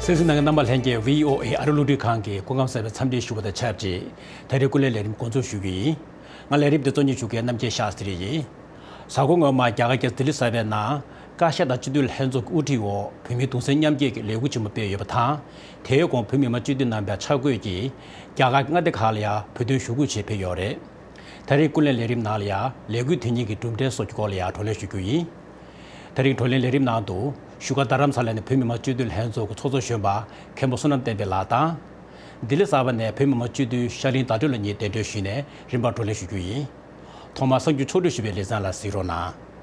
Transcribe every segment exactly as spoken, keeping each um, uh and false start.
གསན་གཟིགས་གནང་མཁན་རྣམ་པ་ལྷན་རྒྱས། བྷི་ཨོ་ཨེ་ཨ་རི་རླུང་འཕྲིན་ཁང་གི་སྐུ་ཁམས་བཟང་བའི་འཚམས་འདྲི་ཞུ་བ་དང་ཆབས་ཅིག་ད་རེས་སྐུ་ལས་ལས་རིམ་འགོ་འཛུགས་ཞུ་གི་ཡིན། ང་ལས་རིམ་འདི་གཙོ་གཉེར་ཞུ་མཁན་རྣམ་རྒྱལ་ཤཱསྟྲི་ཡིན། གཟའ་འཁོར་སྔོན་མ་རྒྱ་གར་རྒྱལ་ས་ལྡི་ལི་གསར་པའི་ནང་བཀའ་ཤག་དང་སྤྱི་འཐུས་ལྷན་ཚོགས་ཀྱི་དབུ་ཁྲིད་འོག་བོད་མིའི་གདུང་སེམས་མཉམ་སྐྱེད་ཀྱི་ལས་འགུལ་ཆེན་མོ་སྤེལ་ཡོད་པ་དང་། དེའི་གོང་བོད་མི་མང་སྤྱི་འཐུས་རྣམ་པ་ཆ་བགོས་ཀྱིས་རྒྱ་གར་མངའ་སྡེ་ཁག་ལ་ཡང་བོད་དོན་ཞུ་སྐུལ་ཆེད་ཕེབས་ཡོད་རེད། ད་རེས་སྐུ་ལས་ལས་རིམ་ནང་ལ་ཡང་ལས་འགུལ་དེ་ཉིད་ཀྱི་གྲུབ་འབྲས་སོགས་ཀྱི་སྐོར་ལ་ཡང་བགྲོ་གླེང་ཞུ་རྒྱུ་ཡིན། ད་རིང་བགྲོ་གླེང་ལས་རིམ་ནང་དུ་བཞུགས་སྒར་རྡ་རམ་ས་ལ་ནས་བོད་མི་མང་སྤྱི་འཐུས་ལྷན་ཚོགས་ཀྱི་ཚོགས་གཙོ་གཞོན་པ་མཁན་པོ་བསོད་ནམས་བསྟན་འཕེལ་ལགས་དང་། ལྡི་ལི་གསར་པ་ནས་བོད་མི་མང་སྤྱི་འཐུས་ཤར་གླིང་ཟླ་སྒྲོན་ལགས་གཉིས་གདན་འདྲེན་ཞུས་ནས་རིམ་པར་བགྲོ་གླེང་ཞུ་རྒྱུ་ཡིན། ཐོག་མར་གསར་འགྱུར་ཕྱོགས་བསྒྲིགས་ཞུས་པའི་ལེ་ཚན་ལ་གཟིགས་རོགས་གནང་།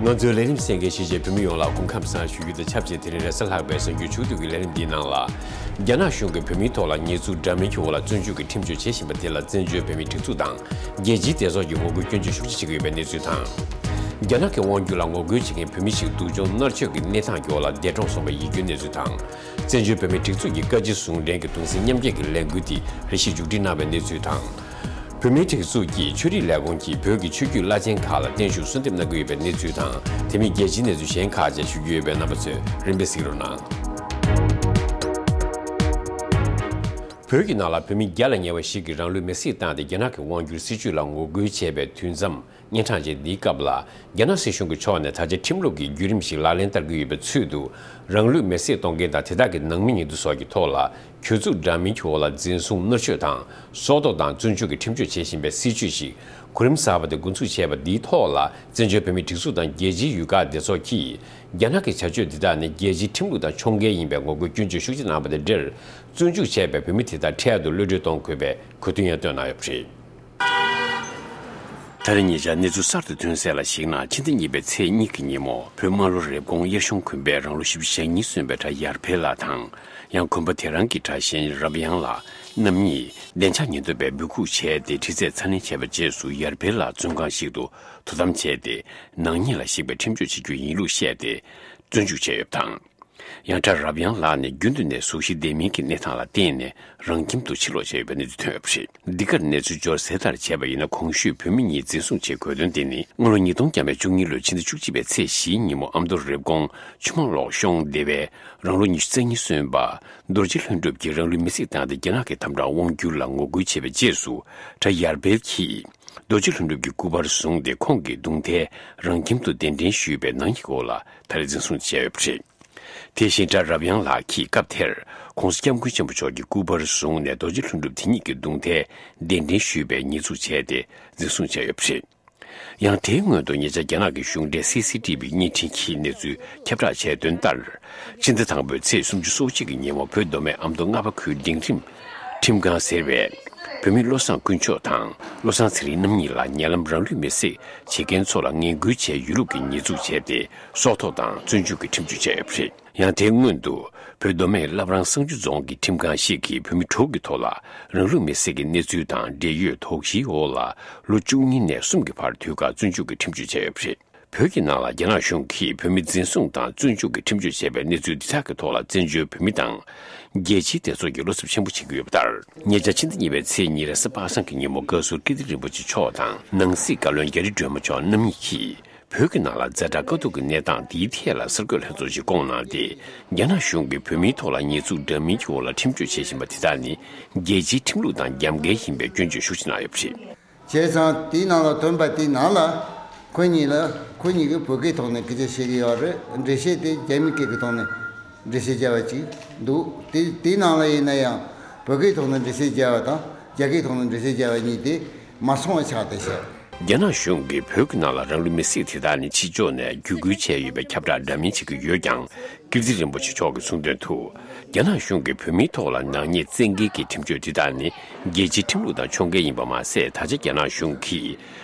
ང་ཚོའི་ལས་རིམ་གསན་མཁན་གཞིས་བྱེས་བོད་མི་ཡོངས་ལ་སྐུ་ཁམས་བཟང་ཞུ་རྒྱུ་དང་ཆབས་ཅིག་དེ་རིང་རེས་གཟའ་ལྷག་པའི་གཟའ་འགྱུར་ཆུ་ཚོད་ཀྱི་ལས་རིམ་འདིའི་ནང་ལ། རྒྱ་ནག་གཞུང་གིས་བོད་མིའི་ཐོག་ལ་ཉེས་འཛུགས་འདྲ་མིན་གྱི་འོག་ལ་བཙོན་འཇུག་གི་ཁྲིམས་གཅོད་བྱེད་བཞིན་པ་དེ་ལ་བཙན་བྱོལ་བོད་མིའི་སྒྲིག་འཛུགས་དང་རྒྱལ་སྤྱིའི་སྡེ་ཚོགས་ཀྱིས་ངོ་རྒོལ་སྐྱོན་བརྗོད་ཤུགས་ཆེ་བྱེད་ཀྱི་ཡོད་པའི་གནས་ཚུལ་དང་། རྒྱ་ནག་གི་དབང་སྒྱུར་ལ་ངོ་རྒོལ་བྱེད་མཁན་བོད་མི་ཞིག་སྡུག་སྦྱོང་མནར་གཅོད་ཀྱི་གནས་སྟངས་ཀྱི་འོག་ལ་འདས་གྲོངས་སོང་བའི་ཡིད་སྐྱོའི་གནས་ཚུལ་དང་། བཙན་བྱོལ་བོད་མིའི་སྒྲིག་འཛུགས་ཀྱི་བཀའ་སྤྱི་ཟུང་འབྲེལ་གྱི་གདུང་སེམས་མཉམ་སྐྱེད་ཀྱི་ལས་འགུལ་འདི་རེ་ཞིག་མཇུག་སྒྲིལ་གནང་བའི་གནས་ཚུལ་དང་། བོད་མིའི་སྒྲིག་འཛུགས་ཀྱིས་ཆོས་རིག་ལས་ཁུངས་ཀྱིས་བོད་ཀྱི་ཆོས་བརྒྱུད་བླ་ཆེན་ཁག་ལ་བརྟན་བཞུགས་གསོལ་འདེབས་གནང་གི་ཡོད་པའི་གནས་ཚུལ་དང་། དེ་མིན་རྒྱལ་སྤྱིའི་གནས་ཚུལ་གཞན་ཁག་བཅས་ཞུ་རྒྱུ་ཡོད་པས་རྣམ་པ་ཚོས་རིམ་པས་གཟིགས་རོགས་གནང་། བོད་ཀྱི་ནང་ལ་བོད་མི་བརྒྱ་ལ་ཉེ་བ་ཞིག་གིས་རང་ལུས་མེར་སྲེག་བཏང་སྟེ་རྒྱ་ནག་གི་དབང་སྒྱུར་སྲིད་བྱུས་ལ་ངོ་རྒོལ་བྱས་པའི་དུས་མཚམས། གཉན་འཕྲང་ཅན་འདིའི་སྐབས་ལ། རྒྱ་ནག་སྲིད་གཞུང་གི་ཕྱོགས་ནས་ད་ཆ་ཁྲིམས་ལུགས་ཀྱི་བརྒྱུད་རིམ་ཞིག་ལག་ལེན་བསྟར་གྱི་ཡོད་པའི་ཚུལ་དུ། རང་ལུས་མེར་སྲེག་གཏོང་མཁན་དང་དེ་དག་གི་ནང་མི་ཉེ་དུ་སོགས་ཀྱི་ཐོག་ལ། གྱོད་འཛུགས་འདྲ་མིན་གྱི་འོག་ལ་འཛིན་བཟུང་མནར་གཅོད་དང་། སྲོག་ཐོག་དང་བཙོན་འཇུག་གི་ཁྲིམས་གཅོད་བྱེད་བཞིན་པའི་སྲིད་བྱུས་ཤིག་གོ་རིམ་གསར་པ་དེ་འགོ་འཛུགས་བྱས་པ་འདིའི་ཐོག་ལ། བཙན་བྱོལ་བོད་མིའི་སྒྲིག་འཛུགས་དང་རྒྱལ་སྤྱིའི་ཡུལ་ཁག་སྡེ་ཚོགས་ཀྱིས། རྒྱ་ནག་གི་བྱ་སྤྱོད་འདི་དག་ནི་རྒྱལ་སྤྱིའི་ཁྲིམས་ལུགས་དང་ཕྱོགས་འགལ་ཡིན་པའི་ངོ་རྒོལ་སྐྱོན་བརྗོད་ཤུགས་ཆེ་གནང་བ་དང་འབྲེལ། བཙོན་འཇུག་བྱས་པའི་བོད་མི་དེ་དག་འཕྲལ་དུ་གློད་གྲོལ་གཏོང་དགོས་པའི་གོ་སྟོན་ཡང་བཏོན་གནང་ཡོད་པ་རེད། ད་རེས་ཉེ་ཆར་གནས་ཚུལ་གསར་དུ་ཐོན་གསལ་ལ་གཞིགས་ན། ཕྱི་ཟླ་གཉིས་པའི་ཚེས་གཉིས་ཀྱི་ཉིན་མོ། བོད་དམངས་གླུ་རེབ་གོང་དབྱར་གཞུང་གུང་པས་རང་ལོ་བཞི་བཅུ་ཞེ་གཉིས་སོན་པའི་གྲྭ་ཡར་འཕེལ་ལགས་དང་། ཡང་གུང་པ་དེ་རང་གི་གྲྭ་གཞན་རབ་དབྱངས་ལགས་རྣམ་གཉིས་བདེ་འཇགས་ཉེན་རྟོག་པས་འབོད་འགུག་བྱས་ཏེ། འདྲི་རྩད་ཚ་ནན་བྱས་པའི་རྗེས་སུ། ཡར་འཕེལ་ལགས་བཙོན་ཁང་ཞིག་ཏུ་དོ་དམ་བྱས་ཏེ། ནག་ཉེས་ལ་གཞིགས་པའི་ཁྲིམས་གཅོད་བྱེད་རྒྱུ་ཡིན་ལུགས་བཤད་དེ། བཙོན་འཇུག་བྱས་ཡོད་པ་དང་། ཡང་གྲྭ་རབ་དབྱངས་ལགས་ནི་རྒྱུན་དུ་ནས་གཟུགས་གཞི་བདེ་མིན་གྱི་གནས་སྟངས་ལ་བརྟེན་ནས། རང་ཁྱིམ་དུ་ཕྱིར་ལོག་བྱས་ཡོད་པའི་གནས་ཚུལ་ཐོན་ཡོད་པ་རེད། འདི་གར་གནས་ཚུལ་འབྱོར་གསལ་ལྟར་བྱས་པ་ཡིན་ན། གོང་ཞུས་བོད་མི་གཉིས་འཛིན་བཟུང་བྱས་དགོས་དོན་དེ་ནི། སྔ་ལོ་ཉིས་སྟོང་བརྒྱ་མེད་བཅུ་གཉིས་ལོའི་ཕྱི་ཟླ་བཅུ་གཅིག་པའི་ཚེས་བཞིའི་ཉིན་མོ། ཨ་མདོ་རེབ་གོང་ཆུ་དམངས་གློག་གཤོང་སྡེ་བའི་རང་ལོ་ཉི་ཤུ་རྩ་གཉིས་སོན་པ་རྡོ་རྗེ་ལྷུན་གྲུབ་ཀྱིས་རང་ལུས་མེར་སྲེག་བཏང་སྟེ། རྒྱ་ནག་གི་དམ་དྲག་དབང་སྒྱུར་ལ་ངོ་རྒོལ་བྱས་པའི་རྗེས་སུ། གྲྭ་ཡར་འཕེལ་གྱིས་རྡོ་རྗེ་ལྷུན་གྲུབ་ཀྱི་སྐུ་པར་བཟུང་སྟེ། ཁོང་གི་གདུང་ཐལ་རང་ཁྱིམ་དུ་གདན་འདྲེན་ཞུས་པའི་ནག་ཉེས་འོག་ལ་ད་རེས་འཛིན་བཟུང་བྱས་ཡོད་པ་རེད། དེ་བཞིན་གྲྭ་རབ་དབྱངས་ལགས་ཀྱིས་སྐབས་དེར་༸གོང་ས་༸སྐྱབས་མགོན་ཆེན་པོ་མཆོག་གི་སྐུ་པར་བཟུང་ནས། རྡོ་རྗེ་ལྷུན་གྲུབ་དེ་ཉིད་ཀྱི་གདུང་ཐལ་གདན་འདྲེན་ཞུས་པའི་ཉེས་འཛུགས་བྱས་ཏེ། འཛིན་བཟུང་བྱས་ཡོད་པ་རེད། ཡང་དེའི་སྔོན་དུ། ཉེ་ཆར་རྒྱ་ནག་གི་གཞུང་འབྲེལ་སི་སི་ཊི་བི་བརྙན་འཕྲིན་གྱིས་གནས་ཚུལ་ཁྱབ་བསྒྲགས་བྱས་དོན་ལྟར། ཕྱི་ཟླ་དང་པོའི་ཚེས་སུམ་ཅུ་སོ་གཅིག་གི་ཉིན་མོ། བོད་མདོ་སྨད་ཨ་མདོ་རྔ་པ་ཁུལ་འབྲིང་རིམ་ཁྲིམས་ཁང་ཟེར་བས། བོད་མི་བློ་བཟང་དཀོན་མཆོག་དང་བློ་བཟང་ཚེ་རིང་རྣམ་གཉིས་ལ་ཉེ་ལམ་རང་ལུས་མེར་སྲེག་བྱེད་མཁན་ཚོ་ལ་ངན་སྐུལ་བྱས་ཡོད་ལུགས་ཀྱི་ཉེས་འཛུགས་བྱས་ཏེ། སྲོག་ཐོག་དང་བཙོན་འཇུག་གི་ཁྲིམས་གཅོད་བྱས་ཡོད་པ་རེད། ཡང་དེའི་སྔོན་དུ། བོད་མདོ་སྨད་བླ་བྲང་བསང་ཆུ་རྫོང་གི་ཁྲིམས་ཁང་ཞིག་གིས་བོད་མི་དྲུག་གི་ཐོག་ལ་རང་ལུས་མེར་སྲེག་གི་གནས་ཚུལ་དང་འབྲེལ་ཡོད་དོགས་གཞིའི་འོག་ལ། ལོ་བཅུ་གཉིས་ནས་གསུམ་གྱི་བར་དུས་བཀག་བཙོན་འཇུག་གི་ཁྲིམས་གཅོད་བྱས་ཡོད་པ་རེད། བོད་ཀྱི་ནང་ལ་རྒྱ་ནག་གཞུང་གིས་བོད་མི་འཛིན་བཟུང་དང་བཙོན་འཇུག་གི་ཁྲིམས་གཅོད་བྱས་པའི་གནས་ཚུལ་འདི་དག་གི་ཐོག་ལ། བཙན་བྱོལ་བོད་མི་དང་རྒྱལ་སྤྱིའི་སྡེ་ཚོགས་ཀྱིས་བློ་འཚབ་ཆེན་པོ་བྱེད་ཀྱི་ཡོད་པ་ལྟར། ཉེ་ཆར་ཕྱི་ཟླ་གཉིས་པའི་ཚེས་གཉིས་རེས་གཟའ་པ་སངས་ཀྱི་ཉིན་མོ། བཀའ་ཟུར་ཀིརྟི་རིན་པོ་ཆེ་མཆོག་དང་། ནང་སྲིད་བཀའ་བློན་རྒྱ་རི་སྒྲོལ་མ་མཆོག་རྣམ་གཉིས་ཀྱིས། བོད་ཀྱི་ནང་ལ་ཛ་དྲག་དཀའ་སྡུག་གི་གནས་སྟངས་འདིའི་ཐད་ལ་གསར་འགོད་ལྷན་ཚོགས་ཤིག་བསྐོངས་གནང་སྟེ། རྒྱ་ནག་གཞུང་གིས་བོད་མིའི་ཐོག་ལ་ཉེས་འཛུགས་འདྲ་མིན་གྱི་འོག་ལ་ཁྲིམས་གཅོད་བྱེད་བཞིན་པ་དེ་དག་ནི། རྒྱལ་སྤྱིའི་ཁྲིམས་ལུགས་དང་རྒྱབ་འགལ་ཡིན་པའི་སྐྱོན་བརྗོད་ཤུགས་ཆེ་གནང་ཡོད་པ་རེད། བྱས་ཙང་། དེའི་ནང་ལ་ཐོན་པ་དེའི་ནང་ལ། ཁོ་གཉིས་ལ། ཁོ་གཉིས་ཀྱིས་བོད་སྐད་ཐོག་ནས་སྐད་ཆ་བཤད་ཀྱི་ཡོད་རེད། འགྲེལ་བཤད་དེ་རྒྱ་མི་སྐད་ཀྱི་ཐོག་ནས་འགྲེལ་བཤད་བརྒྱབ་པ་ཅིག་འདུག་དེ་དེའི་ནང་ལ་ཡིན་ན་ཡང་། བོད་སྐད་ཐོག་ནས་འགྲེལ་བཤད་བརྒྱབ་པ་དང་། རྒྱ་སྐད་ཐོག་ནས་འགྲེལ་བཤད་བརྒྱབ་པ་གཉིས་དེ་མ་མཚུངས་པ་ཆགས་བསྡད་བཞག་རྒྱ་ནག་གཞུང་གིས་བོད་ཀྱི་ནང་ལ་རང་ལུས་མེར་སྲེག་དེ་དག་ནི། ཕྱི་ཕྱོགས་ནས་བརྒྱུད་སྐུལ་བྱས་ཡོད་པའི་ཁྱབ་བསྒྲགས་འདྲ་མིན་བྱེད་ཀྱི་ཡོད་ཀྱང་། ཀིརྟི་རིན་པོ་ཆེ་མཆོག་གིས་གསུངས་དོན་དུ། རྒྱ་ནག་གཞུང་གིས་བོད་མིའི་ཐོག་ལ་ནག་ཉེས་བཙན་འགེལ་གྱི་ཁྲིམས་གཅོད་དེ་དག་ནི། རྒྱལ་སྤྱིའི་ཁྲིམས་ལུགས་དང་ཕྱོགས་འགལ་ཡིན་པ་མ་ཟད། ད་ཆ་རྒྱ་ནག་གཞུང་གིས་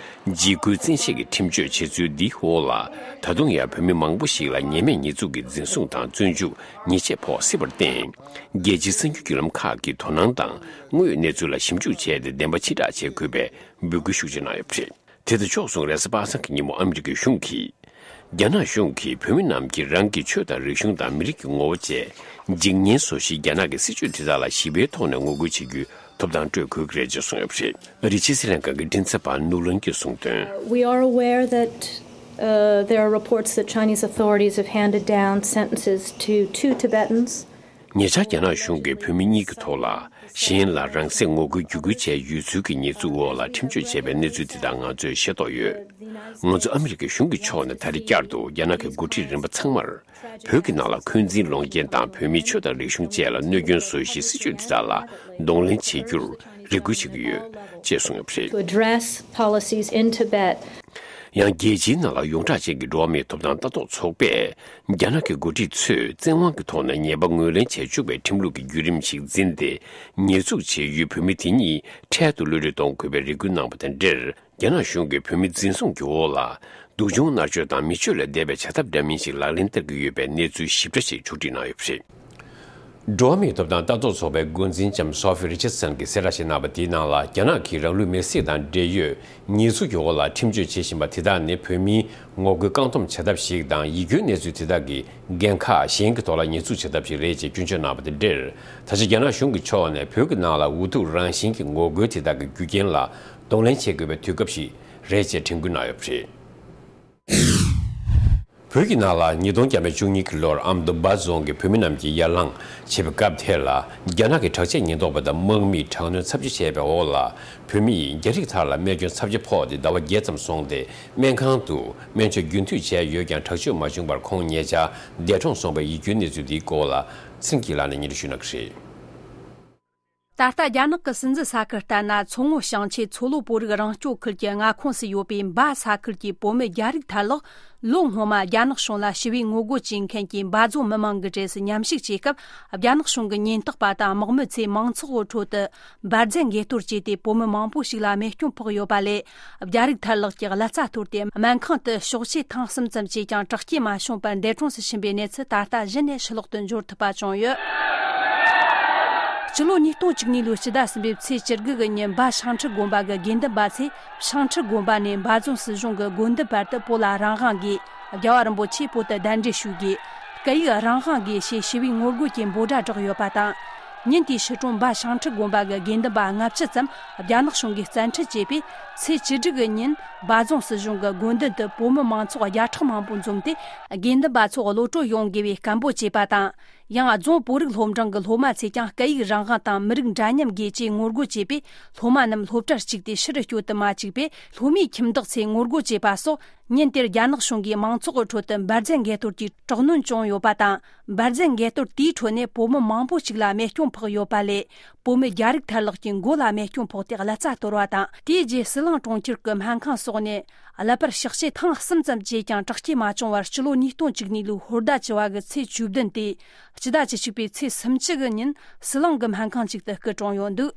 འཇིགས་སྐུལ་བཙན་ཤེད་ཀྱི་ཁྲིམས་གཅོད་བྱེད་ཚུལ་འདིའི་འོག་ལ། ད་དུང་ཡང་བོད་མི་མང་པོ་ཞིག་ལ་ཉེས་མེད་ཉེས་འཛུགས་ཀྱི་འཛིན་བཟུང་དང་བཙོན་འཇུག་ཉེས་ཆད་ཕོག་སྲིད་པར་བརྟེན། རྒྱལ་སྤྱིའི་གསར་འགྱུར་བརྒྱུད་ལམ་ཁག་གིས་དོ་སྣང་དང་དངོས་ཡོད་གནས་ཚུལ་ལ་ཞིབ་འཇུག་བྱས་ཏེ། བདེན་པ་ཕྱིར་བསྒྲགས་བྱེད་དགོས་པའི་འབོད་སྐུལ་ཤུགས་ཆེ་གནང་ཡོད་པ་རེད། དེ་དང་ཕྱོགས་མཚུངས། རེས་གཟའ་པ་སངས་ཀྱི་ཉིན་མོ། ཨ་མི་རི་ཀའི་གཞུང་གིས། རྒྱ་ནག་གཞུང་གིས་བོད་མི་རྣམས་ཀྱིས་རང་གི་ཆོས་དང་རིག་གཞུང་དང་མི་རིགས་ཀྱི་ངོ་བོ་བཅས་འཇིག་ཉེན་བཟོ་གཞིའི་རྒྱ་ནག་གི་སྲིད་བྱུས་དེ་དག་ལ་ཞི་བའི་ཐོག་ནས་ངོ་རྒོལ་བྱེད་རྒྱུའི་ ཐོབ་ཐང་སྤྲོད་དགོས་ཀྱི་རེད་ཅེས་གསུངས་ཡོད་པ་རེད། རི་ཆི་སི་ལན་ཁང་གི་མགྲིན་ཚབ་པ་ནུ་ལོན་གྱིས་གསུངས་དོན། We are aware that, uh, there are reports that Chinese authorities have handed down sentences to two Tibetans. ཉེ་ཆར་རྒྱ་ནག་གཞུང་གིས་བོད་མི་གཉིས་ཀྱི་ཐོག་ལ་གཞན་ལ་རང་སྲེག་ངོ་རྒོལ་བརྒྱུད་སྐུལ་བྱས་ཡོད་ཚུལ་གྱི་ཉེས་འཛུགས་འོག་ལ་ཁྲིམས་གཅོད་བྱས་པའི་གནས་ཚུལ་དེ་དག་ང་ཚོས་ཤེས་རྟོགས་ཡོད། ང་ཚོ་ཨ་མི་རི་ཀའི་གཞུང་གི་ཕྱོགས་ནས་ད་རེས་བསྐྱར་དུ་རྒྱ་ནག་གི་འགོ་ཁྲིད་རིམ་པ་ཚང་མར་བོད་ཀྱི་ནང་ལ་འཁོན་འཛིན་སློང་མཁན་དང་བོད་མིའི་ཆོས་དང་རིག་གཞུང་བཅས་ལ་གནོད་སྐྱོན་བཟོ་གཞིའི་སྲིད་བྱུས་དེ་དག་ལ་གདོང་ལེན་བྱེད་རྒྱུར་རེ་སྐུལ་བྱེད་ཀྱི་ཡོད་ཅེས་གསུངས་ཡོད་པ་རེད། To address policies in Tibet. ཡང་རྒྱལ་སྤྱིའི་ནང་ལ་ཡོངས་གྲགས་ཅན་གྱི་འགྲོ་བ་མིའི་ཐོབ་ཐང་ལྟ་རྟོག་ཚོགས་པས་རྒྱ་ནག་གི་འགོ་ཁྲིད་ཚོས་བཙན་དབང་གི་ཐོག་ནས་ཉེས་པ་ངོས་ལེན་བྱས་བཅུག་པའི་ཁྲིམས་ལུགས་ཀྱི་བརྒྱུད་རིམ་ཞིག་འཛིན་ཏེ་ཉེས་འཛུགས་བྱས་ཡུལ་བོད་མི་དེ་གཉིས་འཕྲལ་དུ་གློད་གྲོལ་གཏོང་དགོས་པའི་རེ་སྐུལ་གནང་བ་དང་འབྲེལ། རྒྱ་ནག་གཞུང་གིས་བོད་མི་འཛིན་བཟུང་གི་འོག་ལ་སྡུག་སྦྱོང་མནར་གཅོད་དང་མི་ཆོས་ལས་འདས་པའི་བྱ་ཐབས་འདྲ་མིན་ཞིག་ལག་ལེན་བསྟར་གྱི་ཡོད་པའི་གནས་ཚུལ་ཞིབ་ཕྲ་ཞིག་ཕྱོགས་སྒྲིག་གནང་ཡོད་པ་རེད། འགྲོ་བ་མིའི་ཐོབ་ཐང་ལྟ་རྟོག་ཚོགས་པའི་འགོ་འཛིན་ལྕམ་སོ་ཧྥི་རི་ཆར་སན་གྱིས་གསལ་བསྒྲགས་ཤིག་གནང་བ་དེའི་ནང་ལ། རྒྱ་ནག་གིས་རང་ལུས་མེར་སྲེག་དང་འབྲེལ་ཡོད་ཉེས་འཛུགས་ཀྱི་འོག་ལ་ཁྲིམས་གཅོད་བྱེད་བཞིན་པ་དེ་དག་ནི་བོད་མིའི་ངོ་རྒོལ་བཀག་སྡོམ་བྱ་ཐབས་ཤིག་དང་། ཡིད་སྐྱོའི་གནས་ཚུལ་དེ་དག་གི་འགན་ཁག་གཞན་གྱི་ཐོག་ལ་ཉེས་འཛུགས་བྱ་ཐབས་ཤིག་རེད་ཅེས་སྐྱོན་བརྗོད་གནང་བ་དང་འབྲེལ། ད་ཆ་རྒྱ་ནག་གཞུང་གི་ཕྱོགས་ནས་བོད་ཀྱི་ནང་ལ་འུ་ཐུག་རང་བཞིན་གྱི་ངོ་རྒོལ་དེ་དག་གི་རྒྱུ་རྐྱེན་ལ་གདོང་ལེན་བྱེད་དགོས་པའི་དུས་སྐབས་ཤིག་རེད་ཅེས་དྲན་སྐུལ་གནང་ཡོད་པ་རེད། བོད་ཀྱི་ནང་ལ་ཉིས་སྟོང་བརྒྱ་མེད་བཅུ་གཉིས་ཀྱི་ལོར་ཨ་མདོ་སྦ་རྫོང་གི་བོད་མི་རྣམས་ཀྱིས་ཡར་ལངས་བྱེད་པའི་སྐབས་དེ་ལ། རྒྱ་ནག་གི་དྲག་ཆས་ཉེན་རྟོག་པ་དང་དམག་མིས་དྲག་གནོན་ཚབས་ཆེ་བྱས་པའི་འོག་ལ། བོད་མི་ཡིས་རྒྱ་རིགས་དག་ལ་རྨས་སྐྱོན་ཚབས་ཆེ་ཕོག་སྟེ་ཟླ་བ་བརྒྱད་ཙམ་སོང་སྟེ། སྨན་ཁང་དུ་སྨན་བཅོས་རྒྱུན་མཐུད་བྱས་ཡོད་ཀྱང་། དྲག་སྤྱོད་མ་བྱུང་བར་ཁོང་ཉེ་ཆར་འདས་གྲོངས་སོང་བའི་ཡིད་སྐྱོའི་གནས་ཚུལ་འདིའི་སྐོར་ལ། ཚེ་རིང་སྐྱིད་ལགས་ནས་སྙན་སྒྲོན་ཞུ་གནང་གི་རེད། ད་ལྟ་རྒྱ་ནག་གི་སྲིད་འཛིན་ས་ཁུལ་ལྟར་ན། མཚོ་སྔོན་ཞིང་ཆེན་མཚོ་ལྷོ་བོད་རིགས་རང་སྐྱོང་ཁུལ་གྱི་མངའ་ཁོངས་སུ་ཡོད་པའི་འབའ་ས་ཁུལ་གྱི་བོད་མི་རྒྱ་རིགས་ཐར་ལགས་ལོ་སྔོན་མ་རྒྱ་ནག་གཞུང་ལ་ཞི་བའི་ངོ་རྒོལ་བྱེད་མཁན་གྱི་འབའ་རྫོང་མི་མང་གི་གྲས་སུ་མཉམ་ཞུགས་བྱེད་སྐབས། རྒྱ་ནག་གཞུང་གི་ཉེན་རྟོག་པ་དང་དམག་མི་ཚོས་མང་ཚོགས་ཀྱི་ཁྲོད་དུ་འབར་རྫས་འགས་གཏོར་བྱས་ཏེ། བོད་མི་མང་པོ་ཞིག་ལ་རྨས་སྐྱོན་ཕོག་ཡོད་པ་ལས། རྒྱ་རིགས་ཐར་ལགས་ཀྱི་ཀླད་རྩ་གཏོར་ཏེ། སྨན་ཁང་དུ་གཤོག་བཅོས་ཐེངས་གསུམ་ཙམ་བྱས་ཀྱང་དྲག་སྐྱེད་མ་བྱུང་བར་འདས་གྲོངས་སུ་ཕྱིན་པའི་གནས་ཚུལ་ད་ལྟ་གཞི་ནས་ཕྱི་ལོག་ཏུ་འབྱོར་ཐུབ་པ་བྱུང་ཡོད། སྤྱི་ལོ་ཉིས་སྟོང་བཅུ་གཉིས་ལོའི་ཕྱི་ཟླ་གསུམ་པའི་ཚེས་བཅུ་དགུ་གི་ཉིན། འབའ་ཤང་ཁྲི་དགོན་པ་གི་དགེ་འདུན་པ་ཚོས་ཤང་ཁྲི་དགོན་པ་ནས་འབའ་རྫོང་སྲིད་གཞུང་གི་དགོན་སྡེ་བར་དུ་བོད་ལ་རང་དབང་དགོས། རྒྱལ་བ་རིན་པོ་ཆེས་བོད་དུ་གདན་འདྲེན་ཞུ་དགོས། སྐད་ཡིག་རང་དབང་དགོས་ཞེས་ཞི་བའི་ངོ་རྒོལ་གྱི་འབོད་སྒྲ་བསྒྲགས་ཡོད་པ་དང་། ཉིན་དེའི་ཕྱི་དྲོ་འབའ་ཤང་ཁྲི་དགོན་པ་གི་དགེ་འདུན་པ་ལྔ་བཅུ་ཙམ་རྒྱ་ནག་གཞུང་གིས་བཙན་ཁྲིད་བྱས་པས། ཚེས་བཅུ་དྲུག་གི་ཉིན་འབའ་རྫོང་སྲིད་གཞུང་གི་དགོན་མདུན་དུ་བོད་མི་མང་ཚོགས་བརྒྱ་ཕྲག་མང་པོ་འཛོམས་ཏེ། དགེ་འདུན་པ་ཚོ་གློད་གྲོལ་ཡོང་དགོས་པའི་སྐད་འབོད་བྱས་པ་དང་། ཡང་རྫོང་བོད་རིགས་སློབ་འབྲིང་གི་སློབ་མ་ཚོས་ཀྱང་སྐད་ཡིག་རང་དབང་དང་མི་རིགས་འདྲ་མཉམ་དགོས་ཅེས་ངོ་རྒོལ་བྱས་པས། སློབ་མ་རྣམས་སློབ་གྲྭར་བཅུག་སྟེ་ཕྱི་རུ་སྐྱོད་དུ་མ་བཅུག་པས། སློབ་མའི་ཁྱིམ་བདག་ཚོས་ངོ་རྒོལ་བྱས་པ་སོགས། ཉིན་དེར་རྒྱ་ནག་གཞུང་གིས་མང་ཚོགས་ཀྱི་ཁྲོད་དུ་འབར་རྫས་འགས་གཏོར་གྱིས་དྲག་གནོན་བྱུང་ཡོད་པ་དང་། འབར་རྫས་འགས་གཏོར་དེའི་ཁྲོད་ནས་བོད་མི་མང་པོ་ཞིག་ལ་རྨས་སྐྱོན་ཕོག་ཡོད་པ་ལས། བོད་མི་རྒྱ་རིགས་ཐར་ལགས་ཀྱི་མགོ་ལ་རྨས་སྐྱོན་ཕོག་སྟེ་ཀླད་རྩ་གཏོར་བ་དང་། དེའི་རྗེས་ཟི་ལིང་གྲོང་ཁྱེར་གྱི་སྨན་ཁང་སོགས་ནས་ཀླད་པར་གཤག་བཅོས་ཐེངས་གསུམ་ཙམ་བྱས་ཀྱང་དྲག་སྐྱེད་མ་བྱུང་བར། སྤྱི་ལོ་ཉིས་སྟོང་བཅུ་གཉིས་ལོའི་ཧོར་ཟླ་བཅུ་བ་གི་ཚེས་བཅུ་བདུན་སྟེ། སྤྱི་ཟླ་བཅུ་གཅིག་པའི་ཚེས་སུམ་ཅུ་གི་ཉིན་ཟི་ལིང་གི་སྨན་ཁང་ཞིག་ཏུ་སྐུ་གྲོངས་ཡོད་འདུག་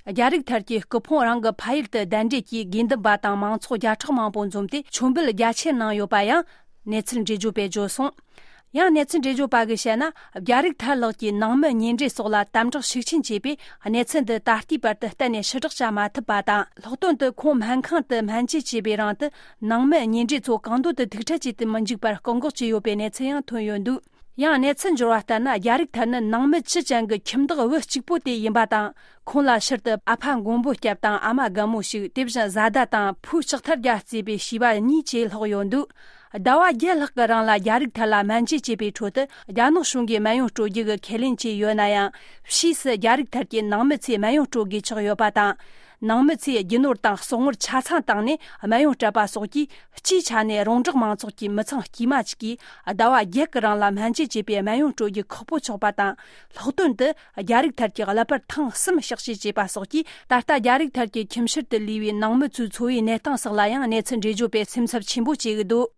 རྒྱ་རིགས་ཐར་གྱི་སྐུ་ཕུང་རང་གི་ཕ་ཡུལ་དུ་གདན་འདྲེན་གྱིས། དགེ་འདུན་པ་དང་མང་ཚོགས་བརྒྱ་ཕྲག་མང་པོ་འཛོམས་ཏེ་མཆོད་འབུལ་རྒྱ་ཆེར་གནང་ཡོད་པ་ཡང་གནས་ཚུལ་འགྲེལ་བརྗོད་པས་བརྗོད་སོང་། ཡང་གནས་ཚུལ་འགྲེལ་བརྗོད་པ་གིས་བཤད་ན། རྒྱ་རིགས་ཐར་ལགས་ཀྱི་ནང་མི་གཉེན་འབྲེལ་སོགས་ལ་དམ་དྲག་ཤུགས་ཆེན་བྱས་པས། གནས་ཚུལ་འདི་ད་ལྟའི་བར་དུ་གཏན་ནས་ཕྱིར་བསྒྲགས་བྱ་མ་ཐུབ་པ་དང་། ལྷག་དོན་དུ་ཁོང་སྨན་ཁང་དུ་སྨན་བཅོས་བྱེད་པའི་རིང་དུ། ནང་མི་གཉེན་འབྲེལ་ཚོ་གང་འདོད་དུ་ཐུག་འཕྲད་བྱེད་དུ་མི་འཇུག་པར་བཀག་འགོག་བྱས་ཡོད་པའི་གནས་ཚུལ་ཡང་ཐོན་ཡོད་འདུག་ཡང་གནས་ཚུལ་འབྱོར་བ་ལྟར་ན། རྒྱ་རིགས་ཐར་ནི་ནང་མི་བཅུ་ཅན་གྱི་ཁྱིམ་བདག་བུ་གཅིག་པོ་དེ་ཡིན་པ་དང་། ཁོང་ལ་ཕྱིར་དུ་ཨ་ཕ་མགོན་པོ་སྐྱབས་དང་ཨ་མ་རྒན་མོ་ཞིག་དེ་བཞིན་བཟའ་ཟླ་དང་བུ་ལྕགས་ཐར་རྒྱལ་གཙོས་པའི་བྱིས་པ་གཉིས་བཅས་ལྷག་ཡོད་འདུག་ཟླ་བ་བརྒྱད་ལྷག་གི་རིང་ལ་རྒྱ་རིགས་ཐར་ལ་སྨན་བཅོས་བྱེད་པའི་ཁྲོད་དུ། རྒྱ་ནག་གཞུང་གིས་སྨན་ཡོན་སྤྲོད་རྒྱུ་གི་ཁས་ལེན་བྱས་ཡོད་ན་ཡང་། ཕྱིས་སུ་རྒྱ་རིགས་ཐར་གྱི་ནང་མི་ཚོས་སྨན་ཡོན་སྤྲོད་དགོས་ཆགས་ཡོད་པ་དང་། ནང་མི་ཚོས་རྒྱུ་ནོར་དང་གསོག་དངུལ་ཆ་ཚང་བཏང་ནས་སྨན་ཡོན་སྤྲད་པ་སོགས་ཀྱིས། སྤྱིའི་ཆ་ནས་རོང་འབྲོག་མང་ཚོགས་ཀྱི་མི་ཚང་དཀྱུས་མ་གཅིག་གིས་ཟླ་བ་བརྒྱད་ཀྱི་རིང་ལ་སྨན་བཅོས་བྱས་པའི་སྨན་ཡོན་སྤྲོད་རྒྱུ་ཁག་པོ་ཆགས་པ་དང་། ལྷག་དོན་དུ་རྒྱ་རིགས་ཐར་གྱི་ཀླད་པར་ཐེངས་གསུམ་གཤག་བཅོས་བྱས་པ་སོགས་ཀྱིས། ད་ལྟ་རྒྱ་རིགས་ཐར་གྱི་ཁྱིམ་ཕྱིར་དུ་ལུས་པའི་ནང་མི་ཚོའི་འཚོ་བའི་གནས་སྟངས་སོགས་ལ་ཡང་གནས་ཚུལ་འགྲེལ་བརྗོད་པས་སེམས་འཚབ་ཆེན་པོ་བྱེད་ཀྱི་འདུག་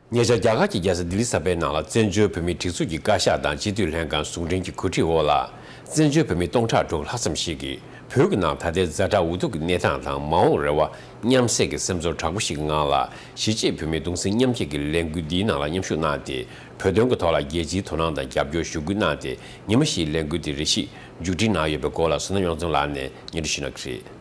ཉེ་ཆར་རྒྱ་གར་གྱི་རྒྱལ་ས་ལྡི་ལི་གསར་པའི་ནང་ལ། བཙན་བྱོལ་བོད་མིའི་སྒྲིག་འཛུགས་ཀྱི་བཀའ་ཤག་དང་སྤྱི་འཐུས་ལྷན་ཁང་ཟུང་འབྲེལ་གྱི་གོ་སྒྲིག་འོག་ལ། བཙན་བྱོལ་བོད་མི་སྟོང་ཕྲག་དྲུག་ལྷག་ཙམ་ཞིག་གིས། བོད་ཀྱི་ནང་ད་ལྟའི་ཛ་དྲག་འུ་ཐུག་གི་གནས་སྟངས་དང་། མ་འོངས་རེ་བ་མཉམ་བསྲེས་ཀྱི་སེམས་ཚོར་དྲག་པོ་ཞིག་གི་ངང་ལ། གཞིས་བྱེས་བོད་མིའི་གདུང་སེམས་མཉམ་སྐྱེད་ཀྱི་ལས་འགུལ་འདིའི་ནང་ལ་མཉམ་ཞུགས་གནང་སྟེ། བོད་དོན་གྱི་ཐོག་ལ་རྒྱལ་སྤྱིའི་དོ་སྣང་དང་རྒྱབ་སྐྱོར་ཞུ་སྐུལ་གནང་སྟེ། ཉི་མ་བཞིའི་ལས་འགུལ་དེ་རེ་ཞིག་མཇུག་སྒྲིལ་གནང་ཡོད་པའི་སྐོར་ལ། བསོད་ནམས་དབྱངས་འཛོམས་ལགས་ནས་སྙན་སྒྲོན་ཞུ་གནང་གི་རེད།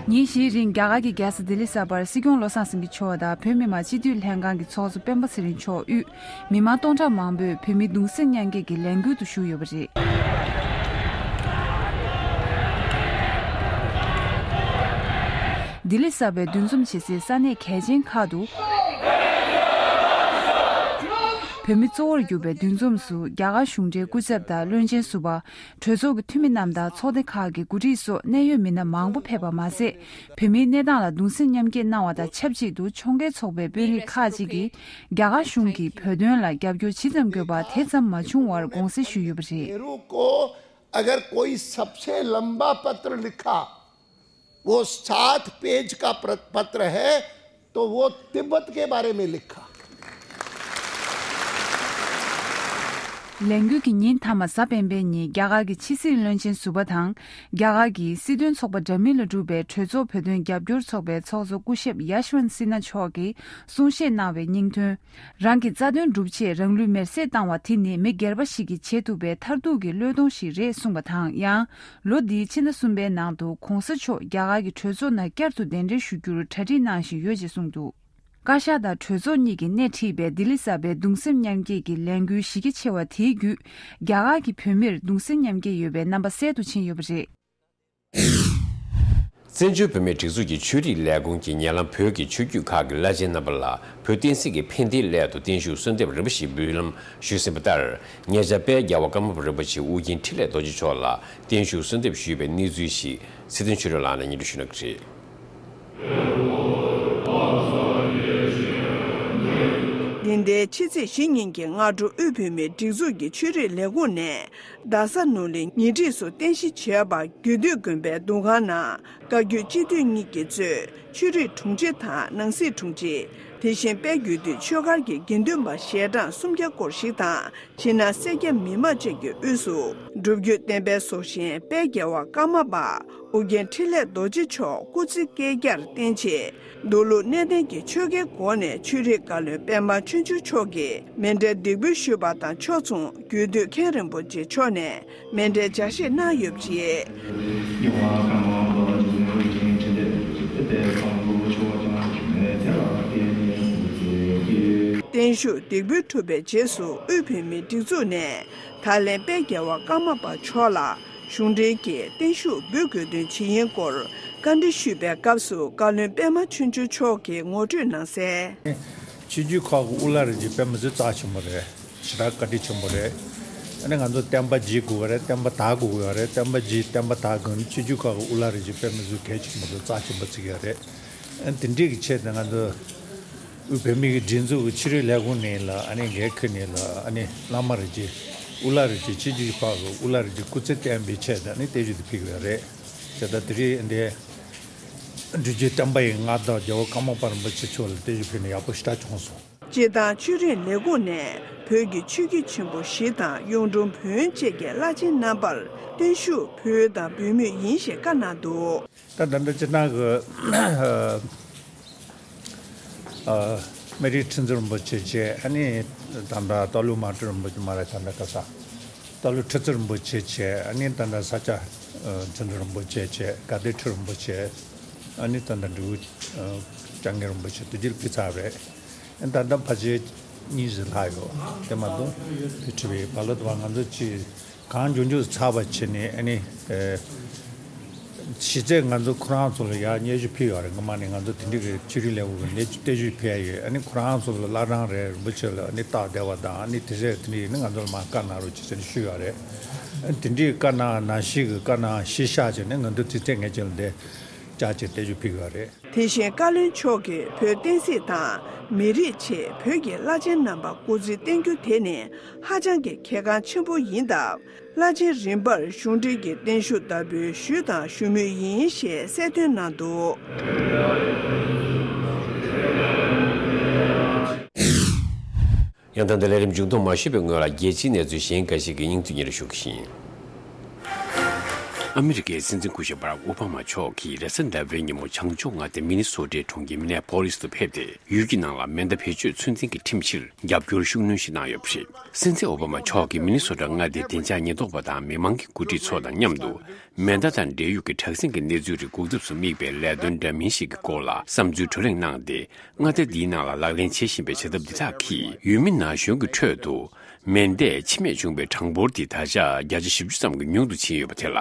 ཉིན་བཞིའི་རིང་རྒྱ་གར་གྱི་རྒྱལ་ས་ལྡི་ལི་གསར་པར་སྲིད་སྐྱོང་བློ་བཟང་སེང་གེ་མཆོག་དང་བོད་མི་མང་སྤྱི་འཐུས་ལྷན་ཁང་གི་ཚོགས་གཙོ་སྤེན་པ་ཚེ་རིང་མཆོག་དབུས་མི་མང་སྟོང་ཕྲག་མང་པོས་བོད་མིའི་གདུང་སེམས་མཉམ་སྐྱེད་ཀྱི་ལས་འགུལ་དུ་ཞུགས་ཡོད་པ་རེད། ལྡི་ལི་གསར་པའི་འདུ་འཛོམས་བྱེད་སའི་ས་གནས་གལ་ཆེན་ཁག་ཏུ། བོད་མི་གཙོ་བོར་གྱུར་པའི་འདུ་འཛོམས་སུ་རྒྱ་གར་གཞུང་འབྲེལ་སྐུ་ཚབ་དང་བློན་ཆེན་ཟུར་པ། གྲོས་ཚོགས་ཀྱི་འཐུས་མི་རྣམས་དང་ཚོགས་སྡེ་ཁག་གི་འགོ་ཁྲིད་སོགས་གནད་ཡོད་མི་སྣ་མང་པོ་ཕེབས་པ་མ་ཟད། བོད་མིའི་གནས་སྟངས་ལ་གདུང་སེམས་མཉམ་སྐྱེད་གནང་བ་དང་ཆབས་ཅིག་ཏུ་ཕྱོགས་འགལ་ཚོགས་པའི་དཔོན་རིགས་ཁག་ཅིག་གིས་རྒྱ་གར་གཞུང་གིས་བོད་དོན་ལ་རྒྱབ་སྐྱོར་ཇི་ཙམ་དགོས་པ་དེ་ཙམ་མ་བྱུང་བར་དགོངས་སེལ་ཞུས་ཡོད་པ་རེད། नेहरू को अगर कोई सबसे लंबा पत्र लिखा, वो सात पेज का प्र- पत्र है, तो वो तिब्बत के बारे में लिखा। ལས་འགུལ་གྱི་ཉིན་མཐའ་མ་གཟའ་སྤེན་པའི་ཉིན་རྒྱ་གར་གྱི་ཕྱི་སྲིད་བློན་ཆེན་ཟུར་པ་དང་། རྒྱ་གར་གྱི་སྲིད་དོན་ཚོགས་པ་འདྲ་མིན་ལས་གྲུབ་པའི་གྲོས་ཚོགས་བོད་དོན་རྒྱབ་སྐྱོར་ཚོགས་པའི་ཚོགས་གཙོ་སྐུ་ཞབས་ཡ་ཤ་ཝན་སི་ན་མཆོག་གིས་གསུང་བཤད་གནང་བའི་སྙིང་དོན། རང་གི་རྩ་དོན་སྒྲུབ་ཆེད་རང་ལུས་མེར་སྲེག་བཏང་བ་དེ་ནི་མི་སྒེར་པ་ཞིག་གིས་བྱེད་ཐུབ་པའི་མཐར་ཐུག་གི་བློས་གཏོང་ཞིག་རེད་གསུངས་པ་དང་། ཡང་ལོ་འདིའི་ཕྱི་ཟླ་གསུམ་པའི་ནང་དུ་གོང་ས་མཆོག་རྒྱ་གར་གྱི་གྲོས་ཚོགས་ནང་བསྐྱར་དུ་གདན་འདྲེན་ཞུ་རྒྱུར་གྲ་སྒྲིག་གནང་བཞིན་ཡོད་ཅེས་གསུངས་འདུག་བཀའ་ཤག་དང་གྲོས་ཚོགས་གཉིས་ཀྱིས་སྣེ་ཁྲིད་པའི་ལྡི་ལི་གསར་པའི་གདུང་སེམས་མཉམ་སྐྱེད་ཀྱི་ལས་འགུལ་གཞི་རྒྱ་ཆེ་བ་དེའི་བརྒྱུད། རྒྱ་གར་གྱི་བོད་མིར་གདུང་སེམས་མཉམ་སྐྱེད་ཡོད་པའི་རྣམ་པ་གསལ་དུ་ཕྱིན་ཡོད་པ་རེད། བཙན་བྱོལ་བོད་མིའི་སྒྲིག་འཛུགས་ཀྱི་ཆོས་རིག་ལས་ཁུངས་ཀྱིས་ཉེ་ལམ་བོད་ཀྱི་ཆོས་བརྒྱུད་ཁག་གི་བླ་ཆེན་རྣམ་པ་ལ་བོད་བསྟན་སྲིད་ཀྱི་ཕན་བདེའི་སླད་དུ་བརྟན་བཞུགས་གསོལ་འདེབས་རིམ་པ་ཞིག་འབུལ་ལམ་ཞུས་ཟིན་པ་ལྟར། ཉེ་ཆར་དཔལ་རྒྱལ་བ་ཀརྨ་པ་རིན་པོ་ཆེ་ཨོ་རྒྱན་འཕྲིན་ལས་རྡོ་རྗེ་མཆོག་ལ་བརྟན་བཞུགས་གསོལ་འདེབས་ཞུས་པའི་གནས་ཚུལ་ཞིག་ཚེ་བརྟན་ཆོས་སྒྲོན་ལགས་ནས་སྙན་སྒྲོན་ཞུ་གནང་གི་རེད། འདི་ཟླའི་ཕྱི་ཚེས་བཞི་ཉིན་གྱི་སྔ་དྲོ་དབུས་བོད་མིའི་སྒྲིག་འཛུགས་ཀྱི་ཆོས་རིག་ལས་ཁུངས་ནས་རྡ་ས་ནོར་གླིང་ཉེ་འཁྲིས་སུ་རྟེན་གཞི་བྱས་པ་རྒྱུད་སྟོད་དགོན་པའི་འདུ་ཁང་ནང་བཀའ་བརྒྱུད་སྤྱི་འཐུས་གཉིས་ཀྱིས་གཙོས་ཆོས་རིག་དྲུང་ཆེ་དང་ནང་སྲིད་དྲུང་ཆེ། དེ་བཞིན་དཔལ་རྒྱུད་སྟོད་ཆོས་སྒར་གྱི་དགེ་འདུན་པ་ཞལ་གྲངས་སུམ་བརྒྱ་སྐོར་ཞིག་དང་། ཕྱི་ནང་སེར་སྐྱ་མི་མང་བཅས་ཀྱི་དབུས་སུ་སྒྲུབ་བརྒྱུད་བསྟན་པའི་སྲོག་ཤིང་དཔལ་རྒྱལ་བ་ཀརྨ་པ་ཨོ་རྒྱན་འཕྲིན་ལས་རྡོ་རྗེ་མཆོག་སྐུ་ཚེ་བསྐལ་བརྒྱར་བརྟན་ཆེད། མདོ་ལུགས་གནས་བརྟན་གྱི་ཆོ་གའི་སྒོ་ནས་ཆོས་རིག་བཀའ་བློན་པད་མ་ཆོས་འབྱོར་མཆོག་གིས་མཎྜལ་འདེགས་འབུལ་ཞུས་པ་དང་ཕྱོགས་མཚུངས་རྒྱུད་སྟོད་མཁན་རིན་པོ་ཆེ་མཆོག་ནས་མཎྜལ་ལྗགས་བཤད་གནང་ཡོད་པ་རེད། བརྟན་བཞུགས་འདེགས་འབུལ་གྲུབ་པའི་རྗེས་སུ་དབུས་བོད་མིའི་སྒྲིག་འཛུགས་ནས་ད་ལན་དཔལ་རྒྱལ་བ་ཀརྨ་པ་མཆོག་ལ་གཞུང་འབྲེལ་གྱི་བརྟན་བཞུགས་འབུལ་དགོས་དོན་ཇི་ཡིན་སྐོར་བཀའ་འདྲི་ཞུས་པའི་སྐབས་སུ་བཀའ་བློན་པད་མ་ཆོས་འབྱོར་མཆོག་གིས་ངོ་སྤྲོད་གནང་གསལ། ཆོས་བརྒྱུད་ཁག་གི་དབུ་བླ་རེ་གཅིག་དཔེ་མི་སྲིད་རྩ་ཆེན་པོ་རེད། ཞེ་དྲག་བཀའ་དྲིན་ཆེན་པོ་རེད། ཨ་ནི་ང་ཚོ་བསྟན་པ་བརྗེ་དགོས་པ་རེད། བསྟན་པ་དར་དགོས་ཀྱི་ཡོད་རེད། བསྟན་པ་བརྗེ་བསྟན་པ་དར་དགོས་ན་ཆོས་བརྒྱུད་ཁག་གི་དབུ་བླ་རེ་གཅིག་དཔེ་མི་སྲིད་གལ་ཆེན་པོ་འདུག་རྩ་ཆེན་པོ་བརྩི་གི་ཡོད་རེད། ཨ་ནི་དེ་འདྲས་ཀྱི་ཆེད་དུ་ང་ཚོ་དབུས་བོད་མི་གི་སྒྲིག་འཛུགས་ཀྱི་ཆོས་རིག་ལས་ཁུངས་ནས་ལ་ཨ་ནི་འགན་ཁུར་ནས་ལ་ཨ་ནི་བླ་མ་རེ་གཅིག་དབུ་བླ་རེ་གཅིག་ཆོས་བརྒྱུད་ཁག་གི་དབུ་བླ་རེ་གཅིག་སྐུ་ཚེ་བརྟན་པའི་ཆེད་དུ་ཨ་ནི་བརྟན་བཞུགས་དེ་ཕུལ་གི་ཡོད་རེད། བྱས་ཙང་དེ་རིང་འདི་སྒྲུབ་བརྒྱུད་བསྟན་པ་ཡི་མངའ་བདག་རྒྱལ་བ་ཀརྨ་པ་རིན་པོ་ཆེ་མཆོག་ལ་བརྟན་བཞུགས་ཕུལ་ནས་ཡག་པོ་ཞེ་དྲག་བྱུང་སོང་། སྤྱིར་བཏང་ཆོས་རིག་ལས་ཁུངས་ནས་བོད་ཀྱི་ཆོས་བརྒྱུད་ཆེན་པོ་བཞི་དང་གཡུང་དྲུང་བོན་བཅས་ཀྱི་བླ་ཆེན་རྣམ་པར་བརྟན་བཞུགས་ཕུལ་དང་འབུལ་མུས་ཡིན་ཞེས་བཀའ་གནང་འདུག་ད་ད་ལྟ་སྤྱིར་བཏང་གི་ཨ་སྨན་རིའི་ཁྲི་འཛིན་རིན་པོ་ཆེ་བཅས། ཨ་ནི་ད་ལྟ་སྟག་ལུང་མ་སྤྲུལ་རིན་པོ་ཆེ་མ་རེད། ད་ལྟ་ག་ས་སྟག་ལུང་ཁྲི་འཛིན་རིན་པོ་ཆེ་བཅས། ཨ་ནི་ད་ལྟ་ས་སྐྱ་ཁྲི་འཛིན་རིན་པོ་ཆེ་བཅས། དགའ་ལྡན་ཁྲི་རིན་པོ་ཆེ། ཨ་ནི་ད་ལྟ་འབྲི་གུང་སྐྱབས་མགོན་རིན་པོ་ཆེ་དེ་ཚོ་ཕུལ་ཚར་བ་རེད། ད་ལྟ་ཕལ་ཆེར་གཉིས་ཙམ་ལྷག་ཡོད། དེ་མ་གཏོགས་དེ་ཁྲི་པའི་བར་ལོ་དུ་བ་ང་ཚོ་ཅིག་གང་མགྱོགས་མགྱོགས་ཚར་བ་བྱས་ནས། ཨ་ནི་ཨེ་གཞི་རྩའི་ང་ཚོ་ཁོ་རང་ཚོ་ལ་ཡར་སྙན་ཞུ་ཕུལ་ཡོད་རེད། སྔོན་མ་ནས་ང་ཚོ་དེ་འདྲ་གི་ཆོས་རིག་ལས་ཁུངས་ཀྱི་ནས་བརྟན་བཞུགས་ཕུལ་ཡ་ཡོད། ཨ་ནི་ཁོ་རང་ཚོ་ལ་བླ་བྲང་རེད། རིན་པོ་ཆེ་ལ་ཨ་ནི་རྟགས་བསྡད་པ་དང་། ཨ་ནི་དེ་ཚོ་དེ་འདྲ་ཡིན་ན་ང་ཚོ་ལ་མར་བཀའ་གནང་རོགས་བྱེད་ཟེར་ནས་ཞུས་ཡོད་རེད། ཨ་ནི་དེ་འདྲའི་བཀའ་གནང་ནང་བཞིན་གྱི་བཀའ་གནང་གཞིར་བཞག་བྱས་ནས་ང་ཚོ་དེ་ཚོ་ངེད་ཅག་ལ་འདི་བཅར་བྱས་བརྟན་བཞུགས་ཕུལ་ཡོད་རེད། དེ་བཞིན་བཀའ་བློན་མཆོག་གིས་བོད་བསྟན་སྲིད་དང་མི་རིགས་ཆེད་བོད་ཀྱི་བླ་ཆེན་རྣམ་པ་སྐུ་ཚེ་བརྟན་རྒྱུ་དེ་ནི་ཧ་ཅང་གི་གལ་འགངས་ཆེན་པོ་ཡིན་སྟབས། བླ་ཆེན་རིམ་པར་གཞུང་འབྲེལ་གྱི་བརྟན་བཞུགས་བསྟར་འབུལ་ཞུས་དང་ཞུ་མུས་ཡིན་ཞེས་གསལ་སྟོན་གནང་འདུག་ཡང་ད་ལྟ་ལས་རིམ་མཇུག་བསྡོམས་མ་ཞུས་པའི་སྔོན་ལ་རྒྱལ་སྤྱིའི་གནས་ཚུལ་གཞན་འགའ་ཞིག་གི་སྙིང་བསྡུས་སྙན་སྒྲོན་ཞུ་གི་ཡིན། ཨ་མི་རི་ཀའི་སྲིད་འཛིན་སྐུ་ཞབས་བྷ་རག་ཨོ་བྷ་མ་མཆོག་གིས་རེས་གཟའ་ཟླ་བའི་ཉིན་མོ་བྱང་ཕྱོགས་མངའ་སྡེ་མི་ནི་སོ་ཊའི་གྲོང་ཁྱེར་མི་ནེ་ཕོ་ལིས་སུ་ཕེབས་ཏེ། ཡུལ་གྱི་ནང་ལ་མེ་མདའ་བེད་སྤྱོད་ཚོད་འཛིན་གྱི་ཁྲིམས་གཞིར་རྒྱབ་སྐྱོར་ཤུགས་སྣོན་ཞིག་གནང་ཡོད་པ་རེད། སྲིད་འཛིན་ཨོ་བྷ་མ་མཆོག་གིས་མི་ནི་སོ་ཊ་མངའ་སྡེའི་བདེ་འཇགས་ཉེན་རྟོག་པ་དང་མི་མང་གི་འགོ་ཁྲིད་ཚོ་དང་མཉམ་དུ། མེ་མདའ་དང་འབྲེལ་ཡོད་ཀྱི་དྲག་ཟིང་གི་གནས་ཚུལ་རིགས་འགོག་ཐབས་སུ་དམིགས་པའི་ལས་དོན་འདྲ་མིན་ཞིག་གི་སྐོར་ལ་བསམ་ཚུལ་བགྲོ་གླེང་གནང་སྟེ། མངའ་སྡེ་འདིའི་ནང་ལ་ལག་ལེན་བྱེད་བཞིན་པའི་བྱ་ཐབས་འདི་དག་གིས་ཡུལ་མི་ན་གཞོན་གྱི་ཁྲོད་དུ་མེ་མདས་འཆི་རྨས་བྱུང་བའི་གྲངས་འབོར་དེ་ད་ཆ་བརྒྱ་ཆ་བཞི་བཅུ་ཙམ་གྱིས་ཉུང་དུ་ཕྱིན་ཡོད་པ་དེ་ལ་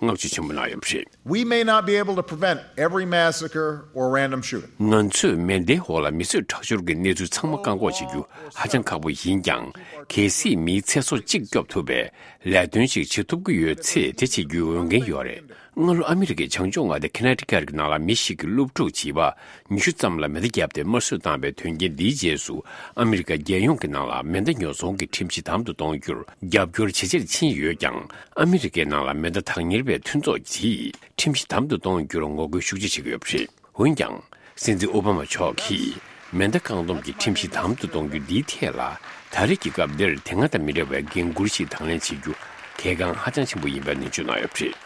བསྔགས་བརྗོད་ཆེན་པོ་གནང་ཡོད་པ་རེད། We may not be able to prevent every massacre or random shooting. ང་ཚོས་མེ་མདའི་འོག་ལ་མི་གསོད་ཁྲག་སྦྱོར་གྱི་གནས་ཚུལ་ཚང་མ་བཀག་འགོག་བྱེད་རྒྱུ་ཧ་ཅང་ཁག་པོ་ཡིན་ཀྱང་། གལ་སྲིད་མིའི་ཚེ་སྲོག་གཅིག་སྐྱོབ་ཐུབ་པའི་ལས་དོན་ཞིག་བྱེད་ཐུབ་ཀྱི་ཡོད་ཚེ། དེ་བྱེད་རྒྱུའི་འོས་འགན་ཡོད་རེད། སྔ་ལོ་ཨ་མི་རི་ཀའི་བྱང་ཕྱོགས་མངའ་སྡེ་ཁི་ནེ་ཊི་ཀཊ་ཀྱི་ནང་ལ་མི་ཞིག་གིས་སློབ་ཕྲུག་བྱིས་པ་ཉི་ཤུ་ཙམ་ལ་མེ་མདའ་བརྒྱབ་སྟེ་དམར་གསོད་བཏང་བའི་དོན་རྐྱེན་འདིའི་རྗེས་སུ། ཨ་མི་རི་ཀ་རྒྱལ་ཡོངས་ཀྱི་ནང་ལ་མེ་མདའ་ཉོ་ཚོང་གི་ཁྲིམས་གཞི་དམ་དུ་གཏོང་རྒྱུར་རྒྱབ་སྐྱོར་ཇེ་ཆེར་ཕྱིན་ཡོད་ཀྱང་། ཨ་མི་རི་ཀའི་ནང་ལ་མེ་མདའ་བདག་གཉེར་བའི་མཐུན་ཚོགས་ཀྱིས་ཁྲིམས་གཞི་དམ་དུ་གཏོང་རྒྱུར་ངོ་རྒོལ་ཤུགས་ཆེ་བྱེད་ཀྱི་ཡོད་པ་རེད། འོན་ཀྱང་། སྲིད་འཛིན་ཨོ་བྷ་མ་མཆོག་གིས་མེ་མདའ་བཀག་སྡོམ་གྱི་ཁྲིམས་གཞི་དམ་དུ་གཏོང་རྒྱུ་འདིའི་ཐད་ལ། ད་རེས་ཀྱི་སྐབས་འདིར་དེ་སྔ་དང་མི་འདྲ་བའི་འགན་འཁུར་ཞིག་དང་ལེན་བྱེད་རྒྱུ་གལ་འགངས་ཧ་ཅང་ཆེན་པོ་ཡིན་པའི་ནན་བརྗོད་གནང་ཡོད་པ་རེད།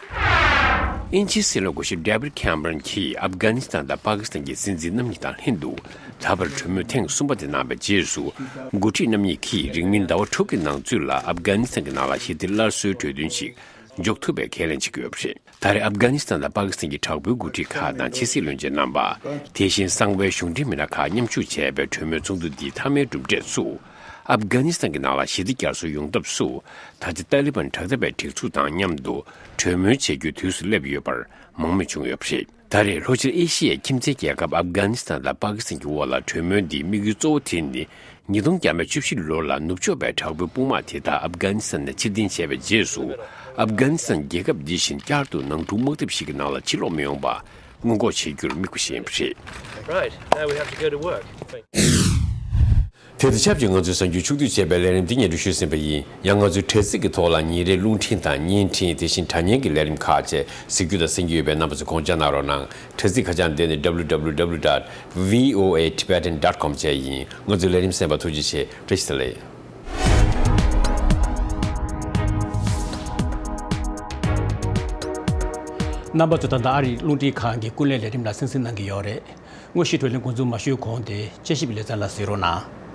དབྱིན་ཇིའི་སྲིད་བློན་སྐུ་ཞབས་David Cameron གྱིས་ཨབ་གྷ་ནི་སི་ཐན་དང་པ་ཀི་སི་ཐན་གྱི་སྲིད་འཛིན་རྣམ་གཉིས་དང་ལྷན་དུ་ད་བར་གྲོས་མོལ་ཐེངས་གསུམ་པ་དེ་གནང་བའི་རྗེས་སུ། འགོ་ཁྲིད་རྣམ་གཉིས་ཀྱིས་རིང་མིན་ཟླ་བ་དྲུག་གི་ནང་ཚུད་ལ་ཨབ་གྷ་ནི་སི་ཐན་གྱི་ནང་ལ་ཞི་བདེ་སླར་གསོའི་གྲོས་མཐུན་ཞིག་འཇོག་ཐུབ་པའི་ཁས་ལེན་བྱེད་ཀྱི་ཡོད་པ་རེད། ད་རེས་ཨབ་གྷ་ནི་སི་ཐན་དང་པ་ཀི་སི་ཐན་གྱི་དྲག་པོའི་འགོ་ཁྲིད་ཁག་དང་ཕྱི་སྲིད་བློན་ཆེན་རྣམ་པ། དེ་བཞིན་གསང་བའི་གཞུང་འབྲེལ་མི་སྣ་ཁག་མཉམ་ཞུགས་བྱས་པའི་གྲོས་མོལ་ཚོགས་འདུ་འདིའི་མཐའ་མའི་གྲུབ་འབྲས་སུ། ཨབ་གྷ་ནི་སི་ཐན་གྱི་ནང་ལ་ཞི་བདེ་བསྐྱར་གསོ་ཡོང་ཐབས་སུ། ད་ཆ་ཏཱ་ལི་བན་དྲག་འཐབ་པའི་སྒྲིག་འཛུགས་དང་མཉམ་དུ་གྲོས་མོལ་བྱེད་རྒྱུའི་དུས་སུ་སླེབས་ཡོད་པར་མང་མོས་བྱུང་ཡོད་པ་རེད། ད་རེས་ལྷོ་ཕྱོགས་ཨེ་ཤི་ཡའི་ཁྱིམ་མཚེས་རྒྱལ་ཁབ་ཨབ་གྷ་ནི་སི་ཐན་དང་པ་ཀི་སི་ཐན་གྱི་དབར་ལ་གྲོས་མོལ་འདིའི་དམིགས་ཡུལ་གཙོ་བོ་དེ་ནི། ཉིས་སྟོང་བརྒྱ་མེད་བཅུ་བཞི་ལོར་ལ་ནུབ་ཕྱོགས་པའི་དྲག་པོའི་དཔུང་དམག་དེ་དག་ཨབ་གྷ་ནི་སི་ཐན་ནས་ཕྱིར་འཐེན་བྱས་པའི་རྗེས་སུ། ཨབ་གྷ་ནི་སི་ཐན་རྒྱལ་ཁབ་འདི་བཞིན་བསྐྱར་དུ་ནང་འཁྲུག་དམག་འཐབ་ཞིག་གི་ནང་ལ་ཕྱིར་ལོག་མི་ཡོང་བ་སྔོན་འགོག་བྱེད་རྒྱུར་དམིགས་པ་ཞིག་ཡིན་པ་རེད། Right. Now we have to go to work. དེ་དང་ཆབས་ཅིག་ང་ཚོའི་གསར་འགྱུར་ཕྱོགས་བསྡུས་བྱས་པའི་ལས་རིམ་འདི་སྙན་སྒྲོན་ཞུས་ཟིན་པ་ཡིན། ཡང་ང་ཚོའི་དྲ་ཚིགས་ཀྱི་ཐོག་ལ་ཉིན་རེའི་རླུང་འཕྲིན་དང་བརྙན་འཕྲིན། དེ་བཞིན་དྲ་བརྙན་གྱི་ལས་རིམ་ཁག་བཅས་གཟིགས་རྒྱུ་དང་གསན་རྒྱུ་ཡོད་པས། རྣམ་པ་ཚོས་དགོངས་འཇགས་གནང་རོགས་གནང་། དྲ་ཚིགས་ཁ་བྱང་འདི་ནི་W W W dot V O A Tibetan dot com བཅས་ཡིན། ང་ཚོའི་ལས་རིམ་གསན་པར་ཐུགས་རྗེ་ཆེ། བཀྲ་ཤིས་བདེ་ལེགས། རྣམ་པ་ཚོ་ད་ལྟ་ཨ་རིའི་རླུང་འཕྲིན་ཁང་གི་ཀུན་གླེང་ལས་རིམ་ལ་གསན་གཟིགས་གནང་གི་ཡོད་རེད། དངོས་གཞི་བགྲོ་གླེང་འགོ་འཛུགས་མ་ཞུས་གོང་དེ་དཔྱད་ཞིབ་ལེ་ཚན་ལ་གཟིགས་རོགས་གནང་།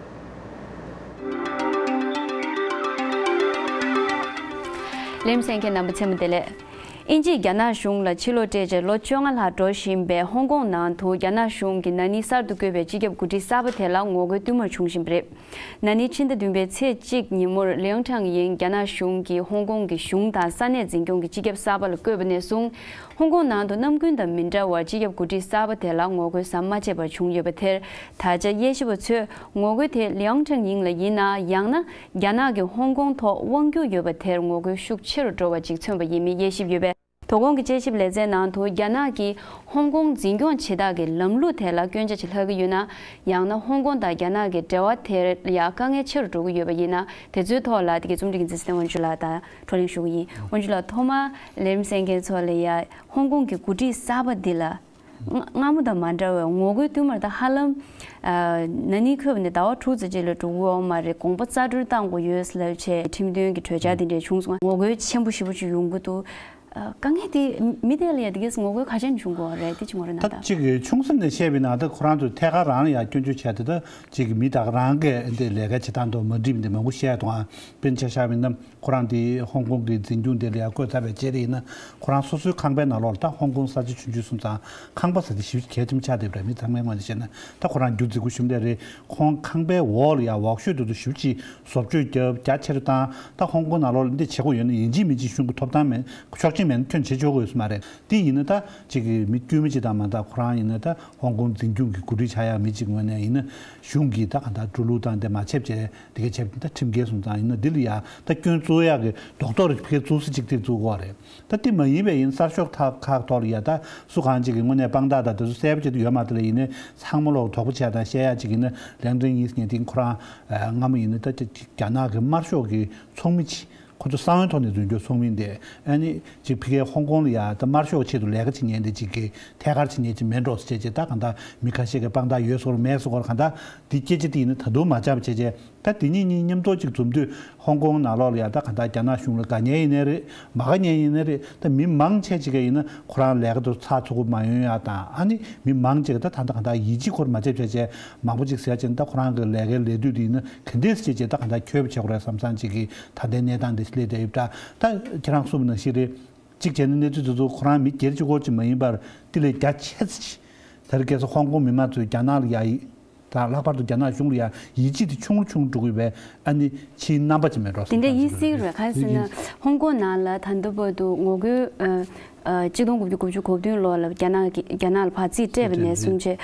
ལེམ་གསན་མཁན་རྣམ་པ་ཚང་མ་བདེ་ལེགས། དབྱིན་ཇིས་རྒྱ་ནག་གཞུང་ལ་ཕྱིར་ལོག་སྤྲད་རྗེས་ལོ་བཅོ་ལྔ་ལྷག་འགྲོ་བཞིན་པའི་ཧོང་ཀོང་ནང་དུ་རྒྱ་ནག་གཞུང་གིས་ན་ནིང་གསར་དུ་བསྐོས་པའི་སྤྱི་ཁྱབ་འགོ་ཁྲིད་གསར་པ་དེ་ལ་ངོ་རྒོལ་བསྟུད་མར་བྱུང་བཞིན་པ་རེད། ན་ནིང་ཕྱི་ཟླ་བདུན་པའི་ཚེས་གཅིག་ཉིན་མོར་ལིའང་ཁྲང་ཡིང་རྒྱ་ནག་གཞུང་གིས་ཧོང་ཀོང་གི་གཞུང་དང་ས་གནས་འཛིན་སྐྱོང་གི་སྤྱི་ཁྱབ་གསར་པ་ལ་བསྐོས་པ་ནས་བཟུང་། ཧོང་ཀོང་ནང་དུ་ནམ་རྒྱུན་དང་མི་འདྲ་བར་སྤྱི་ཁྱབ་འགོ་ཁྲིད་གསར་པ་དེ་ལ་ངོ་རྒོལ་ཟམ་མ་ཆད་པར་བྱུང་ཡོད་པ་དེར། ད་ཆ་དབྱེ་ཞིབ་པ་ཚོས་ངོ་རྒོལ་དེ་ལིའང་ཁྲང་ཡིང་ལ་ཡིན་ན། ཡང་ན་རྒྱ་ནག་གིས་ཧོང་ཀོང་ཐོག་དབང་བསྒྱུར་ཡོད་པ་དེར་ངོ་རྒོལ་ཤུགས་ཆེ་རུ་འགྲོ་བ་ཅིག་མཚོན་པ་ཡིན་མིན་དབྱེ་ཞིབ་ཡོད་པས། དོ་དགོང་གི་དཔྱད་ཞིབ་ལེ་ཚན་ནང་དུ་རྒྱ་ནག་གིས་ཧོང་ཀོང་འཛིན་སྐྱོང་བྱེད་སྟངས་ཀྱི་ལམ་ལུགས་དེ་ལ་སྐྱོན་ཆ་ཅིག་ལྷག་གི་ཡོད་ན། ཡང་ན་ཧོང་ཀོང་དང་རྒྱ་ནག་གི་འབྲེལ་བ་དེར་ཡང་དཀའ་ངལ་ཆེ་རུ་འགྲོ་གི་ཡོད་པ་ཡིན་ན། དེ་ཚོའི་ཐོག་ལ་དེ་གའི་རྩོམ་སྒྲིག་འཛིན་སྲིད་དབང་ཕྱུག་ལགས་དང་བགྲོ་གླེང་ཞུ་གི་ཡིན། དབང་ཕྱུག་ལགས། ཐོག་མར་ལས་རིམ་གསན་མཁན་ཚོ་ལ་ཡ་ཧོང་ཀོང་གི་འགོ་ཁྲིད་གསར་པ་འདི་ལ། སྔ་སྔ་མོ་དང་མ་འདྲ་བའི་ངོ་རྒོལ་བསྟུད་མར་ད་ཧ་ལམ། ཨ། ན་ནིང་འཁོད་པ་ནས་ཟླ་བ་དྲུག་ཙམ་ཅིག་ལས་འགྲོ་གི་ཡོད་མ་རེད། དགོངས་པ་རྩ་འཁྲོལ་བཏང་དགོས་ཡོད་ལབ་བྱས་ཁྲིམས་དོན་གྱི་གྲོས་འཆར་འདི་འདྲ་བྱུང་སོང་། ངོ་རྒོལ་ཆེན་པོ་ཞེ་པོ་ཅིག་ཡོང་གི་འདུག་ཨ། དཀའ་ངལ་དེ་མི་དེ་ལ་ཡ་དེ་གས་ངོ་རྒོལ་ག་ཅན་བྱུང་གི་ཡོད་རེད། དེ་ཅིག་ངོ་རེ་ན་ད། ད་ཅིག་ཆུང་ཙམ་ནས་བཤད་པ་ཡིན་ན་ད་ཁོ་རང་ཚོ་ཐད་ཀར་རང་ལ་ཡ་སྐྱོན་བརྗོད་བྱས་ཏེ། ད་ཅིག་མི་ད་ག་རང་གིས་འདི་ལས་ཀ་བྱེད་སྟངས་དང་མ་འགྲིག་པ་འདི་མང་པོ་བཤད་འདུག་ཨ། དཔེར་ན་ཆ་བཞག་པ་ཡིན་ན། ཁོ་རང་དེ་ཧོང་ཀོང་གི་འཛིན་སྐྱོང་དེ་ལ་ཡ་བསྐོས་ཚར་བའི་རྗེས་དེ་ཡིན་ན། ཁོ་རང་སོ་སོའི་ཁང་པའི་ནང་ལོགས་ལ། ད་ཧོང་ཀོང་ས་ཆ་ཆུང་ཆུང་སོང་ཙང་ཁང་པ་ཟེར་དེ་ཞེ་པོ་གལ་ཆེན་པོ་ཆགས་བསྡད་པ་རེད། མི་ཚང་མའི་ངོས་ནས་བཤད་ན། ད་ཁོ་རང་རྒྱུ་རྫིག་པོ་ཞིག་མ་རེད། ཁོང་ཁང་པའི་འོག་ལ་ཡ་འོག་ཤོད་དེ་ཚོ་ཞེ་པོ་ཅིག་བཟོ་བཅོས་རྒྱབ། རྒྱ་ཆེ་རུ་བཏང་། ད་ཧོང་ཀོང་ནང་ལོགས་ལ་འདི་བྱེད་དགོས་ཡོད་ན་ཡིན་གཅིག་མིན་གཅིག་གཞུང་གི་ཐོབ་ཐང་མེད། ཆོག་མཆན་མེད་ན་ཁྱོན་བྱེད་ཆོག་གི་ཡོད་ས་མ་རེད། དེ་ཡིན་ན་ད་ཅིག་གི་མི་དཀྱུས་མ་ཅིག་དང་མ་གཏོགས། ཁོ་རང་ཡིན་ན་ད་ཧོང་ཀོང་འཛིན་སྐྱོང་གི་འགོ་ཁྲིད་ཆགས་ཡག་མི་ཅིག་ངོས་ནས་ཡིན་ན། གཞུང་གིས་ད་གང་ལྟར་འགྲོ་ལུགས་དང་དེ་མ་ཆད་བྱས། དེ་གའི་ཆེད་ད་ཁྲིམས་འགལ་སོང་ཙང་ཡིན་ན། འདི་ལ་ཡ་ད་སྐྱོན་བཙུགས་ཡག་གི་རྡོག་རྡོག་རེ་ཕ་གིར་བཙུགས་ས་ཅིག་དེ་བཙུགས་དགོས་རེད། ད་དེ་མ་ཡིན་པའི་ཡིན་གསར་ཤོག་ཐག་ཁག་ཐོག་ལ་ཡ་ད་སུ་གང་ཅིག་གི་དངོས་གནས་དཔང་རྟགས་དང་དེ་ཚོ་གསལ་པོ་ཅིག་ད་ཡོད་མ་རེད་ལ། ཡིན་ནའི་ཚང་མ་ལོག་དོགས་པ་བྱས་དང་བཤད་ཡག་ཅིག་ཡིན་ན། ལེང་ཏིན་ཡིན་ཟེར་མཁན་དེ་ཁོ་རང་སྔ་མོ་ཡིན་ན་ད་ཅིག་རྒྱ་ནག་གི་དམར་ཤོག་གི་ཚོགས་མི་ཅིག་ཁོ་ཚོ་གསང་བའི་ཐོག་ནས་འཛུལ་རྒྱུ་ཚོགས་མི་འདི། ཨ་ནི་ཅིག་ཕ་གིའི་ཧོང་ཀོང་ལ་ཡ་ད་དམར་ཤོག་ཆེད་དུ་ལས་ཀ་བྱེད་མཁན་དེ་ཅིག་གི་ཐད་ཀར་བྱེད་མཁན་ཅིག་མིན་འགྲོ་ཟེར་བྱས་ཅིག་ད་གང་ལྟར་མི་ཁ་ཤས་ཀྱི་དཔང་རྟགས་ཡོད་སོགས་མེད་སོགས་གང་ལྟར་འདི་སྐད་ཆ་དེ་ཡིན་ན་ད་དུང་མ་བཅག་པ་བྱས་བྱས། ད་དེ་གཉིས་གཉིས་མཉམ་དུ་གཅིག་འཛོམས་དུས་ཧོང་ཀོང་ནང་ལོགས་ལ་ཡ་ད་ག་ད་རྒྱ་ནག་གཞུང་ལ་དགའ་ཉེ་ཡིན་ནའི་རེད། མ་དགའ་ཉེ་ཡིན་ནའི་རེད། ད་མི་མང་ཆེ་ཅིག་ག་ཡིན་ན་ཁོ་རང་ལས་ཀ་དུ་ཚགས་ཚུད་པོ་མ་ཡོང་ཡ་དང་། ཨ་ནི་མི་མང་ཅིག་ད་ད་ད་ག་ད་ཡིད་ཆེས་ཁོར་མ་བྱེད་བྱས་བྱས་མང་པོ་ཅིག་ཟེར་ཅིག་ད་ཁོ་རང་གི་ལས་ཀའི་ལས་དུས་དེ་ཡིན་ན་ག་འདྲས་ཅིག་བྱས་ད་ག་ད་འཁྱོལ་བ་བྱེད་དགོས་རེད་བསམ་བསམ་ཅིག་གི་ད་ལྟའི་གནས་སྟངས་དེ་སླེབས་བསྡད་ཡོད་ད། ད་ཁྱེད་རང་གསུངས་པ་ནང་བཞིན་རེད། གཅིག་བྱས་ན་གནས་ཚུལ་དེ་ཚོ་ཁོ་རང་མི་སྒེར་གཅིག་པོ་ཅིག་མ་ཡིན་པར་དེ་ལས་རྒྱ་ཆེ་ཙམ་ཞིག་དེར་སྐད་ས་ཧོང་ཀོང་མི་མང་ཚོས་རྒྱ་ནག་ལ་ཡ་ཡིད་དང་ལྷག་པར་དུ་རྒྱ་ནག་གཞུང་ལ་ཡ་ཡིད་ཆེས་དེ་ཆུང་རུ་ཆུང་རུ་འགྲོ་གི་ཡོད་པའི་ཨ་ནི་ཕྱིའི་རྣམ་པ་ཅིག་མེད་འགྲོ་དེ་འདྲ་ཡིན་སྲིད་རེད། ག་རེ་ཟེར་ན་ཧོང་ཀོང་ནང་ལ་ད་ལྟ་བར་དུ་ངོ་རྒོལ་ཨ་ཨ་གཅིག་སྟོང་དགུ་བརྒྱ་དགུ་བཅུ་གོ་བདུན་ལོ་ལ་རྒྱ་ནག་གི་རྒྱ་ནག་ལ་ཕར་རྩིས་སྤྲད་པ་ནས་བཟུང་བྱས།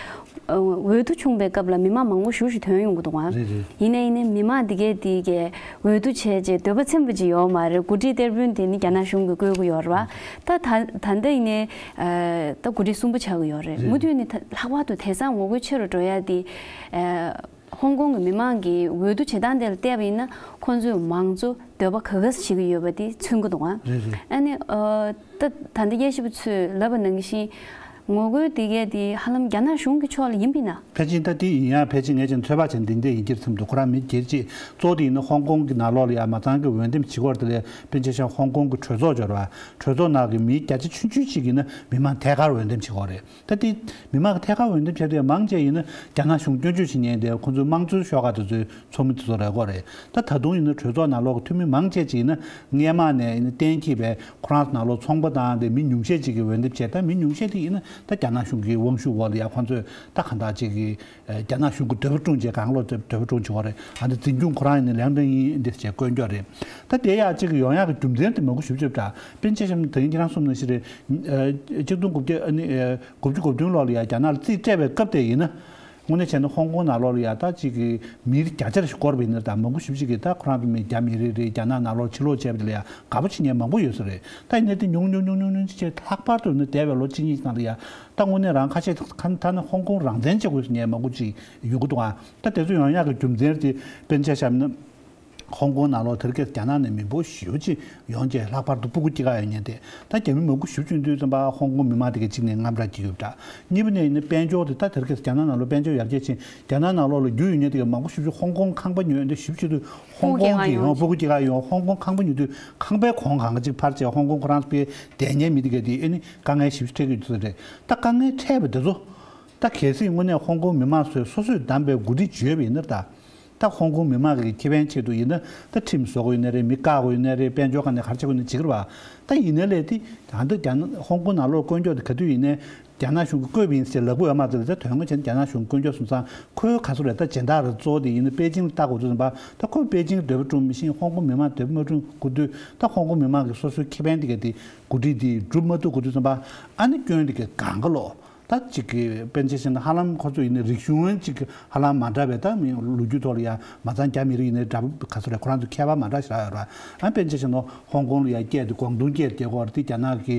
འོས་བསྡུ་བྱུང་བའི་སྐབས་ལ་མི་མང་མང་པོ་ཞེ་ཅིག་ཐོན་ཡོང་གི་འདུག་ག་རེད་རེད། ཡིན་ནའི་ཡིན་ནའི་མི་མང་འདི་གས་འདི་གས་འོས་བསྡུ་བྱས་རྗེས་འདོད་པ་ཚིམ་པ་ཅིག་ཡོད་མ་རེད། འགོ་ཁྲིད་གཏེར་དཔོན་དེ་ནི་རྒྱ་ནག་གཞུང་གིས་བསྐོ་གི་ཡོད་རེད་བ། ད་ད་ད་ལྟ་ཡིན་ནའི་ད་འགོ་ཁྲིད་གསུམ་པོ་ཆགས་ཀྱི་ཡོད་རེད། མུ་མཐུད་ནས་ད་ལྷག་པར་དུ་དེང་སང་ངོ་རྒོལ་ཆེ་རུ་འགྲོ་ཡ་དེ་ཧོང་ཀོང་གི་མི་མང་གིས་འོས་བསྡུ་བྱེད་སྟངས་དེ་ལ་བལྟས་པ་ཡིན་ན་ཁོང་ཚོས་མང་གཙོ་འདོད་པ་ག་ག་ཟེ་བྱེད་ཀྱི་ཡོད་པ་དེ་མཚོན་གྱི་འདུག་ཨ། རེད་རེད། ཨ་ནི་ཨ་ད་ད་ལྟ་དབྱེ་ཞིབ་པ་ཚོས་ལབ་པ་ནང་བཞིན་ངོ་རྒོལ་དེ་གས་དེ་ཧ་ལམ་རྒྱ་ནག་གཞུང་གི་ཕྱོགས་ལ་ཡིན་པས་ན། ཕལ་ཆེར་ད་དེ་ཡིན་ཡང་ཕལ་ཆེར་ངས་ཀྱང་ཚོད་དཔག་བྱས་འདི་འདྲ་ཡིན་གྱི་རེད་བསམ་འདུག་ཁོ་རང་མི་སྒེར་གཅིག་གཙོ་བོ་དེ་ཡིན་ན་ཧོང་ཀོང་གི་ནང་ལོགས་ལ་ཡང་མ་ཚང་གི་འོས་འདེམས་བྱེད་སྒོ་དེ་ལས་དཔེར་ན་ཆ་བཞག་ཧོང་ཀོང་གི་གྲོས་ཚོགས་འབྱོར་བ་གྲོས་ཚོགས་ནང་གི་མི་བརྒྱ་ཆ་ཆུང་ཆུང་ཅིག་ཡིན་ན་མི་མང་ཐད་ཀར་འོས་འདེམས་བྱེད་སྒོ་རེད། ད་དེ་མི་མང་གི་ཐད་ཀར་འོས་འདེམས་བྱས་ཏེ་མང་ཆེ་ཡིན་ན་རྒྱ་ནག་གཞུང་སྐྱོན་བརྗོད་བྱེད་མཁན་དེ་ཁོང་ཚོའི་དམངས་གཙོའི་ཤོག་ཁག་དེ་ཚོའི་ཚོགས་མི་དེ་ཚོ་རེད་གོ་རེད། ད་ད་དུང་ཡིན་ན་གྲོས་ཚོགས་ནང་ལོགས་ཀྱི་འཐུས་མི་མང་ཆེ་ཅིག་ཡིན་ན་སྔས་མ་ནས་ཡིན་ན་གཏན་འཁེལ་བའི་ཁོ་རང་ཚོ་ནང་ལོགས་ཚོང་པ་དང་དེ་མི་ཉུང་ཤས་ཅིག་གིས་འོས་འདེམས་བྱས། ད་མི་ཉུང་ཤས་དེ་ཡིན་ན་ད་རྒྱ་ནག་གཞུང་གི་དབང་ཤུགས་འོག་ལ་ཡ་ཁོང་ཚོས་ད་གང་ལྟར་ཅིག་གི་རྒྱ་ནག་གཞུང་གི་འདོད་པ་སྐྲུན་བྱས་གང་ལོག་འདོད་པ་སྐྲུན་བྱེད་དགོས་རེད། ཨ་འདི་འཛིན་སྐྱོང་ཁོ་རང་ཡིན་ན་ལན་ཀྲན་ཡིན་འདི་བྱས་བསྐོས་འགྱོག་རེད། ད་དེ་ཡ་ཅིག་ཡོང་ཡག་གི་རྒྱུ་མཚན་དེ་མང་པོ་ཞེ་པོ་ཅིག་ཡོད་པ་འདྲ། དཔེར་ན་ཆ་བཞག་ན་ད་རིང་ཁྱེད་རང་གསུངས་ནང་བཞིན་རེད། ཆིག་སྟོང་དགུ་བརྒྱ་ཨ་ནི་དགུ་བཅུ་གོ་བདུན་ལོ་ལ་ཡ་རྒྱ་ནག་ལ་རྩིས་སྤྲད་པའི་སྐབས་དེ་ཡིན་ན། དངོས་གནས་བྱས་ན་ཧོང་ཀོང་ནང་ལོགས་ལ་ཡ་ད་ཅིག་གི་མི་བརྒྱ་ཆ་ཞིག་བསྐོར་བ་ཡིན་ན་ད་མང་པོ་ཞེ་པོ་ཅིག་གིས་ད་ཁོ་རང་གི་མི་རྒྱ་མི་རིགས་རེད། རྒྱ་ནག་ནང་ལོགས་ཕྱིར་ལོག་བྱས་པ་དེ་ལ་ཡ་དགའ་པོ་བྱེད་མཁན་མང་པོ་ཡོད་ས་རེད། ད་ཡིན་ནའི་དེ་ཉུང་ཉུང་ཉུང་ཉུང་ཉུང་ཅིག་བྱས་ལྷག་པར་དུ་ཡིན་ན་འདས་པའི་ལོ་གཅིག་གཉིས་ནང་ལ་ཡ་ད་དངོས་གནས་རང་ཁ་ཤས་ཐ་ན་ཧོང་ཀོང་རང་བཙན་བྱེད་དགོས་ཟེར་མཁན་མང་པོ་ཅིག་ཡོང་གི་འདུག་ཨ། ད་དེ་ཚོ་ཡོང་ཡག་གི་རྒྱུ་མཚན་དེ་དཔེར་ན་ཆ་བཞག་ན། ཧོང་ཀོང་ནང་ལོགས་དེར་སྐད་རྒྱ་ནག་ནས་མི་འབོར་ཞེ་པོ་ཅིག་ཡོང་རྗེས་ལྷག་པར་དུ་སྤུ་གུ་སྐྱེ་ག་ཡོང་མཁན་དེ་ད་རྒྱ་མི་མང་པོ་ཞེ་པོ་ཅིག་ཡོང་དུས་ཙམ་པ་ཧོང་ཀོང་མི་མང་དེ་གས་གཅིག་ནས་དངངས་སྐྲག་སྐྱེ་ཡོད་པ་འདྲ། གཉིས་པ་ནས་ཡིན་ན་དཔལ་འབྱོར་དེ་ད་དེར་སྐད་རྒྱ་ནག་ནང་ལོགས་དཔལ་འབྱོར་ཡར་རྒྱས་ཕྱིན་རྒྱ་ནག་ནང་ལོགས་ལ་རྒྱུ་ཡོད་མཁན་དེ་གས་མང་པོ་ཞེ་པོ་ཅིག་ཧོང་ཀོང་ཁང་པ་ཉོས་དེ་ཞེ་པོ་ཅིག་དུས་ཧོང་ཀོང་གི་ཡོང་སྤུ་གུ་སྐྱེ་ག་ཡོང་ཧོང་ཀོང་ཁང་པ་ཉོས་དུས་ཁང་པའི་གོང་གང་ག་ཅིག་འཕར་བྱས་ཧོང་ཀོང་ཁོ་རང་ཚོ་དཔེ་བསྡད་མཁན་མི་དེ་གས་དེ་ཨེ་ནི་དཀའ་ངལ་ཞེ་པོ་ཅིག་འཕྲད་ཀྱི་ཡོད་ཚོད་རེད། ད་དཀའ་ངལ་འཕྲད་པ་དེ་ཚོ་ད་གལ་སྲིད་དངོས་གནས་ཧོང་ཀོང་མི་མང་ཚོས་སོ་སོས་བདམས་པའི་འགོ་ཁྲིད་བྱོས་པ་ཡིན་ན་ད། ད་ཧོང་ཀོང་མི་མང་གི་ཁེ་ཕན་ཆེད་དུ་ཡིན་ན་ད་ཁྲིམས་བཟོ་དགོས་ཡིན་ནའི་རེད། མི་བཀག་དགོས་ཡིན་ནའི་རེད། དཔལ་འབྱོར་སྒང་ནས་ག་རེ་བྱེད་དགོས་ཡིན་ནའི་བྱེད་ཀྱི་རེད་བ། ད་ཡིན་ནའི་ལས་དེ་ད་ལྟ་རྒྱ་ནག་ཧོང་ཀོང་ནང་ལོགས་བསྐོ་འཇོག་དེ་ག་དུས་ཡིན་ནའི་རྒྱ་ནག་གཞུང་གིས་བསྐོས་པ་ཡིན་ཟེར་ལབ་ཀྱི་ཡོད་མ་རེད། ད་དོན་ངོ་བྱས་ན་རྒྱ་ནག་གཞུང་བསྐོ་འཇོག་སོང་ཙང་ཁོའི་ག་ཚོད་རེད། ད་སྦྱིན་བདག་རེད། གཙོ་བོ་དེ་ཡིན་ན་པེ་ཅིང་ལ་བལྟ་དགོས་དུས་ཙམ་པ་ད་ཁོས་པེ་ཅིང་འདོད་པ་སྐྲུན་མི་ཤེས། ཧོང་ཀོང་མི་མང་འདོད་པ་མ་སྐྲུན་དགོས་དུས་ད་ཧོང་ཀོང་མི་མང་གི་སོ་སོའི་ཁེ་ཕན་དེ་ག་དེ་འགོ་ཁྲིད་དེ་སྒྲུབ་མ་ཐུབ་དགོས་དུས་ཙམ་པ་ཨ་ནི་སྐྱོན་དེ་ག་གང་ག་ལོག་ད་ཅིག་གི་དཔེར་ན་ཆ་བཞག་ན་ཧ་ལམ་ཁོ་ཚོ་ཡིན་ན་རིག་གཞུང་ཅིག་ཧ་ལམ་མ་འདྲ་བའི་ད་མི་ལོ་རྒྱུས་ཐོག་ལ་ཡང་མ་ཚང་རྒྱ་མི་རིགས་ཡིན་ན་འདྲ་པོ་ག་ཚོད་རེད། ཁོ་རང་ཚོ་ཁྱད་པར་མ་འདྲ་ཞིག་རག་ཡོད་ར། ཨ་དཔེར་ན་ཆ་བཞག་ན་ཧོང་ཀོང་ལ་ཡང་སྐད་དེ་ཀོང་ཏུང་སྐད་རྒྱག་གོ་ར། དེ་རྒྱ་ནག་གི་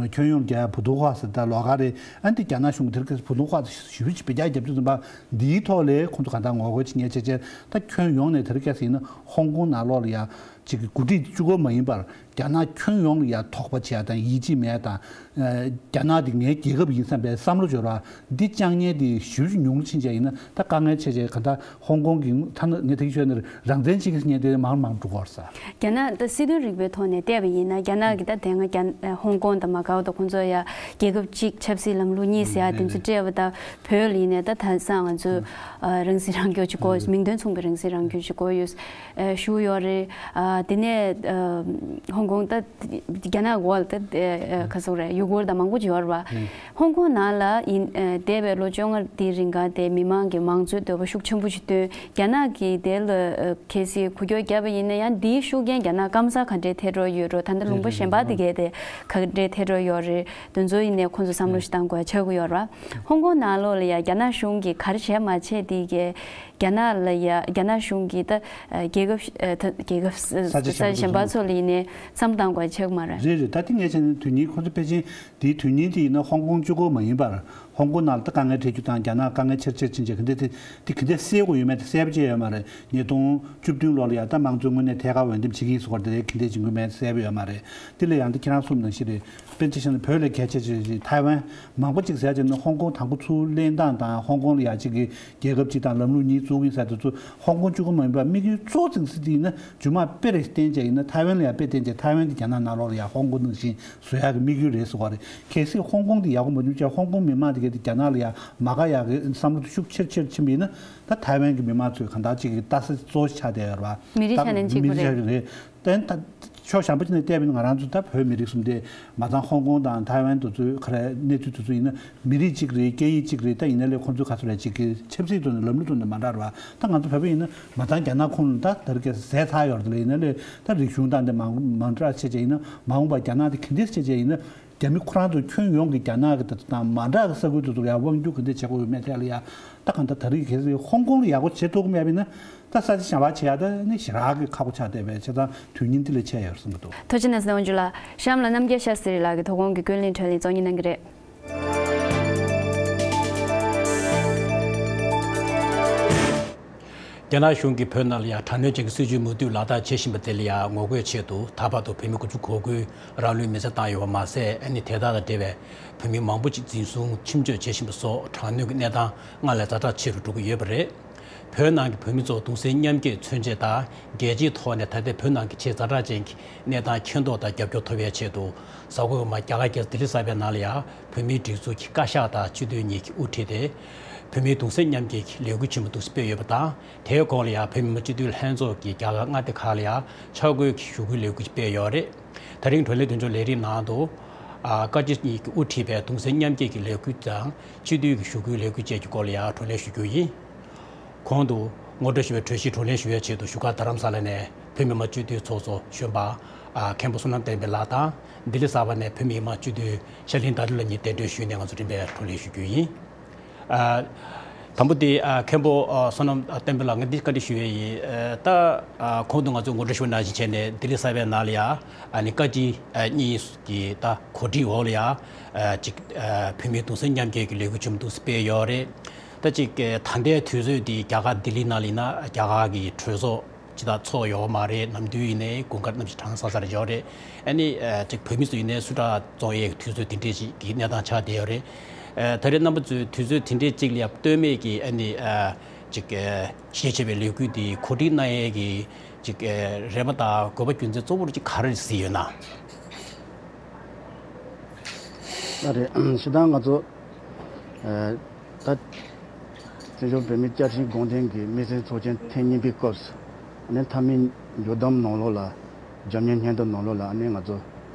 ཁྱོན་ཡོངས་རྒྱ་ཕུ་ཐུང་ཧྭ་ཟེར་ད་ལོགས་ཀ་རེད། ཨ་དེ་རྒྱ་ནག་གཞུང་གི་དེར་ཕུ་ཐུང་ཧྭ་ཞུ་ཞུ་བེད་སྤྱོད་རྒྱབ་དུས་ཙམ་པ་འདིའི་ཐོག་ལ་ཁོང་ཚོ་ག་འདྲ་ངོ་རྒོལ་བྱེད་མཁན་བྱས་བྱས་ད་ཁྱོན་ཡོངས་ནས་དེར་སྐད་ཡིན་ན་ཧོང་ཀོང་ནང་ལོགས་ལ་ཡང་ཅིག་གི་འགོ་ཁྲིད་གཅིག་པོ་མ་ཡིན་པར་རྒྱ་ནག་ཁྱོན་ཡོངས་ལ་ཡ་དོགས་པ་བྱེད་ཡ་དང་ཡིད་ཆེས་མེད་དང་། རྒྱ་ནག་འདི་ངའི་རྒྱལ་ཁབ་ཡིན་བསམ་པའི་བསམ་བློ་འབྱོར་བ་འདི་བཅང་མཁན་འདི་ཞེ་པོ་ཅིག་ཉུང་རུ་ཕྱིན་བྱས་ཡིན་ན་ད་དཀའ་ངལ་ཆེ་ཆེ་ག་ད་ཧོང་ཀོང་གི་ད་ནི་ངས་དེ་གི་ཤོད་ནས་རང་བཙན་ཅིག་ཟེར་མཁན་དེ་མང་མང་འགྲོ་གི་རེད་ས། རྒྱ་ནག་ད་སྲིད་དོན་རིག་པའི་ཐོག་ནས་བལྟས་པ་ཡིན་ན་རྒྱ་ནག་གི་ད་དེ་སྔ་རྒྱ་ཧོང་ཀོང་དང་མ་ཀའོ་དང་ཁོང་ཚོ་ཡ་རྒྱལ་ཁབ་གཅིག་ཆབ་སྲིད་ལམ་ལུགས་གཉིས་ཟེར་ཡ་དེ་ཚོ་སྤྲད་པ་ད་བོད་ལ་ཡིན་ནས་ད་ད་ས་ང་ཚོ་རང་སྲིད་རང་སྐྱོང་ཅིག་དགོས། མིང་དོན་མཚུངས་པའི་རང་སྲིད་རང་སྐྱོང་ཅིག་དགོས་ཡོད། ཞུ་ཡོད་རེད། དེ་ནས་ཧོང་ཀོང་ད་རྒྱ་ནག་འོག་ད་ག་སོག་རེད། ཡུ་གུར་དང་མང་པོ་ཅིག་ཡོད་རེད་བ། ཧོང་ཀོང་ནང་ལ་ཡིན་འདས་པའི་ལོ་བཅོ་ལྔ་དེའི་རིང་ག་དེ་མི་མང་གི་མང་གཙོའི་འདོད་པ་ཤུགས་ཆེན་པོ་ཞིག་བཏོན། རྒྱ་ནག་གིས་དེ་ལ་གལ་སྲིད་འགུལ་སྐྱོད་བརྒྱབ་པ་ཡིན་ན་ཡང་དེའི་ཤུགས་རྐྱེན་རྒྱ་ནག་སྐམ་ས་ག་འདྲའི་ཐད་གཏོང་ཡོད་འགྲོ། ད་ལྟ་ལུང་པ་གཞན་པ་དེ་གས་དེ་ག་འདྲའི་ཐད་གཏོང་ཡོད་རེད། དེ་ཚོ་ཡིན་ནས་ཁོང་ཚོ་བསམ་བློ་ཞིག་བཏང་དགོས་ཆགས་ཀྱི་ཡོད་རེད་བ། ཧོང་ཀོང་ནང་ལོགས་ལ་ཡང་རྒྱ་ནག་གཞུང་གིས་ག་རེ་བྱས་མ་བྱས་དེ་གས། རྒྱ་ནག་ལ་ཡ་རྒྱ་ནག་གཞུང་གིས་ད་རྒྱལ་ཁབ་རྒྱལ་ཁབ་ས་ཆ་གཞན་པ་ཚོ་ལ་ཡིན་ནའི་བསམ་བློ་བཏང་དགོས་ཆགས་མ་རེད། རེད་རེད། ད་དེ་ངས་བྱས་ན་དོན་སྙིང་ཁོ་ཚོ་ཕལ་ཆེར་དེའི་དོན་སྙིང་དེ་ཡིན་ན་ཧོང་ཀོང་གཅིག་པོ་མ་ཡིན་པར་ ཧོང་ཀོང་ནང་ལ་ད་དཀའ་ངལ་འཕྲད་རྒྱུ་དང་རྒྱ་ནག་དཀའ་ངལ་ཆེར་ཆེར་ཕྱིན་རྗེས་ག་འདྲ་དེ་དེ་ག་འདྲ་སེལ་དགོས་ཡོད་མེད་དེ་གསལ་པོ་ཅིག་ཡོད་མ་རེད། ཉིས་སྟོང་བཅུ་བདུན་ལོ་ལ་ཡ་ད་དམངས་གཙོའི་དངོས་གནས་ཐད་ཀར་འོས་འདེམས་བྱེད་ཀྱི་ཡིན་ཟེར་བ་དེ་ག་འདྲ་བྱེད་དགོས་མེད་གསལ་པོ་ཡོད་མ་རེད། དེ་ལ་ཡང་ད་ཁྱེད་རང་གསུངས་ནང་བཞིན་རེད། དཔེར་ན་ཆ་བཞག་ན་བོད་ལ་གལ་ཆེ་ཆེ་ཆེ་ཐའེ་ཝན་མང་པོ་ཅིག་ཟེར་བྱས་ན་ཧོང་ཀོང་དང་པོ་ཚུར་ལེན་སྟངས་དང་ཧོང་ཀོང་ལ་ཡ་གཅིག་གི་རྒྱལ་ཁབ་ཅིག་དང་ལམ་ལུགས་གཉིས་བཙུགས་ཡིན་ཟེར་དེ་ཚོ་ཧོང་ཀོང་གཅིག་པོ་མ་ཡིན་པར་དམིགས་ཡུལ་གཙོ་བོ་ཟིན་ས་དེ་ཡིན་ན་རྗེས་མ་དཔེ་རེ་བསྟན་བྱས་ཡིན་ན་ཐའེ་ཝན་ལ་ཡ་དཔེ་བསྟན་བྱས་ཐའེ་ཝན་དེ་རྒྱ་ནག་ནང་ལོགས་ལ་ཡ་ཧོང་ཀོང་ནང་བཞིན་བཟོ་ཡག་གི་དམིགས་ཡུལ་རེད་ཟེར་བ་རེད། གལ་སྲིད་ཧོང་ཀོང་དེ་ཡག་པོ་མ་བྱུང་ཚེ་ཧོང་ཀོང་མི་མང་དེ་གས་དེ་རྒྱ་ནག་ལ་ཡ་མ་དགའ་ཡག་གི་བསམ་བློ་དེ་ཤུགས་ཆེར་ཆེར་ཕྱིན་པ་ཡིན་ན་ད་ཐའེ་ཝན་གྱི་མི་མང་ཚོས་གང་ལྟར་ཅིག་གི་ལྟ་ས་གཙོ་བོ་ཆགས་བསྡད་ཡོད་རེད་བ། མི་རིགས་ད་ཆ་ནས་གཅིག་མི་པ་རིགས་རེད། ཆ་རེད་རེད། དེ་ད་ཕྱོགས་གཞན་པ་ཅིག་ནས་བལྟས་པ་ཡིན་ན་ང་རང་ཚོ་ད་བོད་མི་རིགས་གསུམ་དེ་མ་ཚང་ཧོང་ཀོང་དང་ཐའེ་ཝན་དེ་ཚོའི་ག་རེ་གནས་ཚུལ་དེ་ཚོ་ཡིན་ན་མི་རིགས་གཅིག་རེད། སྐད་ཡིག་གཅིག་རེད། ད་ཡིན་ན་ལས་ཁོང་ཚོའི་ག་ཚོད་རེད་ཅིག་གི་ཆབ་སྲིད་ཐོག་ནས་ལམ་ལུགས་ཐོག་ནས་མ་འདྲ་བ། ད་ང་ཚོ་བོད་པ་ཡིན་ན་མ་ཚང་རྒྱ་ནག་ཁོངས་ལ་ད་ད་རེས་ཀྱི་ཟས་ཚར་ཡོད་རེད། ལས་ཡིན་ན་ལས་ད་རིག་གཞུང་དང་དེ་མ་མ་འདྲ་བྱས་བྱས་ཡིན་ན་མ་འོངས་པ་རྒྱ་ནག་དེ་ག་འདྲས་བྱས་བྱས་ཡིན་ན་རྒྱ་མི་ཁོ་རང་ཚོ་ཁྱོན་ཡོངས་ཀྱི་རྒྱ་ནག་གི་ད་ཚོ་དང་མ་འདྲ་གི་ས་ཁུལ་དེ་ཚོ་ལ་ཡང་དབང་སྒྱུར་ག་འདྲས་བྱེད་དགོས་ཡོད་མེད་ཐད་ལ་ཡང་ད་གང་ལྟར་ད་རེས་གལ་སྲིད་ཧོང་ཀོང་ལ་ཡག་པོ་བྱེད་ཐུབ་ཀྱི་མེད་པ་ཡིན་ན། ད་ས་ཆ་གཞན་པ་བྱེད་ཡག་ད་ནི་ཞེ་དྲག་གི་ཁག་པོ་ཆགས་བསྡད་པས་བྱས་ཙང་དུས་ཡུན་འདི་ལས་ཆད་ཡོད་བསམ་གྱི་འདུག་ཐུགས་རྗེ་གནང་ཟེར་དབང་ཕྱུག་ལགས། གཤམ་ལ་རྣམ་རྒྱལ་ཤཱ་སི་རི་ལགས་ཀྱིས་དོ་དགོང་གི་ཀུན་གླེང་བགྲོ་གླེང་གཙོ་གཉེར་གནང་གི་རེད། རྒྱ་ནག་གཞུང་གིས་བོད་ནང་ལ་ཡང་དྲག་གནོན་ཅན་གྱི་སྲིད་བྱུས་མུ་མཐུད་ལག་བསྟར་བྱེད་བཞིན་པ་དེ་ལ་ཡང་ངོ་རྒོལ་ཆེད་དུ་ད་བར་དུ་བོད་མི་དགུ་བཅུ་གོ་དགུས་རང་ལུས་མེར་སྲེག་བཏང་ཡོད་པ་མ་ཟད། ཨ་ནི་དེ་དག་དང་འབྲེལ་བའི་བོད་མི་མང་པོ་ཅིག་འཛིན་བཟུང་ཁྲིམས་གཅོད་བྱེད་བཞིན་པ་སོགས་དྲག་གནོན་གྱི་གནས་སྟངས་སྔར་ལས་ཛ་དྲག་ཆེ་རུ་འགྲོ་གི་ཡོད་པ་རེད། བོད་ནང་གི་བོད་མི་ཚོ་གདུང་སེམས་མཉམ་སྐྱེད་མཚོན་ཆེད་དང་རྒྱལ་སྤྱིའི་ཐོག་ནས་ད་ལྟའི་བོད་ནང་གི་ཆེས་ཛ་དྲག་ཅན་གྱི་གནས་སྟངས་མཁྱེན་རྟོགས་དང་རྒྱབ་སྐྱོར་ཐོབ་ཡའི་ཆེད་དུ། གཟའ་འཁོར་བར་མ་རྒྱ་གར་རྒྱལ་ས་ལྡི་ལི་གསར་པའི་ནང་ལ་ཡང་བོད་མིའི་སྒྲིག་འཛུགས་ཀྱི་བཀའ་ཤག་དང་སྤྱི་འཐུས་གཉིས་ཀྱིས་དབུ་ཁྲིད་དེ། བོད་མིའི་གདུང་སེམས་མཉམ་སྐྱེད་ཀྱི་ལས་འགུལ་ཆེན་མོ་འདུག་སེ་སྤེལ་ཡོད་པ་དང་། དེའི་གོང་ལ་ཡང་བོད་མི་མང་སྤྱི་འཐུས་ལྷན་ཚོགས་ཀྱིས་རྒྱ་གར་མངའ་སྡེ་ཁག་ལ་ཡང་ཕྱག་འཁོད་ཀྱི་ཞུ་སྐུལ་ལས་འགུལ་སྤེལ་ཡོད་རེད། ད་རིང་བགྲོ་གླེང་མདུན་ལྕོག་ལས་རིམ་ནང་དུ། ཨ། བཀའ་སྤྱི་གཉིས་ཀྱིས་དབུ་ཁྲིད་པའི་གདུང་སེམས་མཉམ་སྐྱེད་ཀྱི་ལས་འགུལ་དང་སྤྱི་འཐུས་ཀྱི་ཞུ་སྐུལ་ལས་འགུལ་བཅས་ཀྱི་སྐོར་ལ་ཡང་བགྲོ་གླེང་ཞུ་རྒྱུ་ཡིན། གོང་དུ་ངོ་སྤྲོད་ཞུ་བའི་གྲོས་གཞི་བགྲོ་གླེང་ཞུ་བའི་ཆེད་དུ་བཞུགས་སྒར་རྡ་རམ་ས་ལ་ནས་བོད་མི་མང་སྤྱི་འཐུས་ཚོགས་གཙོ་གཞོན་པ། ཨ། མཁན་པོ་བསོད་ནམས་བསྟན་འཕེལ་ལགས་དང་། ལྡི་ལི་གསར་པ་ནས་བོད་མི་མང་སྤྱི་འཐུས་ཤར་གླིང་དར་ལུ་ལགས་གཉིས་གདན་འདྲེན་ཞུས་ནས་ང་ཚོ་རིམ་པས་བགྲོ་གླེང་ཞུ་རྒྱུ་ཡིན། ཨ། དང་པོ་དེ། ཨ། མཁན་པོ། ཨ། བསོད་ནམས་བསྟན་འཕེལ་ལགས། ང་འདི་བཀའ་འདྲི་ཞུ་ཡས་ཡིན། ཨ། ད། ཨ། གོང་དུ་ང་ཚོས་ངོ་སྤྲོད་ཞུ་བ་ནང་བཞིན་བྱས་ནས་ལྡི་ལི་གསར་པའི་ནང་ལ་ཡ། ཨ་ནི་བཀའ་སྤྱི། ཨ། གཉིས་ཀྱི་ད་གོ་སྒྲིག་འོག་ལ་ཡ། ཨ། ཅིག་ཨ། བོད་མིའི་གདུང་སེམས་མཉམ་སྐྱེད་ཀྱི་ལས་འགུལ་ཆེན་མོ་འདུག་སེ་སྤེལ་ཡོད་རེད། ད་ཅིག་ཨ། ད་ལྟའི་དུས་ཚོད་འདི་རྒྱ་གར་ལྡི་ལི་ནང་ལ་ཡིན་ན་རྒྱ་གར་གྱི་གྲོས་ཚོགས་ཅི་ལྟར་ཚོགས་ཡོད་མ་རེད། ནམ་དུས་ཡིན་ནའི་དགུན་ཁ་གནམ་གཤིས་གྲང་ས་ས་རེ་ཡོད་རེད། ཨ་ནི་ཨ་ཅིག་བོད་མི་ཚོ་ཡིན་ནའི་སུ་དྲག་བཙོང་ཡས་ཀྱི་དུས་ཚོད་དེ་འདྲས་ཅིག་གི་གནས་སྟངས་ཆགས་བསྡད་ཡོད་རེད། ཨ་ད་རེས་རྣམ་པ་ཚོས་དུས་ཚོད་དེ་འདྲས་ཅིག་ལ་ཡ་ལྟོས་མེད་ཀྱིས་ཨ་ནི་ཨ་ཅིག་ཨ་ཤེས་བྱ་བའི་ལས་འགུལ་འདི་གོ་སྒྲིག་གནང་ཡས་ཀྱི་ཅིག་ཨ་རེ་བ་དང་དགོས་པ་རྒྱུ་མཚན་གཙོ་བོར་ཅིག་ག་རེ་གཟིགས་ཡོད་ན། ད་རེས་སྤྱིར་བཏང་ང་ཚོ་ཨ་ད་བཙན་བྱོལ་བོད་མིའི་བསྐྱར་ཞིང་གོང་འཕེལ་གྱི་དམིགས་བསལ་ཚོགས་ཆེན་ཐེངས་གཉིས་པའི་སྐབས་སུ་ཨ་ནི་མཐའ་མའི་མཇུག་བསྡོམས་ནང་ལོགས་ལ་འཇམ་མཉེན་སྙན་ཐོ་ནང་ལོགས་ལ་ཨ་ནི་ང་ཚོ་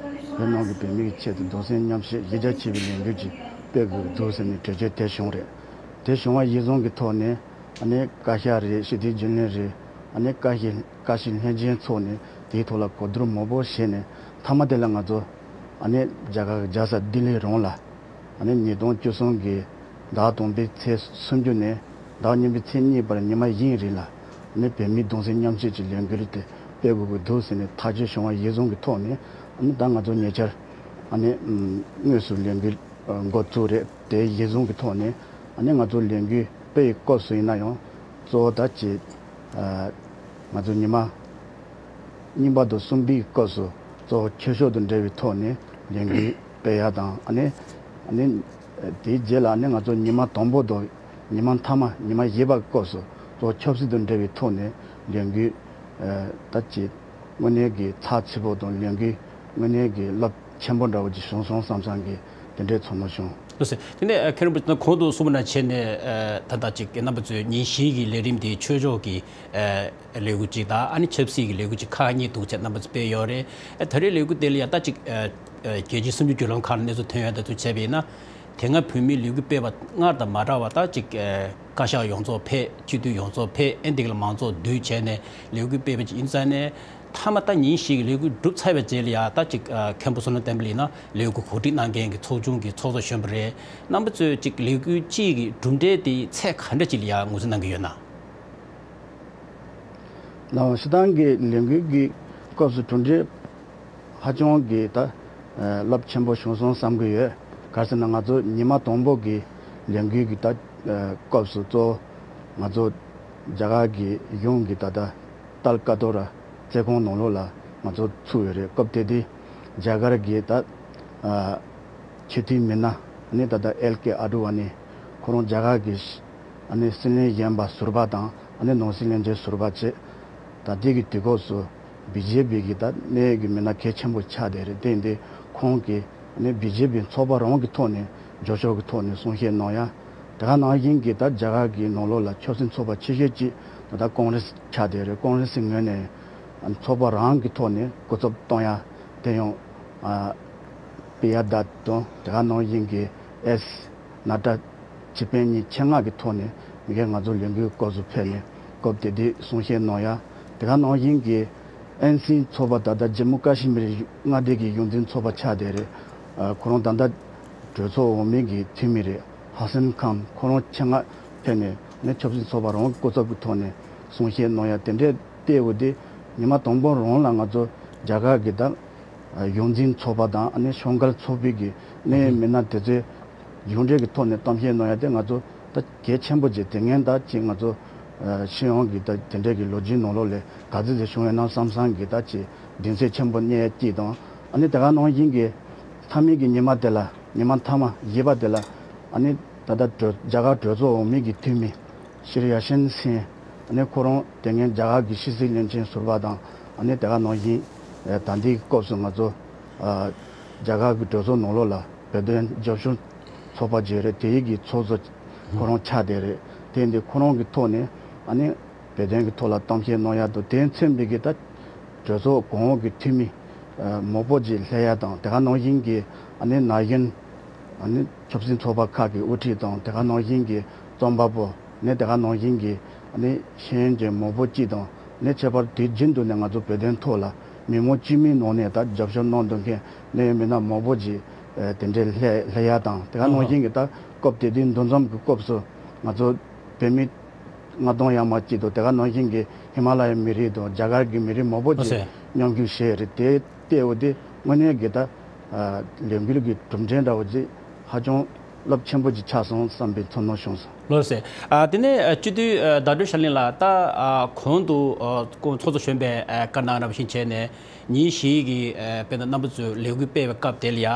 བོད་ནང་གི་བོད་མིའི་ཆེད་དུ་གདུང་སེམས་མཉམ་སྐྱེད་གཞི་རྒྱ་ཆེ་བའི་ལས་འགུལ་ཅིག་སྤེལ་དགོས་འདུག་ཟེར་ནས་གྲོས་ཆོད་དེ་བྱུང་རེད། དེ་བྱུང་བ་གཞིར་བཟུང་གི་ཐོག་ནས་ཨ་ནི་བཀའ་ཤག་རེད། སྤྱི་འཐུས་རྒྱུན་ལས་རེད། ཨ་ནི་བཀའ་ཤག་བཀའ་ཤག་ལྷན་རྒྱས་ཚོགས་ནས་དེའི་ཐོག་ལ་གོ་བསྡུར་མང་པོ་བྱས་ནས་མཐའ་མ་དེ་ལ་ང་ཚོ་ཨ་ནི་རྒྱ་གར་རྒྱལ་ས་ལྡི་ལི་རང་ལ་ཨ་ནི་ཉིས་སྟོང་བཅུ་གསུམ་གྱི་ཟླ་དང་པོའི་ཚེས་སུམ་ཅུ་ནས་ཟླ་གཉིས་པའི་ཚེས་གཉིས་བར་ཉི་མ་བཞིའི་རིང་ལ་ཨ་ནི་བོད་མིའི་གདུང་སེམས་མཉམ་སྐྱེད་ཀྱི་ལས་འགུལ་དེ་སྤེལ་དགོས་ཀྱི་འདུག་ཟེར་ནས་ཐག་གཅོད་བྱུང་བ་གཞིར་བཟུང་གི་ཐོག་ནས་ཨ་ནི་ད་ང་ཚོ་ཉེ་ཆར་ཨ་ནི་དངོས་སུ་ལས་འགུལ་འགོ་བཙུགས་རེད། དེ་གཞིར་བཟུང་གི་ཐོག་ནས་ཨ་ནི་ང་ཚོ་ལས་འགུལ་སྤེལ་བའི་སྐབས་སུ་ཡིན་ན་ཡང་གཙོ་བོ་ད་ཅིག་ཨ་ང་ཚོ་ཉི་མ་གཉིས་པ་དང་གསུམ་པའི་སྐབས་སུ་གཙོ་བོ་ཆོས་ཕྱོགས་དང་འབྲེལ་བའི་ཐོག་ནས་ལས་འགུལ་སྤེལ་ཡ་དང་། ཨ་ནི་ཨ་ནི་དེའི་རྗེས་ལ་ཨ་ནི་ང་ཚོ་ཉི་མ་དང་པོ་དང་ཉི་མ་མཐའ་མ་ཉི་མ་བཞི་པའི་སྐབས་སུ་གཙོ་བོ་ཆབ་སྲིད་དང་འབྲེལ་བའི་ཐོག་ནས་ལས་འགུལ་ཨ་ད་ཅིག་དངོས་གནས་ཀྱི་ཚགས་ཚུད་པོ་དང་ལས་འགུལ་དངོས་གནས་ཀྱི་རླབས་ཆེན་པོ་འདྲ་བོ་ཅིག་བྱུང་སོང་བསམ་བསམ་གྱི་དེ་འདྲའི་ཚོར་སྣང་བྱུང་། ལགས་སོ། དེ་ནས་ཨ་མཁན་རིན་པོ་ཆེ་གོང་དུ་གསུངས་པ་ནང་བྱས་ནས་ཨ་ད་ལྟ་ཅིག་རྣམ་པ་ཚོས་ཉིན་བཞིའི་གི་ལས་རིམ་དེ་ཆོས་ཕྱོགས་ཀྱི་ཨ་ལས་འགུལ་ཅིག་དང་ཨ་ནི་ཆབ་སྲིད་ཀྱི་ལས་འགུལ་ཅིག་ཁག་གཉིས་འདུག་བྱས་རྣམ་པ་ཚོས་སྤེལ་ཡོད་རེད། ཨ་ད་རེས་ལས་འགུལ་དེ་ལ་ཡ་ད་ཅིག་ཨ་ཨ་རྒྱལ་སྤྱིའི་གསར་འགྱུར་བརྒྱུད་ལམ་ཁག་ལ་གནས་ཚུལ་ཐོན་ཡོད་ད་ཚོད་བྱས་པ་ཡིན་ན། དེ་སྔ་བོད་མིའི་ལས་འགུལ་སྤེལ་བ་སྔར་དང་མ་འདྲ་བ་ད་ཅིག་ཨ་བཀའ་ཤག་ཡོངས་རྫོགས་ཕེབས། སྤྱི་འཐུས་ཡོངས་རྫོགས་ཕེབས། ཨེ་འདི་ག་ལ་མང་ཚོགས་འདུས་བྱས་ནས་ལས་འགུལ་སྤེལ་བ་ཅིག་ཡིན་ཙང་ནས། མཐའ་མ་ད་ཉིན་བཞི་གི་ལས་འགུལ་གྲུབ་ཚར་བའི་རྗེས་ལ་ཡ་ད་ཅིག་ཨ་མཁན་པོ་བསོད་ནམས་བསྟན་འཕེལ་ཡིན་ན་ལས་འགུལ་གོ་སྒྲིག་གནང་མཁན་གྱི་ཚོགས་ཆུང་གི་ཚོགས་གཙོ་གཞོན་པ་རེད། རྣམ་པ་ཚོས་ཅིག་ལས་འགུལ་གཅིག་གི་གྲུབ་འབྲས་དེ་ཚད་ག་འདྲ་ཅིག་ལ་ཡ་ངོས་འཛིན་གནང་གི་ཡོད་ན། ལགས་སོ། སྤྱིར་བཏང་གི་ལས་འགུལ་གྱི་སྐབས་སུ་གྲུབ་འབྲས་ཧ་ཅང་གི་ད་རླབས་ཆེན་པོ་བྱུང་སོང་བསམ་གྱི་ཡོད། ག་རེ་ཟེར་ན་ང་ཚོ་ཉི་མ་དང་པོ་གི་ ལས་འགུལ་གྱི་ད་སྐབས་སུ་གཙོ་བོ་ང་ཚོ་རྒྱ་གར་གྱི་གཞུང་གི་ད་ལྟ་ཏཱལ་ཀ་ཏོ་ར་རྩེ་ཁོངས་ནང་ལོགས་ལ་ང་ཚོ་ཚུད་ཡོད་རེད། སྐབས་དེ་དུས་རྒྱ་གར་གྱི་ད་ཨ་ཆེས་མཐོའི་མི་སྣ་ཨ་ནི་ད་ལྟ་ཨེལ་ཀེ་ཨ་ཌི་ཝ་ནི་ཁོ་རང་རྒྱ་གར་གྱི་ཨ་ནི་སྲིད་བློན་གཞོན་པ་ཟུར་པ་དང་ཨ་ནི་ནང་སྲིད་བློན་ཆེན་ཟུར་པ་བྱས། ད་ལྟའི་གི་དུས་སྐབས་སུ་བི་ཇེ་པི་གི་ད་གནད་ཡོད་ཀྱི་མི་སྣ་གལ་ཆེན་པོ་ཆགས་བསྡད་རེད། དེ་ཡིན་དུས་ཁོང་གིས་ཨ་ནི་བི་ཇེ་པི་ཚོགས་པ་རང་གི་ཐོག་ནས་རྒྱབ་སྐྱོར་གྱི་ཐོག་ནས་གསུང་བཤད་གནང་ཡ། དེ་ག་ནང་བཞིན་གྱི་ད་རྒྱ་གར་གྱི་ནང་ལོགས་ལ་ཆབ་སྲིད་ཚོགས་པ་ཆེ་ཤོས་གཅིག་ད་ལྟ་ཀོང་རེ་སི་ཆགས་བསྡད་རེད། ཀོང་རེ་སི་ངོས་ནས་ཨ་ནི་ཚོགས་པ་རང་གི་ཐོག་ནས་སྐུ་ཚབ་གཏོང་ཡ། དེ་ཡང་ཨ་པི་ཡ་དཱ་དང་དེ་ག་ནང་བཞིན་གྱི་ཨེས་ནཱ་ཌ་སྤྱི་དཔོན་གཉིས་ཆེད་མངགས་ཀྱི་ཐོག་ནས་མི་སྒེར་ང་ཚོ་ལས་འགུལ་སྐབས་སུ་ཕེབས་ནས་སྐབས་དེ་དུས་གསུང་བཤད་གནང་ཡ། དེ་ག་ནང་བཞིན་གྱི་ཨེན་སི་ཚོགས་པ་ད་ལྟ་ཇམ་མུ་ཀ་ཤི་མིར་མངའ་སྡེ་གི་གཞུང་འཛིན་ཚོགས་པ་ཆགས་བསྡད་རེད། ཨ་ཁོ་རང་ད་ལྟ་གྲོས་ཚོགས་འོག་མའི་གི་འཐུས་མི་རེད། ཧ་སན་ཁམ་ཁོ་རང་ཆེད་མངགས་ཕེབས་ནས་ནས་ཆབ་སྲིད་ཚོགས་པ་རང་སྐུ་ཚབ་ཀྱི་ཐོག་ནས་གསུང་བཤད་གནང་ཡ་དེ་འདྲས་བལྟས་འོ་དེ་ཉི་མ་དང་པོ་རང་ལ་ང་ཚོ་རྒྱ་གར་གྱི་ད་གཞུང་འཛིན་ཚོགས་པ་དང་ཨ་ནི་ཤོག་མཁན་ཚོགས་པའི་གི་ནས་མི་སྣ་དེ་ཚོས་གཞུང་འབྲེལ་གྱི་ཐོག་ནས་གཏམ་བཤད་གནང་ཡ་དེ་ང་ཚོ་ད་གལ་ཆེན་པོ་ཅིག་དེ་སྔོན་ད་ཅིག་ང་ཚོ་ཨ་སྤྱི་ཡོངས་ཀྱི་ད་དེ་འདྲས་ཀྱི་ལོ་རྒྱུས་ནང་ལོགས་ལས་ག་ཚོད་ཅིག་བྱུང་ཡོད་ན་བསམ་བསམ་གྱི་ད་ཅིག་གདེང་ཚོད་ཆེན་པོ་རྙེད་ཡ་ཅིག་དང་ཨ་ནི་དེ་ག་ནང་བཞིན་གྱི་མཐའ་མའི་གི་ཉི་མ་དེ་ལ་ཉི་མ་མཐའ་མ་བཞི་པ་དེ་ལ་ཨ་ནི་ད་ལྟ་གྲོས་རྒྱ་གར་གྲོས་ཚོགས་འོག་མའི་གི་འཐུས་མི་ཤྲི་ཡ་ཤན་སིན་ཨ་ནི་ཁོ་རང་དེ་སྔོན་རྒྱ་གར་གྱི་ཕྱི་སྲིད་བློན་ཆེན་ཟུར་པ་དང་ཨ་ནི་དེ་ག་ནང་བཞིན་ཨེ་ད་ལྟའི་སྐབས་སུ་ང་ཚོ་ཨ་རྒྱ་གར་གྱི་གྲོས་ཚོགས་ནང་ལོགས་ལ་བོད་དོན་རྒྱབ་སྐྱོར་ཚོགས་པ་ཅིག་རེད། དེ་ཡི་གི་ཚོགས་གཙོ་ཁོ་རང་ཆགས་བསྡད་རེད། དེ་ཡིན་དུས་ཁོ་རང་གི་ཐོག་ནས་ཨ་ནི་བོད་དོན་གྱི་ཐོག་ལ་གཏམ་བཤད་གནང་ཡ་དང་དེ་མཚོན་པའི་གི་ད་གྲོས་ཚོགས་གོང་འོག་གི་འཐུས་མི་ཨ་མང་པོ་ཅིག་སླེབས་ཡ་དང་དེ་ག་ནང་བཞིན་གྱི་ཨ་ནི་ན་གཞོན་ཨ་ནི་ཆབ་སྲིད་ཚོགས་པ་ཁག་གི་དབུ་ཁྲིད་དང་དེ་ག་ནང་བཞིན་གྱི་རྩོམ་པ་པོ་ནས་དེ་ག་ནང་བཞིན་གྱི་ཨ་ནི་ཤེས་ཡོན་ཅན་མང་པོ་ཅིག་དང་ནས་ཁྱད་པར་དུས་རྒྱུན་དུ་ནས་ང་ཚོ་བོད་དོན་ཐོག་ལ་མི་མང་དཀྱུས་མའི་ནང་ནས་ད་རྒྱབ་སྐྱོར་གནང་འདོད་མཁན་ནས་མི་སྣ་མང་པོ་ཅིག་ཨ་དེ་འདྲའི་སླེབས་སླེབས་ཡ་དང་དེ་ག་ནང་བཞིན་གྱི་ད་སྐབས་དེ་དུས་འདུ་འཛོམས་ཀྱི་སྐབས་སུ་ང་ཚོ་བོད་མི་ལྔ་སྟོང་ཡར་མར་གཅིག་དང་དེ་ག་ནང་བཞིན་གྱི་ཧི་མ་ལ་ཡའི་མི་རིགས་དང་རྒྱ་གར་གྱི་མི་རིགས་མང་པོ་ཅིག་ཨོ་སེ། མཉམ་ཞུགས་བྱས་རེད། དེ་བལྟས་འོ་དེ་དངོས་གནས་ཀྱི་ད་ཨ་ལས་འགུལ་གྱི་གྲུབ་འབྲས་འདྲ་བོ་ཅིག་ཧ་ཅང་རླབས་ཆེན་པོ་ཅིག་ཆགས་སོང་བསམ་པའི་ཚོར་སྣང་བྱུང་སོང་། ལགས་སེ། ཨ་དེ་ནས་ཨ་སྤྱི་འཐུས་ཨ་ཟླ་སྒྲོན་ཤར་གླིང་ལགས། ད་ཨ་གོང་དུ་ཨ་ཚོགས་གཙོ་གཞོན་པས་ཨ་བཀའ་གནང་རབས་བཞིན་བྱས་ནས་ཉིན་བཞིའི་གི་ཨ་དཔེར་ན་རྣམ་པ་ཚོས་ལས་འགུལ་སྤེལ་བའི་སྐབས་དེ་ལ་ཡ།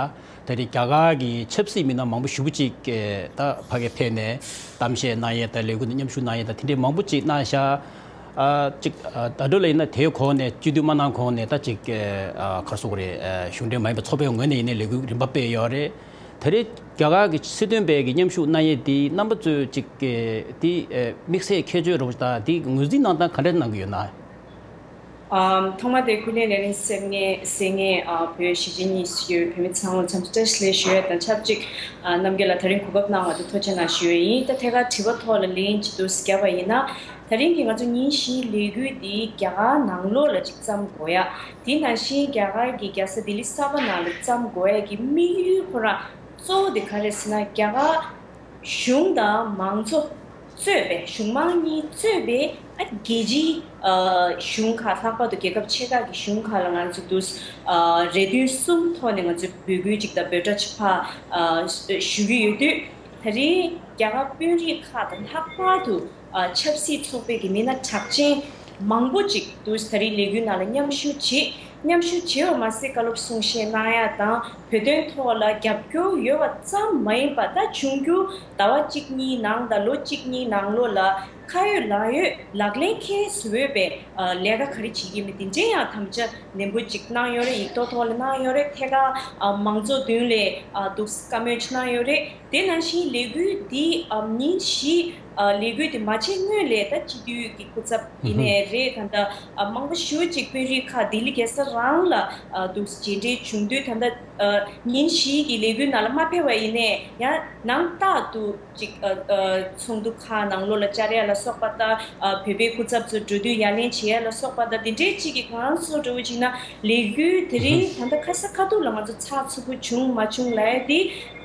ད་རེས་རྒྱ་གར་གྱི་ཆབ་སྲིད་མི་སྣ་མང་པོ་ཞེ་པོ་ཅིག་གིས་ད་ཕ་གིར་ཕེབས་ནས་གཏམ་བཤད་གནང་ཡས་དང་ལས་འགུལ་དུ་མཉམ་ཞུགས་གནང་ཡས་དང་དེ་འདྲའི་མང་པོ་ཅིག་གནང་ཤག་ཨ་ཅིག་ཨ་ཟླ་སྒྲོན་ལགས་ཡིན་ན་དེའི་གོང་ནས་སྤྱི་འཐུས་མ་གནང་གོང་ནས་ད་ཅིག་ཨ་ག་རེ་ཟེར་དགོས་རེད། ཨ་གཞུང་འབྲེལ་མ་ཡིན་པའི་ཚོགས་པའི་ངོས་ནས་ཡིན་ནའི་ལས་འགུལ་རིམ་པ་སྤེལ་ཡོད་རེད། ད་རེས་རྒྱ་གར་གྱི་སྲིད་དོན་པས་ཀྱི་མཉམ་ཞུགས་གནང་ཡས་དེ་རྣམ་པ་ཚོས་ཅིག་དེ་དམིགས་བསལ་ཁྱད་ཆོས་རོགས་དང་དེ་ངོས་འཛིན་གནང་སྟངས་ག་འདྲ་གནང་གི་ཡོད་ན། ཨམ། ཐོག་མ་དེ་ཀུན་ལེགས་ལགས་ལན་གསན་མཁན་གསན་མཁན་ཨ་བོད་གཞིས་བྱེས་གཉིས་སུ་ཡོད་བོད་མི་ཚང་མ་འཚམས་འདྲི་བཀྲ་ཤིས་བདེ་ལེགས་ཞུ་ཡ་དང་ཆབས་ཅིག་ཨ་རྣམ་རྒྱལ་ལགས་ད་རིང་གོ་སྐབས་གནང་བ་དེ་ཐུགས་རྗེ་གནང་ཞུ་ཡ་ཡིན། ད་ཐད་ཀར་དྲི་བ་ཐོག་ལ་ལན་ཅིག་ཏུ་བརྒྱབ་པ་ཡིན་ན། ད་རིང་གི་ང་ཚོ་ཉིན་བཞིའི་ལས་འགུལ་འདི་རྒྱ་གར་ནང་ལོགས་ལ་ཅིག་བརྩམ་དགོས་ཡ། དེ་ནང་བཞིན་རྒྱ་གར་གྱི་རྒྱལ་ས་ལྡི་ལི་གསར་པ་ནང་ལ་བརྩམ་དགོས་ཡ་གི་དམིགས་ཡུལ་ཁོ་རང་གཙོ་བོ་དེ་ག་རེ་ཟེར་ན། རྒྱ་གར་གཞུང་དང་མང་གཙོ་གཙོས་པའི་གཞུང་མང་གཉིས་གཙོས་པའི་ཨ་རྒྱལ་སྤྱིའི་ཨ་གཞུང་ཁག་ལྷག་པར་དུ་རྒྱལ་ཁབ་ཆེ་ཁག་གི་གཞུང་ཁག་ལ་ང་ཚོ་འདུག་ཨ་རེ་འདུན་གསུམ་ཐོག་ནས་ང་ཚོས་འབོད་སྐུལ་ཅིག་དང་འབོད་སྒྲ་ཅིག་ཕར་ཨ་ཞུ་གི་ཡོད་དུས། ད་རེས་རྒྱ་གར་དཔོན་རིགས་ཁག་དང་ལྷག་པར་དུ་ཨ་ཆབ་སྲིད་ཚོགས་པའི་གི་མི་སྣ་གྲགས་ཅན་མང་པོ་ཅིག་འདུག་ད་རེས་ལས་འགུལ་ནང་ལ་མཉམ་ཞུགས་བྱེད། མཉམ་ཞུགས་བྱས་པ་མ་ཟད་བཀའ་སློབ་གསུང་བཤད་གནང་ཡ་དང་བོད་དོན་ཐོག་ལ་རྒྱབ་སྐྱོར་ཡོད་པ་ཙམ་མ་ཡིན་པ། ད་འབྱུང་འགྱུར་ཟླ་བ་གཅིག་གཉིས་ནང་དང་ལོ་གཅིག་གཉིས་ནང་ལོགས་ལ་ཁ་ཡོད་ལག་ཡོད་ལག་ལེན་འཁེལ་བཟོ་འོས་པའི་ཨ་ལས་ཀ་ག་རེ་བྱེད་ཀྱི་མིན་དེ་འདྲའི་ཡང་དམ་བཅའ་ནན་པོ་ཅིག་གནང་ཡོད་རེད། ཡིག་ཐོག་ཐོག་ལ་གནང་ཡོད་རེད། ཐད་ཀར་ཨ་མང་ཚོགས་མདུན་ལ་ཨ་འདུག་བཀའ་མོལ་ཅིག་གནང་ཡོད་རེད། དེ་ནང་བཞིན་ལས་འགུལ་འདི་ཨ་ཉིན་བཞི་ཨ་ལས་འགུལ་འདི་མ་བྱས་སྔོན་ལ་ད་སྤྱི་འཐུས་ཀྱི་སྐུ་ཚབ་ཡིན་ནའི་རེད། ད་ལྟ་ཨ་མང་པོ་ཞེ་ཅིག་དཔོན་རིགས་ཁག་ལྡི་ལི་རྒྱལ་ས་རང་ལ་ཨ་འདུག་མཇལ་འཕྲད་བྱུང་དུས། ད་ལྟ་ཨ་ཉིན་བཞིའི་གི་ལས་འགུལ་ནང་ལ་མ་ཕེབས་པ་ཡིན་ནའི་ཡང་ནང་རྟག་ཏུ་ཅིག་ཨ་ཨ་ཚོགས་འདུ་ཁག་ནང་ལོགས་ལ་བཅར་ཡ་ལ་སོགས་པ་དང་། ཨ་བོད་པའི་སྐུ་ཚབ་ཚོ་འགྲོ་དུས་ཡ་ལན་བྱེད་ཡ་ལ་སོགས་པ་དང་། དེ་འདྲའི་ཅིག་གི་གང་སོ་འདྲ་བོ་ཅིག་ན་ལས་འགུལ་དེ་རིང་ད་ལྟ་ཁ་ས་ཁ་ཐུག་ལ་ང་ཚོ་ཚགས་ཚུད་པོ་བྱུང་མ་བྱུང་ལབ་ཡ་དེ་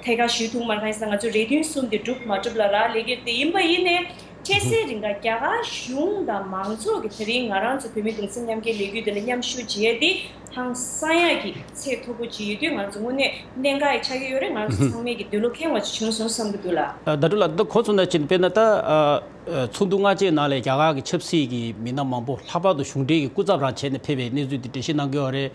ཐད་ཀར་ཞུ་ཐུབ་མ་རེད། གང་ཡིན་ཟེར་ན་ང་ཚོ་རེ་འདུན་གསུམ་དེ་འགྲུབ་མ་འགྲུབ་ལ་རག་ལས་ཀྱི་རེད། དེ་ཡིན་པ་ཡིན་ནའི་ འཕྲལ་སེལ་རིང་ག་རྒྱ་གར་གཞུང་དང་མང་ཚོགས་ཀྱིས་དེ་རིང་ང་རང་ཚོ་བོད་མི་གདུང་སེམས་མཉམ་སྐྱེད་ལས་འགུལ་འདི་ལ་མཉམ་ཞུགས་བྱེད་ཡས་འདི་ཧང་སང་ཡག་གི་ཚད་མཐོ་པོ་ཅིག་ཡོད་དུས། ང་ཚོ་དངོས་གནས་གནད་འགག་ཡི་ཆགས་ཀྱི་ཡོད་རེད། ང་ཚོ་ཚང་མས་ཀྱི་འདོད་བློ་ཁེངས་པ་ཅིག་བྱུང་སོང་བསམ་གྱི་འདུག་ལགས། ཨ། ཟླ་སྒྲོན་ལགས། ད་གོ་སོང་ན་ཅིག་དཔེར་ན་ད། ཨ། ཚོགས་འདུ་སྔ་རྗེས་ནང་ལ་རྒྱ་གར་གྱི་ཆབ་སྲིད་ཀྱི་མི་སྣ་མང་པོ་ལྷག་པར་དུ་གཞུང་འབྲེལ་གྱི་སྐུ་ཚབ་རང་བྱས་ནས་ཕེབས་པའི་གནས་ཚུལ་དེ་འགྲེལ་བཤད་གནང་གི་ཡོད་རེད།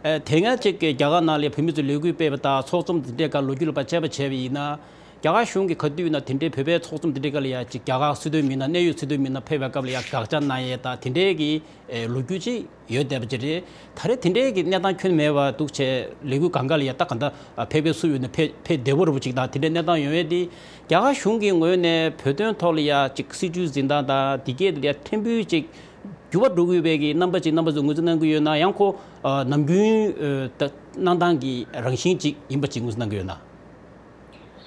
ཨ། དེ་སྔ་ཅིག་གི་རྒྱ་གར་ནང་ལ་བོད་མི་ཚོས་ལས་འགུལ་སྤེལ་བ་དང་ཚོགས་འཛོམས་དེ་འདྲའི་སྐབས་ལོ་རྒྱུས་ལ་ཕར་དཔྱད་པ་བྱས་པ་ཡིན་ན། རྒྱ་གར་གཞུང་གིས་ག་དུས་ཡིན་ན་དེ་འདྲའི་བོད་པའི་ཚོགས་འཛོམས་དེ་འདྲའི་སྐབས་ལ་ཡ་ཅིག་རྒྱ་གར་སྲིད་དོན་མི་སྣ་གནད་ཡོད་སྲིད་དོན་མི་སྣ་ཕེབས་པའི་སྐབས་ལ་ཡ་དགག་བྱ་གནང་ཡས་དང་དེ་འདྲའི་གི་ཨེ་ལོ་རྒྱུས་ཅིག་ཡོད་བསྡད་པ་ཅིག་རེད། ད་རེས་དེ་འདྲའི་གི་གནས་སྟངས་ཁྱོན་མེད་པ་འདུག་བྱས་ལས་འགུལ་སྒང་ག་ལ་ཡ་ད་གང་ལྟར་ཕེབས་མཁན་སུ་ཡོད་ན་ཕེབས་ཕེབས་བདེ་པོ་རེད་པོ་ཅིག་དང་དེ་འདྲའི་གནས་སྟངས་ཡོང་ཡས་དེ་རྒྱ་གར་གཞུང་གི་ངོས་ནས་བོད་དོན་ཐོག་ལ་ཡ་ཅིག་སྲིད་བྱུས་འཛིན་སྟངས་དང་དེ་གས་ལ་ཡ་ཕྲན་བུ་ཅིག་འགྱུར་བ་འགྲོ་གི་ཡོད་པའི་གི་རྣམ་པ་ཅིག་རྣམ་པ་ཚོས་ངོས་འཛིན་གནང་གི་ཡོད་ན། ཡང་ཁོ་ནམ་རྒྱུན་ད་གནང་སྟངས་ཀྱི་རང་བཞིན་ཅིག་ཡིན་པ་ཅིག་ངོས་འཛིན་གནང་གི་ཡོད་ན།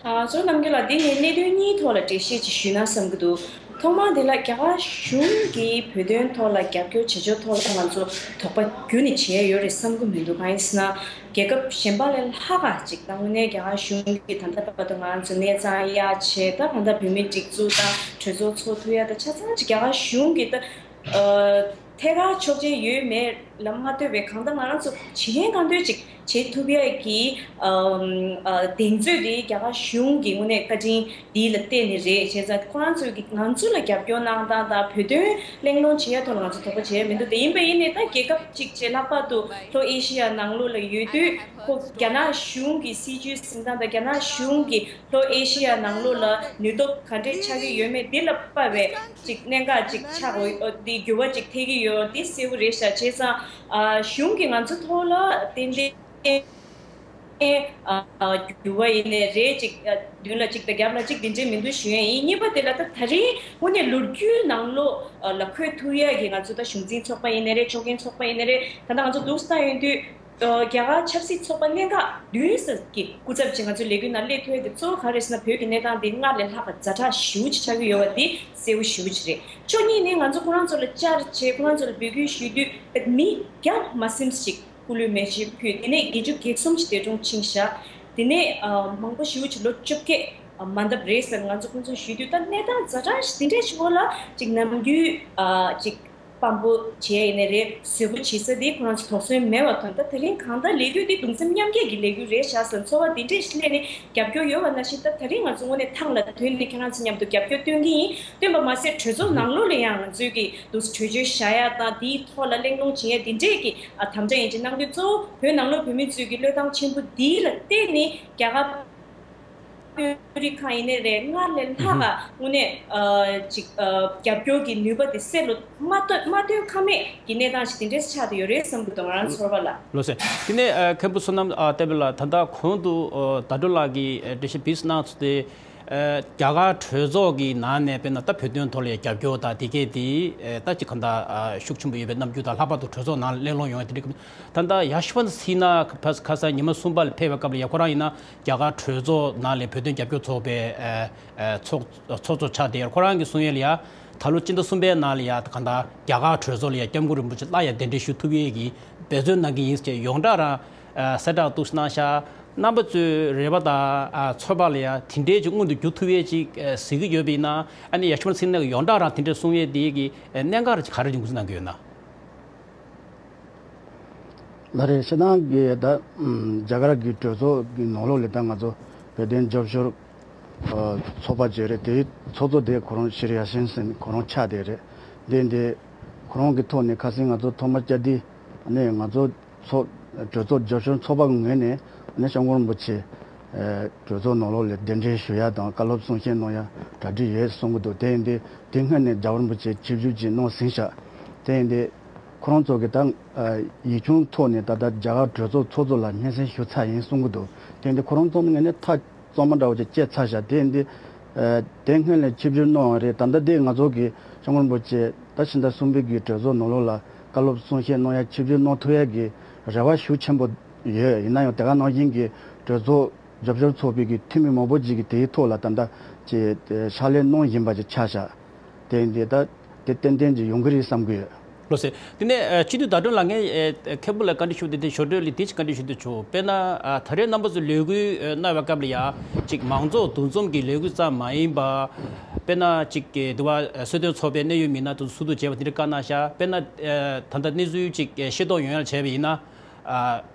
ཨ། ཚོར་རྣམ་རྒྱལ་ལགས། འདི་ནི་གནད་དོན་གཉིས་ཐོག་ལ་འགྲེལ་བཤད་ཅིག་ཞུས་ན་བསམ་གྱི་འདུག། ཐོག་མར་འདི་ལ་རྒྱ་གར་གཞུང་གིས་བོད་དོན་ཐོག་ལ་རྒྱབ་སྐྱོར་བྱེད་ཕྱོགས་ཐོག་ལ་ང་ཚོ་དོགས་པ་རྒྱུན་ནས་བྱས་ཡོད་རེད་བསམ་གྱི་མི་འདུག། གང་ཡིན་ཟེར་ན། རྒྱལ་ཁབ་གཞན་པ་ལས་ལྷག་ག་ཅིག་ད་དངོས་གནས་རྒྱ་གར་གཞུང་གིས་ད་ལྟ་བར་དུ་ང་ཚོ་གནས་ཚང་གཡར་བྱས། ད་ད་ལྟ་བོད་མིའི་སྒྲིག་འཛུགས་དང་གྲོས་ཚོགས་ཚོགས་ཐུབ་ཡ་ད་ཆ་ཚང་ཅིག་རྒྱ་གར་གཞུང་གིས་ད། ཨ། ཐད་ཀར་ཆོག་མཆན་ཡོད་མེད་ལ་མ་ལྟོས་པའི་གང་ལྟར་ང་རང་ཚོ་བྱེད་མཁན་གང་འདོད་ཅིག་བྱེད་ཐུབ་ཡས་ཀྱི། ཨམ། ཨ། གདེང་ཚོད་དེ་རྒྱ་གར་གཞུང་གི་དངོས་གནས་བཀའ་དྲིན་འདི་ལ་བརྟེན་ནས་རེད། བྱས་ཙང་ཁོ་རང་ཚོས་ཀྱི་ང་ཚོ་ལ་རྒྱབ་སྐྱོར་གནང་སྟངས་དང་བོད་དོན་གླེང་སློང་བྱེད་ཡ་ཐོག་ལ་ང་ཚོ་དོགས་པ་བྱས་མི་འདུག། དེ་ཡིན་པ་ཡིན་ནའི་ད་རྒྱལ་ཁབ་ཅིག་བྱས་ལྷག་པར་དུ་ལྷོ་ཨེ་ཤི་ཡ་ནང་ལོགས་ལ་ཡོད་དུས་ཁོ་རྒྱ་ནག་གཞུང་གི་སྲིད་བྱུས་འཛིན་སྟངས་དང་རྒྱ་ནག་གཞུང་གི་ལྷོ་ཨེ་ཤི་ཡ་ནང་ལོགས་ལ་ནུས་སྟོབས་ག་འདྲས་ཆགས་ཀྱི་ཡོད་མེད་འདི་ལ་དཔག་པའི་ཅིག་གནད་འགག་ཅིག་ཆགས་འོ་འདི་འགྱུར་བ་ཅིག་ཐེབས་ཀྱི་ཡོད་འདི་གསལ་པོ་རེད་ཤག། བྱས་ཙང་ཨ་གཞུང་གིས་ང་ཚོ་ཐོག་ལ་ཏན་ཏན་ཨ་འགྱུར་བ་ཡིན་ནའི་རེད་ཅིག་ཨ་མདུན་ལ་ཅིག་དང་རྒྱབ་ལ་ཅིག་འདི་འདྲའི་མི་འདུག་ཞུ་ཡ་ཡིན། གཉིས་པ་དེ་ལ་ད་ད་རིང་དངོས་གནས་ལོ་རྒྱུས་ནང་ལོགས་ལ་འཁོད་ཐུབ་ཡ་གི་ང་ཚོ་ད་གཞུང་འཛིན་ཚོགས་པ་ཡིན་ནའི་རེད། ཕྱོགས་འགན་ཚོགས་པ་ཡིན་ནའི་རེད། ད་ལྟ་ང་ཚོ་འདུག་སེ་ཡོང་དུས། རྒྱ་གར་ཆབ་སྲིད་ཚོགས་པ་གནད་འགག་བདུན་ཙམ་གྱི་སྐུ་ཚབ་ཅིག་ང་ཚོའི་ལས་འགུལ་ནང་སླེབས་ཐུབ་ཡ་དེ་གཙོ་བོ་ག་རེ་ཟེར་ན། བོད་ཀྱི་གནས་སྟངས་འདི་སྔར་ལས་ལྷག་པ་ཛ་དྲག་ཞེ་པོ་ཅིག་ཆགས་ཀྱི་ཡོད་པ་འདི་གསལ་པོ་ཞེ་པོ་ཅིག་རེད། ཕྱོགས་གཉིས་ནས་ང་ཚོ་ཁོ་རང་ཚོ་ལ་བཅར་བྱས་ཁོ་རང་ཚོ་ལ་འབོད་སྐུལ་ཞུས་དུས་མི་བརྒྱ་མ་ཟིན་ཅིག་སྐུ་ལུས་མེ་མཆོད་ཕུལ། དེ་ནས་བརྒྱད་ཅུ་གྱ་གསུམ་ཅིག་འདས་གྲོངས་ཕྱིན་ཤག། དེ་ནས་མང་པོ་ཞེ་པོ་ཅིག་ལོ་བཅོ་བརྒྱད་མ་འདབ་རེད་ཟེར་ང་ཚོ་ཁོང་ཚོ་ཞུས་དུས། ད་གནས་སྟངས་ཛ་དྲག་འདི་འདྲས་ཞིག་འོག་ལ་ཅིག་ནམ་རྒྱུན་ཅིག་དཔང་པོ་བྱས་ཡིན་ནའི་རེད། བཟོད་པོ་བྱེད་ས་དེ་ཁོ་རང་ཚོ་དོགས་ཟོན་མེད་པ་དང་། ད་དེ་རིང་གང་ལྟར་ལས་འགུལ་འདི་གདུང་སེམས་མཉམ་སྐྱེད་ཀྱི་ལས་འགུལ་རེད་ཤག་ཟེར་ཚོར་བ་འདི་འདྲས་ཤིག་སླེབས་ནས་རྒྱབ་སྐྱོར་ཡོད་པ་ནང་བཞིན། ད་དེ་རིང་ང་ཚོ་དངོས་གནས་ཐང་ལ་ཐོན་ནས་ཁྱེད་རང་ཚོ་མཉམ་དུ་རྒྱབ་སྐྱོར་སྟོན་གྱི་ཡིན། སྟོན་པ་མ་ཟད་གྲོས་ཚོགས་ནང་ལོགས་ལ་ཡང་ང་ཚོས་ཀྱི་འདུག་གྲོས་ཆོད་བཞག་ཡ་དང་དེའི་ཐོག་ལ་གླེང་སློང་བྱེད་ཡ་འདི་འདྲས་ཀྱི་ཨ་དམ་བཅའ་ཡིན་གཅིག་གནང་དུས། གཙོ་བོ་བོད་ནང་ལོགས་བོད་མི་ཚོས་ཀྱི་བློས་བཏང་ཆེན་པོ་འདི་ལ་བརྟེན་ནས་རྒྱ་གར་དཔོན་རིགས་ཁག་ཡིན་ནའི་རེད། སྔར་ལས་ལྷག་ག་དངོས་གནས་ཨ་ཅིག་ཨ་རྒྱབ་སྐྱོར་གྱི་ནུས་པ་དེ་སེལ་ལོ་མ་ཐོན་མ་ཐོན་ཁ་མེད་ཀྱི་གནས་སྟངས་ཤིག་དེ་འདྲས་ཆགས་བསྡད་ཡོད་རེད་བསམ་གྱི་འདུག་ང་རང་ཚོར་བ་ལ། ལགས་སོ། དེ་ནས་ཨ་མཁན་པོ་བསོད་ནམས་ཨ་བསྟན་འཕེལ་ལགས། ད་ལྟ་གོང་དུ་ཨ་ཟླ་སྒྲོན་ལགས་ཀྱིས་ཨ་འགྲེལ་བཤད་ཕུལ་གནང་སོང་སྟེ། ཨ་རྒྱ་གར་གྲོས་ཚོགས་ཀྱི་ནང་ནས་དཔེར་ན་ད་བོད་དོན་ཐོག་ལ་རྒྱབ་སྐྱོར་དང་དེ་གས་དེ་ཨ་ད་ཅིག་གང་ལྟར་ཨ་ཤུགས་ཆེན་པོ་ཡོད་པའི་རྣམ་འགྱུར་དང་། ལྷག་པར་དུ་གྲོས་ཚོགས་ནང་གླེང་སློང་ཡོང་ཡ་དེ་འདྲ། ད་ལྟ་ཡ་ཤི་ཝན་སི་ན་ཁ་སང་ཉི་མ་གསུམ་པ་ལ་ཕེབས་པའི་སྐབས་ལ་ཡ་ཁོ་རང་ཡིན་ན་རྒྱ་གར་གྲོས་ཚོགས་ནང་ལ་བོད་དོན་རྒྱབ་སྐྱོར་ཚོགས་པའི་ཨ་ཨ་ཚོགས་ཚོགས་གཙོ་ཆགས་བསྡད་ཡོད། ཁོ་རང་གིས་གསུང་ཡས་ལ་ཡ་ད་ལོ་སྤྱི་ཟླ་གསུམ་པའི་ནང་ལ་ཡ་གང་ལྟར་རྒྱ་གར་གྲོས་ཚོགས་ལ་ཡ་སྐྱབས་མགོན་རིན་པོ་ཆེ་སླར་ཡ་གདན་འདྲེན་ཞུ་ཐུབ་ཡས་ཀྱི་འབད་བརྩོན་གནང་གི་ཡིན་ཟེར་ཡོངས་གྲགས་རང་གསལ་བསྒྲགས་འདུག་གནང་ཤག། རྣམ་པ་ཚོའི་རེ་བ་དང་ཨ་ཚོད་དཔག་ལ་ཡ་དེ་འདྲའི་ཅིག་མངོན་དུ་འགྱུར་ཐུབ་ཡས་ཅིག་ཨ་གཟིགས་ཀྱི་ཡོད་པ་ཡིན་ན། ཨ་ནི་ཡ་ཤི་ཝན་སི་ན་གི་ཡོངས་གྲགས་རང་དེ་འདྲ་གསུང་ཡས་དེ་གི་ཨ་གནད་འགག་རང་ཅིག་ག་རེ་ཡིན་གསུང་གནང་གི་ཡོད་ན། ལགས་རེད། ཕྱི་ནང་གི་ད་ཨམ་རྒྱ་གར་གྱི་གྲོས་ཚོགས་ཀྱི་ནང་ལོགས་ལ་ད་ང་ཚོ་བོད་དོན་རྒྱབ་སྐྱོར་ཨ་ཚོགས་པ་ཅིག་རེད། དེའི་ཚོགས་གཙོ་དེ་ཁོ་རང་ཤྲི་ཡ་སིན་ཟེར་ཁོ་རང་ཆགས་བསྡད་རེད། དེ་འདི་ཁོ་རང་གི་ཐོག་ནས་ཁ་སང་ང་ཚོ་ཐོག་མར་བཅར་དུས་ཨ་ནི་ང་ཚོ་ཚོགས་གྲོས་ཚོགས་རྒྱབ་སྐྱོར་ཚོགས་པ་ངོས་ནས་ཨ་ནི་སྐྱབས་མགོན་རིན་པོ་ཆེ་ཨ་གྲོས་ཚོགས་ནང་ལོགས་ལ་གདན་འདྲེན་ཞུ་ཡ་དང་བཀའ་སློབ་གསུང་བཤད་གནང་ཡ་གྲ་སྒྲིག་ཡོད་གསུང་གི་འདུག། དེ་ཡིན་དུས་དེ་སྔོན་ནས་རྒྱལ་བ་རིན་པོ་ཆེ་ཆིབས་བསྒྱུར་ཅིག་གནང་ཟིན་ཤག། དེ་ཡིན་དུས་ཁོ་རང་ཚོ་གི་ད་ཨ་ཡིག་ཆུང་ཐོག་ནས་ད་ལྟ་རྒྱ་གར་གྲོས་ཚོགས་ཚོགས་གཙོ་ལ་སྙན་སེང་ཞུ་ཚར་ཡིན་གསུང་གི་འདུག། དེ་ཡིན་དུས་ཁོ་རང་ཚོ་ངོས་ནས་ཐག་གཙང་མ་འདྲ་བོ་ཅིག་བཅད་ཚར་ཤག། དེ་ཡིན་དུས་ཨ་དེ་སྔོན་ལ་ཆིབས་བསྒྱུར་གནང་བ་རེད། ད་ལྟ་དེ་ང་ཚོ་གི་སྐྱབས་མགོན་རིན་པོ་ཆེ་ད་ཕྱི་ཟླ་གསུམ་པའི་གི་གྲོས་ཚོགས་ནང་ལོགས་ལ་བཀའ་སློབ་གསུང་བཤད་གནང་ཡ་ཆིབས་བསྒྱུར་གནང་ཐུབ་ཡ་གི་རེ་བ་ཤུགས་ཆེན་པོ་ཡོད། ཡིན་ན་ཡང་དེ་ག་ནང་བཞིན་གྱི་གྲོས་ཚོགས་རྒྱབ་སྐྱོར་ཚོགས་པའི་གི་འཐུས་མི་མང་པོ་ཅིག་གིས་དེའི་ཐོག་ལ་ད་ལྟ་ཅིག་ཕྱག་ལས་གནང་བཞིན་པ་ཅིག་ཆགས་ཤག། དེ་འདི་ད་དེ་ཏན་ཏན་ཅིག་ཡོང་གི་རེད་བསམ་གི་ཡོད། ལགས་སོ། དེ་ནས་ཨ་སྤྱི་འཐུས་ཟླ་སྒྲོན་ལགས། ངས་ཨ་མཁན་པོ་ལ་བཀའ་འདྲི་ཞུ་དེ་དེ་ཞོར་འཕྲོས་ལ་དེ་ཅིག་བཀའ་འདྲི་ཞུ་འདོད་བྱུང་། དཔེར་ན་ཨ་ད་རེས་རྣམ་པ་ཚོས་ལས་འགུལ་ཨ་གནང་བའི་སྐབས་ལ་ཡ་ཅིག་མང་ཚོགས་འདུ་འཛོམས་ཀྱི་ལས་འགུལ་ཙམ་མ་ཡིན་པ། དཔེར་ན་ཅིག་གི་དེ་བ་ཨ་གསོལ་སྟོན་ཚོགས་པའི་གནད་ཡོད་མི་སྣ་དེ་ཚོ་ཟུར་དུ་བྱས་པ་དེ་འདྲ་བཀའ་གནང་ཤག་དཔེར་ན་ཨ་ད་ལྟ་གནས་ཚུལ་ཅིག་ཨ་ཤེས་རྟོགས་ཡོང་ཡ་བྱས་པ་ཡིན་ན་ཨ།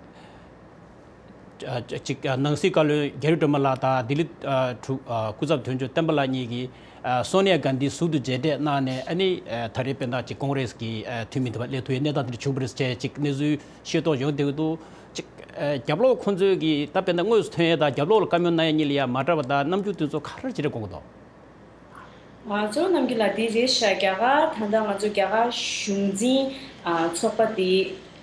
ཅིག་ནང་སྲིད་བཀའ་བློན་རྒྱ་རི་སྒྲོལ་མ་ལགས་དང་ལྡི་ལི་ཨ་དྲུག་ཨ་སྐུ་ཚབ་དོན་གཅོད་བསྟན་པ་ལགས་གཉིས་ཀྱིས་ཨ་སོ་ནི་ཡ་གྷན་དྷི་ཟུར་དུ་མཇལ་འཕྲད་གནང་ནས། ཨ་ནི་ཨ་ད་རེས་དཔེར་ན་ཅིག་ཀོང་རེས་ཀྱི་ཨ་འཐུས་མི་དེ་བ་སླེབས་ཐུབ་ཡའི་གནས་སྟངས་དེ་འདྲ་བྱུང་བ་རེད་ཅེས་ཅིག་གནས་ཚུལ་ཤེས་རྟོགས་ཡོང་བསྡད་ཀྱི་འདུག་ཅིག་ཨ་རྒྱབ་ལོགས་ཁོང་ཚོས་ཀྱིས་ད་དཔེར་ན་དངོས་སུ་ཐོན་ཡས་དང་རྒྱབ་ལོགས་ལ་བཀའ་མོལ་གནང་ཡས་གཉིས་ལ་ཡང་མ་འདྲ་བ་དང་རྣམ་འགྱུར་དེ་ཚོ་ག་རེ་ཅིག་རེད་དགོངས་ཀྱི་འདུག་ང་ཚོ་ནམ་རྒྱུན་ལ་དེ་རེད་ཤག་རྒྱ་གར་ད་ལྟ་ང་ཚོ་རྒྱ་གར་གཞུང་འཛིན་ཨ་ཚོགས་པ་དེ་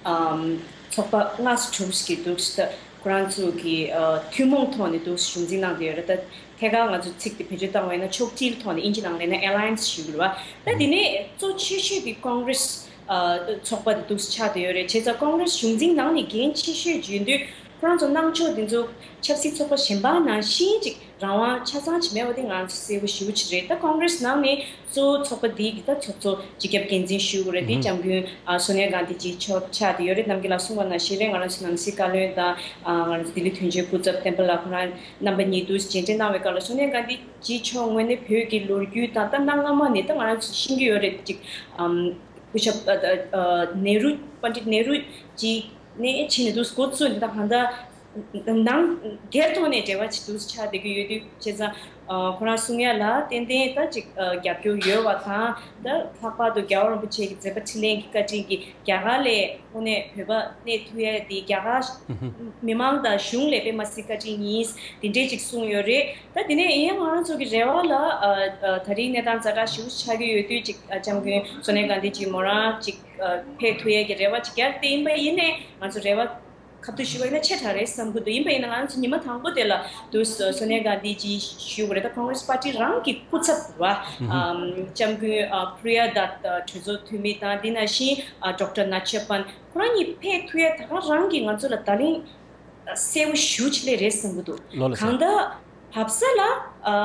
ཨམ་ཚོགས་པ་ལྔ་དྲུག་ཅིག་འདུག་ད་ཁོ་རང་ཚོ་གི་ཨ་ཐུན་མོང་ཐོག་ནས་འདུག་གཞུང་འཛིན་གནང་བསྡད་ཡོད་རེད། ད་ཐད་ཀར་ང་ཚོ་ཚིག་དེ་བེད་སྤྱོད་བཏང་བ་ཡིན་ན་ཕྱོགས་སྒྲིལ་ཐོག་ནས་ཨིན་ཇི་ནང་ལབ་ན་ཨེ་ལ་ཡན་སི་ཞུ་གི་རེད་བ། ད་དེ་ནས་གཙོ་ཆེ་ཤོས་དེ་ཀོང་རེས་ཨ་ཚོགས་པ་དེ་འདུག་ཆགས་བསྡད་ཡོད་རེད། བྱས་ཙང་ཀོང་རེས་གཞུང་འཛིན་ནང་ནས་འགན་ཆེ་ཤོས་བརྗོད་དུས་ཁོ་རང་ཚོ་གནང་ཕྱོགས་དེ་ཚོ་ཆབ་སྲིད་ཚོགས་པ་གཞན་པ་ནང་བཞིན་ཅིག་རང་དབང་ཆ་ཚང་ཅིག་མེད་པ་དེ་ང་ཚོ་གསལ་པོ་ཞེ་པོ་ཅིག་རེད། ད་ཀོང་རེས་ནང་ནས་གཙོ་བོ་ཚོགས་པ་འདི་གི་ད་ཚོགས་གཙོ་སྤྱི་ཁྱབ་འགན་འཛིན་ཞུ་དགོས་རེད། དེ་ཨུ་ཧུམ། སྐྱབས་མགོན་ཨ་སོ་ནི་ཡ་གྷན་དྷི་ཇི་མཆོག་ཆགས་བསྡད་ཡོད་རེད། ནམ་རྒྱུན་ལ་གསུངས་པ་ནང་བཞིན་རེད། ང་རང་ཚོ་ནང་སྲིད་བཀའ་བློན་དང་ཨ་ང་རང་ཚོ་ལྡི་ལི་དོན་གཅོད་སྐུ་ཚབ་བསྟན་པ་ལགས་ཁོ་རང་རྣམ་པ་གཉིས་འདུག་མཇལ་འཕྲད་གནང་བའི་སྐབས་ལ་སོ་ནི་ཡ་གྷན་དྷི་ཇི་མཆོག་ངོས་ནས་བོད་ཀྱི་ལོ་རྒྱུས་དང་ད་གནའ་སྔ་མོ་ནས་ད་ང་རང་ཚོ་ཤེས་ཀྱི་ཡོད་རེད། ཅིག་ཨམ་སྐུ་ཞབས་ཨ་ཨ་ནེ་རུ་པཎྜི་ཏ་ནེ་རུ་ཇི་ནས་ཕྱིན་ནས་འདུག་འགོ་བཙུགས་ནས་ད་གང་ལྟར། ནང་སྒེར་ཐོག་ནས་འབྲེལ་བ་ཅིག་འདུག་ཆགས་བསྡད་ཀྱི་ཡོད་དུས། བྱས་ཙང་ཨ་ཁོ་རང་གསུང་ཡ་ལ་ཏན་ཏན་ད་ཅིག་ཨ་རྒྱབ་སྐྱོར་ཡོད་པ་དང་། ད་ལྷག་པར་དུ་རྒྱལ་བ་རིན་པོ་ཆེ་གི་མཛད་པ་འཕྲིན་ལས་ཀྱི་བཀའ་དྲིན་གྱིས་རྒྱ་གར་ལ་དངོས་གནས་བོད་པ་གནས་ཐུབ་ཡ་དེ། རྒྱ་གར་མི་མང་དང་གཞུང་ལ་དཔེ་མ་སྲིད་བཀའ་དྲིན་ཡིན། དེ་འདྲས་ཅིག་གསུངས་ཡོད་རེད། ད་དེ་ནས་ཡིན་ཡང་ང་རང་ཚོ་གི་རེ་བ་ལ་ཨ་ཨ་ད་རིང་གནས་སྟངས་ཛ་དྲག་ཞེ་པོ་ཆགས་ཀྱི་ཡོད་དུས། ཅིག་ཨ་སྐྱབས་མགོན་སོ་ནི་ཡ་གྷན་དྷི་ཇི་མོ་རང་ཅིག་ཨ་ཕེབས་ཐུབ་ཡ་གི་རེ་བ་ཅིག་རྒྱག་དེ་ཡིན་པ་ཡིན་ནའི་ང་ཚོ་རེ་བ་ཁ་ཐུག་ཞུ་བ་ཡིན་ན་ཆེ་དྲགས་རེད་བསམ་གྱི་འདུག་ཡིན་པ་ཡིན་ན་ང་ཚོ་ཉི་མ་དང་པོ་དེ་ལ་དུ་སོ་སོ་ནི་ཡ་གྷན་དྷི་ཇི་ཞུ་དགོས་རེད། ད་ཀོང་རེས་པར་ཊི་རང་གི་སྐུ་ཚབ་རེད་བ། ཨམ་སྐྱབས་མགོན་ཨ་པྲི་ཡ་དཱ་ད་གྲོས་ཚོགས་འཐུས་མི་དང་། དེ་ནང་བཞིན་ཨ་ཌོག་ཊར་ནཱ་ཆ་པན་ཁོ་རང་གཉིས་ཕེབས་ཐུབ་ཡ་ད་ག་རང་གིས་ང་ཚོ་ལ་ད་རིང་གསལ་པོ་ཞེ་པོ་ཅིག་སླེབས་རེད་བསམ་གྱི་འདུག་ལོ་ལ་གང་ཟེར། ལྟར་བབས་ས་ལ་ཨ་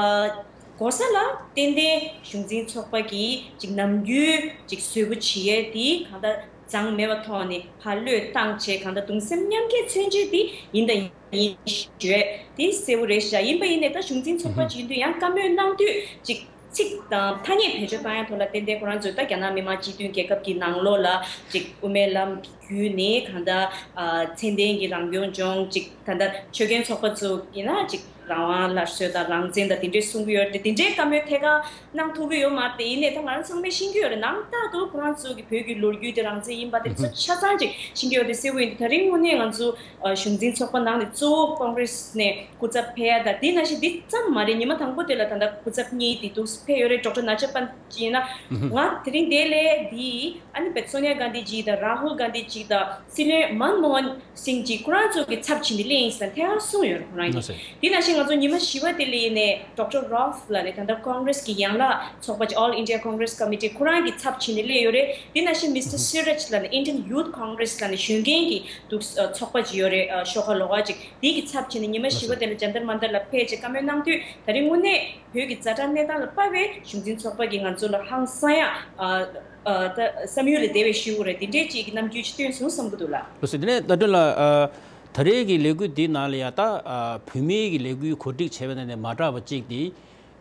གོ་ས་ལ་ཏན་ཏན་གཞུང་འཛིན་ཚོགས་པ་གིས་ཅིག་ནམ་རྒྱུན་ཅིག་བཟོ་འགོད་བྱེད་ཡས་དེ་གང་ལྟར་མཛངས་མེད་པ་ཐོག་ནས་ཕར་བློས་བཏང་བྱས། གང་ལྟར་གདུང་སེམས་མཉམ་སྐྱེད་མཚོན་བྱེད་དེ་ཡིན་དང་ཡིན་ཞུ་ཡས་དེ་གསལ་པོ་རེད་ཤག་ཡིན་པ་ཡིན་ནའི་ད་གཞུང་འཛིན་ཚོགས་པ་ཅིག་ཡིན་དུས་ཡང་བཀའ་མོལ་གནང་དུས་ཅིག་ཚིག་དང་ཐ་སྙད་བེད་སྤྱོད་བཏང་ཡ་ཐོག་ལ་ཏན་ཏན་ཁོ་རང་ཚོས་ད་རྒྱ་ནག་མི་དམངས་སྤྱི་མཐུན་རྒྱལ་ཁབ་ཀྱི་ནང་ལོགས་ལ་ཅིག་དབུ་མའི་ལམ་གྱི་བརྒྱུད་ནས་གང་ལྟར་ཨ་ཚད་ལྡན་གྱི་རང་སྐྱོང་ལྗོངས། ཅིག་ད་ལྟ་ཆོས་ཀྱི་ཚོགས་པ་ཚོ་ཡིན་ན་ཅིག་རང་དབང་སླར་གསོ་དང་རང་བཙན་དང་དེ་འདྲའི་གསུང་གི་ཡོད་རེད་དེ། དེ་འདྲའི་བཀའ་མོལ་ཐད་ཀར་གནང་ཐུབ་ཀྱི་ཡོད་མ་རེད་དེ། ཡིན་ནའི་ད་ང་རང་ཚང་མས་ཤེས་ཀྱི་ཡོད་རེད། ནང་རྟག་ཏུ་ཁོ་རང་ཚོ་གི་བོད་ཀྱི་ལོ་རྒྱུས་དེ་རང་བཙན་ཡིན་པ་དེ་ཚོ་ཆ་ཚང་ཅིག་ཤེས་ཀྱི་ཡོད་རེད། གསལ་པོ་ཡིན་དུས་ད་རིང་དངོས་གནས་ང་ཚོ་ཨ་གཞུང་འཛིན་ཚོགས་པ་ནང་ནས་གཙོ་བོ་ཀོང་རེས་ནས་སྐུ་ཚབ་ཕེབས་ཡ་དང་། དེ་ནང་བཞིན་འདི་ཙམ་མ་རེད། ཉི་མ་དང་པོ་དེ་ལ་ད་ལྟ་སྐུ་ཚབ་གཉིས་དེ་འདུག་ཕེབས་ཡོད་རེད། ཌོག་ཊར་ནཱ་ཆ་པན་ཅིག་ཡིན་ན། ང་དེ་རིང་འདིར་སླེབས་དེ་ཨ་ནི་བེད་སོ་ནི་ཡ་གྷན་དྷི་ཇི་དང་རཱ་ཧུལ་གྷན་དྷི་ཇི་དང་སྲིད་བློན་མན་མོ་ཧན་སིང་ཇི་ཁོ་རང་ཚོ་གི་ཚབ་བྱས་ནས་སླེབས་ཡིན་ཟེར་ཐད་ཀར་གསུངས་ཡོད་རེད་ཁོ་རང་གིས། དེ་ནང་བཞིན་ང་ཚོ་ཉི་མ་བཞི་པ་དེ་ལ་ཡིན་ནའི་ཌོག་ཊར་རཱ་ཧུལ་ལགས་ནས་ད་ལྟ་ཀོང་རེས་ཀྱི་ཡན་ལག་ཚོགས་པ་ཅིག་All India Congress Committee ཁོ་རང་གི་ཚབ་བྱས་ནས་སླེབས་ཡོད་རེད། དེ་ནང་བཞིན་མི་སི་ཊར་སུ་རཱཇ་ལགས་ནས་Indian Youth Congress ལགས་ནས་གཞོན་སྐྱེས་ཀྱི་འདུག་ཚོགས་པ་ཅིག་ཡོད་རེད། ཤོག་ཁག་ལོགས་ཀ་ཅིག་དེ་གི་ཚབ་བྱས་ནས་ཉི་མ་བཞི་པ་དེ་ལ་ཇན་ཏར་མན་ཏར་ལ་ཕེབས་བྱས་བཀའ་མོལ་གནང་དུས་ད་རིང་དངོས་གནས་བོད་ཀྱི་ཛ་དྲག་གནས་སྟངས་ལ་དཔག་པའི་གཞུང་འཛིན་ཚོགས་པ་གིས་ང་ཚོ་ལ་ཧང་སང་ཡ་ཨ་ཨ་ད་བསམ་ཡུལ་ལས་འདས་པའི་ཞུ་དགོས་རེད། དེ་འདྲའི་ཅིག་གི་རྣམ་འགྱུར་ཅིག་སྟོན་སོང་བསམ་གྱི་འདུག་ལགས། ལགས་སོ། དེ་ནས་ཟླ་སྒྲོན་ལགས། ཨ་ད་རེས་ཀྱི་ལས་འགུལ་འདི་ནང་ལ་ཡ་ད་ཨ་བོད་མིའི་གི་ལས་འགུལ་གོ་སྒྲིག་བྱས་པ་ནང་ནས་མ་འདྲ་བ་ཅིག་དེ་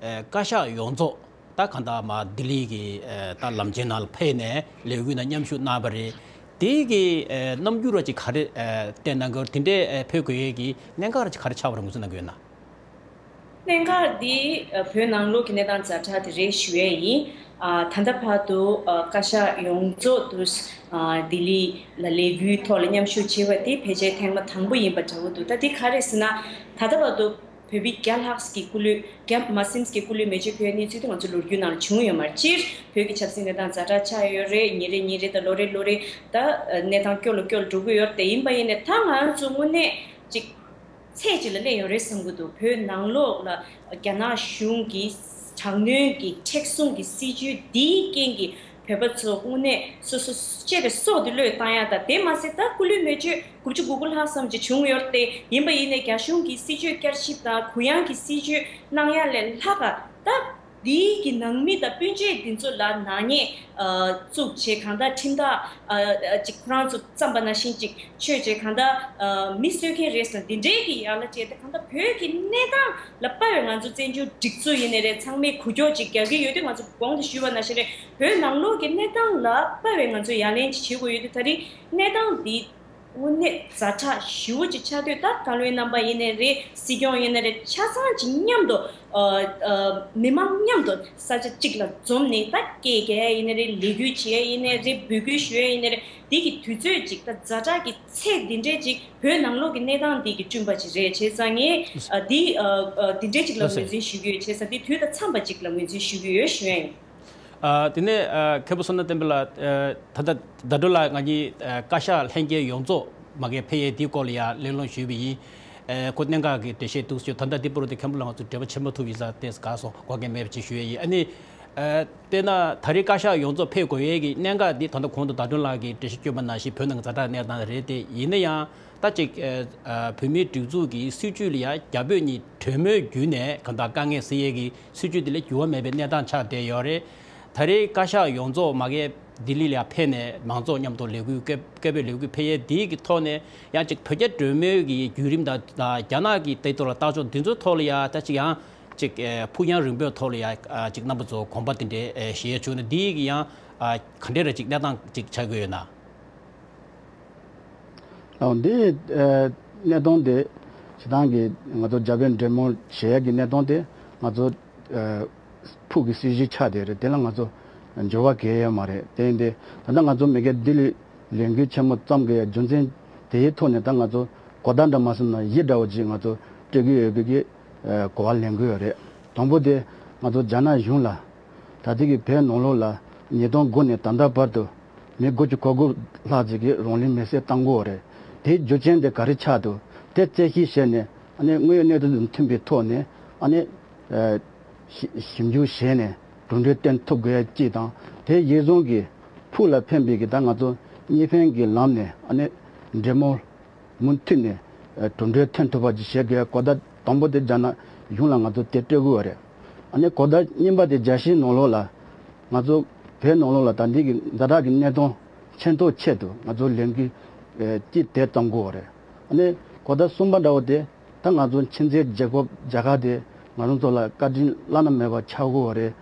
ཨ་བཀའ་ཤག་ཡོངས་རྫོགས་ད་གང་ལྟར་མར་ལྡི་ལི་གི་ཨ་ད་ལམ་ཆེན་ནང་ལ་ཕེབས་ནས་ལས་འགུལ་ནང་མཉམ་ཞུགས་གནང་བ་རེད། དེ་གི་ཨ་རྣམ་འགྱུར་ར་ཅིག་ག་རེ་ཨ་བསྟན་གནང་གི་ཡོད། དེ་འདྲའི་ཨ་ཕེབས་དགོས་ཡས་ཀྱི་གནད་འགག་ར་ཅིག་ག་རེ་ཆགས་པ་རེད་ངོས་འཛིན་གནང་གི་ཡོད་ན། གནད་འགག་འདི་ཨ་བོད་ནང་ལོགས་ཀྱི་གནས་སྟངས་ཛ་དྲག་དེ་རེད་ཞུ་ཡས་ཡིན། ཨ་ད་ལྟ་བར་དུ་ཨ་བཀའ་ཤག་ཡོངས་རྫོགས་དུ་ཨ་ལྡི་ལི་ལ་ལས་འགུལ་ཐོག་ལ་མཉམ་ཞུགས་བྱས་པ་དེ་ཕལ་ཆེར་ཐེངས་མ་དང་པོ་ཡིན་པ་འདྲ་བོ་འདུག་ད་འདི་ག་རེ་ཟེར་ན། ད་ལྟ་བར་དུ་བོད་མི་བརྒྱ་ལྷག་གི་སྐུ་ལུས། བརྒྱ་མ་ཟིན་གྱི་སྐུ་ལུས་མེ་མཆོད་ཕུལ་གནས་ཚུལ་དེ་ང་ཚོ་ལོ་རྒྱུས་ནང་ལ་བྱུང་ཡོད་མ་རེད། སྤྱིར་བོད་ཀྱི་ཆབ་སྲིད་གནས་སྟངས་ཛ་དྲག་ཆགས་ཡོད་རེད། ཉིན་རེ་ཉིན་རེ་དང་ལོ་རེ་ལོ་རེ་ད་གནས་སྟངས་སྐྱོ་ལ་སྐྱོ་ལ་འགྲོ་གི་ཡོད་རེད། དེ་ཡིན་པ་ཡིན་ནའི་ད་ང་ཚོ་དངོས་གནས་ཅིག་ཚད་ཅིག་ལ་སླེབས་ཡོད་རེད་བསམ་གྱི་འདུག་བོད་ནང་ལོགས་ལ་རྒྱ་ནག་གཞུང་གི་དྲག་གནོན་གྱི་མཁྲེགས་བཟུང་གི་སྲིད་བྱུས་འདིའི་རྐྱེན་གྱིས་བོད་པ་ཚོ་དངོས་གནས་སོ་སོ་གཅེས་པའི་སྲོག་དེ་བློས་བཏང་ཡ་དང་། དེ་མ་ཟད་ད་སྐུ་ལུས་མེ་མཆོད་དགུ་བཅུ་གོ་དགུ་ལྷག་ཙམ་ཅིག་བྱུང་ཡོད་དེ། ཡིན་པ་ཡིན་ནའི་རྒྱ་གཞུང་གིས་སྲིད་བྱུས་བསྐྱར་ཞིབ་དང་གུ་ཡངས་ཀྱི་སྲིད་བྱུས་གནང་ཡ་ལས་ལྷག་ག་ད་ འདིའི་གི་ནང་མི་དང་སྤུན་མཆེད་འདི་ཚོ་ལ་ནག་ཉེས་ཨ་བཙུགས་བྱས། གང་ལྟར་ཁྲིམས་ཐག་ཨ་ཅིག་ཁོ་རང་ཚོ་བརྩམས་པ་ནང་བཞིན་ཅིག་ཆོད་བྱས། གང་ལྟར་ཨ་མི་གསོད་མཁན་རེད་ཟེར་འདི་འདྲའི་གི་ཡར་ལ་བྱས་ཏེ། གང་ལྟར་བོད་ཀྱི་གནས་སྟངས་ལ་དཔག་པའི་ང་ཚོ་བཙན་བྱོལ་སྒྲིག་འཛུགས་ཡིན་ནའི་རེད། ཚང་མས་འགུལ་སྐྱོད་ཅིག་རྒྱག་གི་ཡོད་དུས། ང་ཚོ་གོང་དུ་ཞུས་པ་ནང་བཞིན་རེད། བོད་ནང་ལོགས་ཀྱི་གནས་སྟངས་ལ་དཔག་པའི་ང་ཚོས་ཡ་ལན་ཅིག་བྱེད་དགོས་ཡོད་དུས། ད་རིང་གནས་སྟངས་འདི་དངོས་གནས་ཛ་དྲག་ཞེ་པོ་ཅིག་ཆགས་དུས། ད་བཀའ་བློན་རྣམ་པ་ཡིན་ནའི་རེད། སྲིད་སྐྱོང་ཡིན་ནའི་རེད། ཆ་ཚང་ཅིག་མཉམ་དུ་ཨ་ཨ་མི་མང་མཉམ་དུ་ས་ཆ་གཅིག་ལ་འཛོམས་ནས། ད་སྐད་རྒྱག་ཡ་ཡིན་ནའི་རེད། ལས་འགུལ་བྱེད་ཡ་ཡིན་ནའི་རེད། འབོད་སྐུལ་ཞུ་ཡ་ཡིན་ནའི་རེད། འདི་གི་དུས་ཚོད་ཅིག་ད་ཛ་དྲག་གི་ཚད་འདི་འདྲས་ཅིག་བོད་ནང་ལོགས་ཀྱི་གནས་སྟངས་འདི་གིས་བསྐྲུན་པ་ཅིག་རེད། བྱས་ཙང་ངས་ཨ་འདི་ཨ་ཨ་འདི་འདྲས་ཅིག་ལ་ལགས་སོ། ངོས་འཛིན་ཞུ་གི་ཡོད། བྱས་ཙང་འདི་དུས་དང་འཚམས་པ་ཅིག་ལ་ངོས་འཛིན་ཞུ་གི་ཡོད་ཞུ་ཡ་ཡིན། ཨ། དེ་ནས་ཨ་མཁན་པོ་བསོད་ནམས་བསྟན་འཕེལ་ལགས། ཨ། ད་ལྟ་ཟླ་སྒྲོན་ལགས་ང་གཉིས་ཨ་བཀའ་ཤག་ལྷན་རྒྱས་ཡོངས་རྫོགས་མ་གིར་ཕེབས་ཡས་དེའི་སྐོར་ལ་ཡང་གླེང་སློང་ཞུས་པ་ཡིན། ཨ། ཁོ་གནད་འགག་གི་འགྲེལ་བཤད་འདུག་ཟེར། ད་ལྟ་འདི་བར་དུ་མཁན་པོ་ལགས་ང་ཚོ་འབྲེལ་བ་བྱེད་མ་ཐུབ་ཡིན་ཙང་ཏོག་ཙམ་དགའ་སོང་། གོ་སྐབས་མེད་པ་ཅིག་ཞུ་ཡས་ཡིན། ཨ་ནི་ཨ་དཔེར་ན་ད་རེས་བཀའ་ཤག་ཡོངས་རྫོགས་ཕེབས་དགོས་ཡས་ཀྱི་གནད་འགག་འདི། ད་ལྟ་གོང་དུ་ཟླ་སྒྲོན་ལགས་ཀྱིས་འགྲེལ་བཤད་བསྐྱོན་པ་ནང་བཞིན་བོད་ནང་གི་ཛ་དྲག་གནས་སྟངས་རེད་དེ། ཡིན་ན་ཡང་ད་ཅིག་ཨ་བོད་མིའི་སྒྲིག་འཛུགས་ཀྱི་སྲིད་བྱུས་ལ་ཡང་རྒྱ་བོད་གཉིས་གྲོས་མོལ་བརྒྱུད་ནས་གང་ལྟར་དཀའ་ངལ་སེལ་ཡས་ཀྱི་སྲིད་བྱུས་དེ་ལ་འགྱུར་བ་མེད་པའི་གནས་སྟངས་ཆགས་བསྡད་ཡོད་རེད། ད་རེས་བཀའ་ཤག་ཡོངས་རྫོགས་མ་གིར་ལྡི་ལི་ལ་ཕེབས་ནས་མང་ཚོགས་མཉམ་དུ་ལས་འགུལ་སྐད་སྐད་འབོད་ལས་འགུལ་ཕེབས་ཡས་འདི་གི་ཐོག་ནས། ཡང་ཅིག་བོད་རྒྱ་གྲོས་མོལ་གྱི་བརྒྱུད་རིམ་དང་། ད་རྒྱ་ནག་གི་དེའི་ཐོག་ལ་ལྟ་ཕྱོགས་འདི་ཚོའི་ཐོག་ལ་ཡང་ད་ཅིག་ཡང་ཅིག་ཨ་ཕུགས་རྒྱང་རིང་པོའི་ཐོག་ལ་ཡང་ཨ་ཅིག་རྣམ་པ་ཚོ་དགོངས་པ་དེ་འདྲའི་ཨ་བཞེས་ཡས་བྱུང་ན། འདི་གི་ཡང་ཨ་ག་འདྲའི་ར་ཅིག་གནས་སྟངས་ཅིག་ཆགས་ཀྱི་ཡོད་ན། ཨོ། འདི་ཨ་གནས་སྟངས་དེ་སྤྱིར་བཏང་གི་ང་ཚོ་རྒྱ་བོད་འབྲེལ་མོལ་བྱེད་ཡ་གི་གནས་སྟངས་དེ་ང་ཚོ་ཨ་ཕུགས་ཀྱི་སྲིད་བྱུས་ཆགས་བསྡད་རེད། དེ་ལ་ང་ཚོ་འགྱུར་བ་གང་ཡང་ཡོད་མ་རེད། དེ་ཡིན་དུས་ད་ལྟ་ང་ཚོ་མ་གིར་ལྡི་ལི་ལས་འགུལ་ཆེན་མོ་བརྩམས་དགོས་ཡ་རྒྱུ་མཚན་དེའི་ཐོག་ནས། ད་ང་ཚོ་གོ་བརྡ་འདྲ་མ་སེམས་ན་གཞི་འདྲ་བོ་ཅིག་ང་ཚོ་སྤྲད་ཀྱི་ཡོད་པའི་གི་ཨ་གོ་བ་ལེན་གྱི་ཡོད་རེད། དང་པོ་དེ་ང་ཚོ་རྒྱ་ནག་གཞུང་ལ། ད་ལྟའི་གི་བོད་ནང་ལོགས་ལ་ཉིས་སྟོང་དགུ་ནས་ད་ལྟ་བར་དུ་མི་དགུ་བཅུ་གོ་དགུ་ལྷག་ཅིག་གིས་རང་ལུས་མེར་སྲེག་བཏང་གི་ཡོད་རེད། དེའི་རྒྱུ་རྐྱེན་དེ་ག་རེ་ཆགས་འདུག་དེ་རྩད་ཞིབ་བྱས་ནས། ཨ་ནི་དངོས་ཡོད་གནས་ཚུལ་དང་མཐུན་པའི་ཐོག་ནས། ཨ་ནི་ཨ་ཞི་ཞིབ་འཇུག་བྱས་ནས་གྲུབ་འབྲས་བཏོན་ཐུབ་དགོས་ཡ་གཅིག་དང་། དེ་གཞིར་བཟུང་གིས་ཕུགས་ལ་ཕན་པའི་གི་ད་ང་ཚོ་གཉིས་ཕན་གྱི་ལམ་ནས། ཨ་ནི་འབྲེལ་མོལ་མུ་མཐུད་ནས་ཨ་གྲུབ་འབྲས་ཐོན་ཐུབ་པ་ཅིག་བྱེད་དགོས་ཡ་གོ་བརྡ་དང་པོ་དེ་རྒྱ་ནག་གཞུང་ལ་ང་ཚོ་དེ་སྤྲད་དགོས་པ་རེད། ཨ་ནི་གོ་བརྡ་གཉིས་པ་དེ་རྒྱལ་སྤྱིའི་ནང་ལོགས་ལ། ང་ཚོ་བོད་ནང་ལོགས་ལ་ད་ལྟའི་གི་ཛ་དྲག་གི་གནས་སྟངས་མཁྱེན་རྟོགས་ཆེད་དུ་ང་ཚོ་ལས་འགུལ་ཨ་གཅིག་དེ་བརྩམས་དགོས་པ་རེད། ཨ་ནི་གོ་བརྡ་གསུམ་པ་འདྲ་བོ་དེ། ད་ང་ཚོ་ཕྱི་འབྲེལ་རྒྱལ་ཁབ་རྒྱ་གར་དེ་ང་རང་ཚོ་ལ་བཀའ་དྲིན་བླ་ན་མེད་པ་ཆགས་ཀྱི་ཡོད་རེད།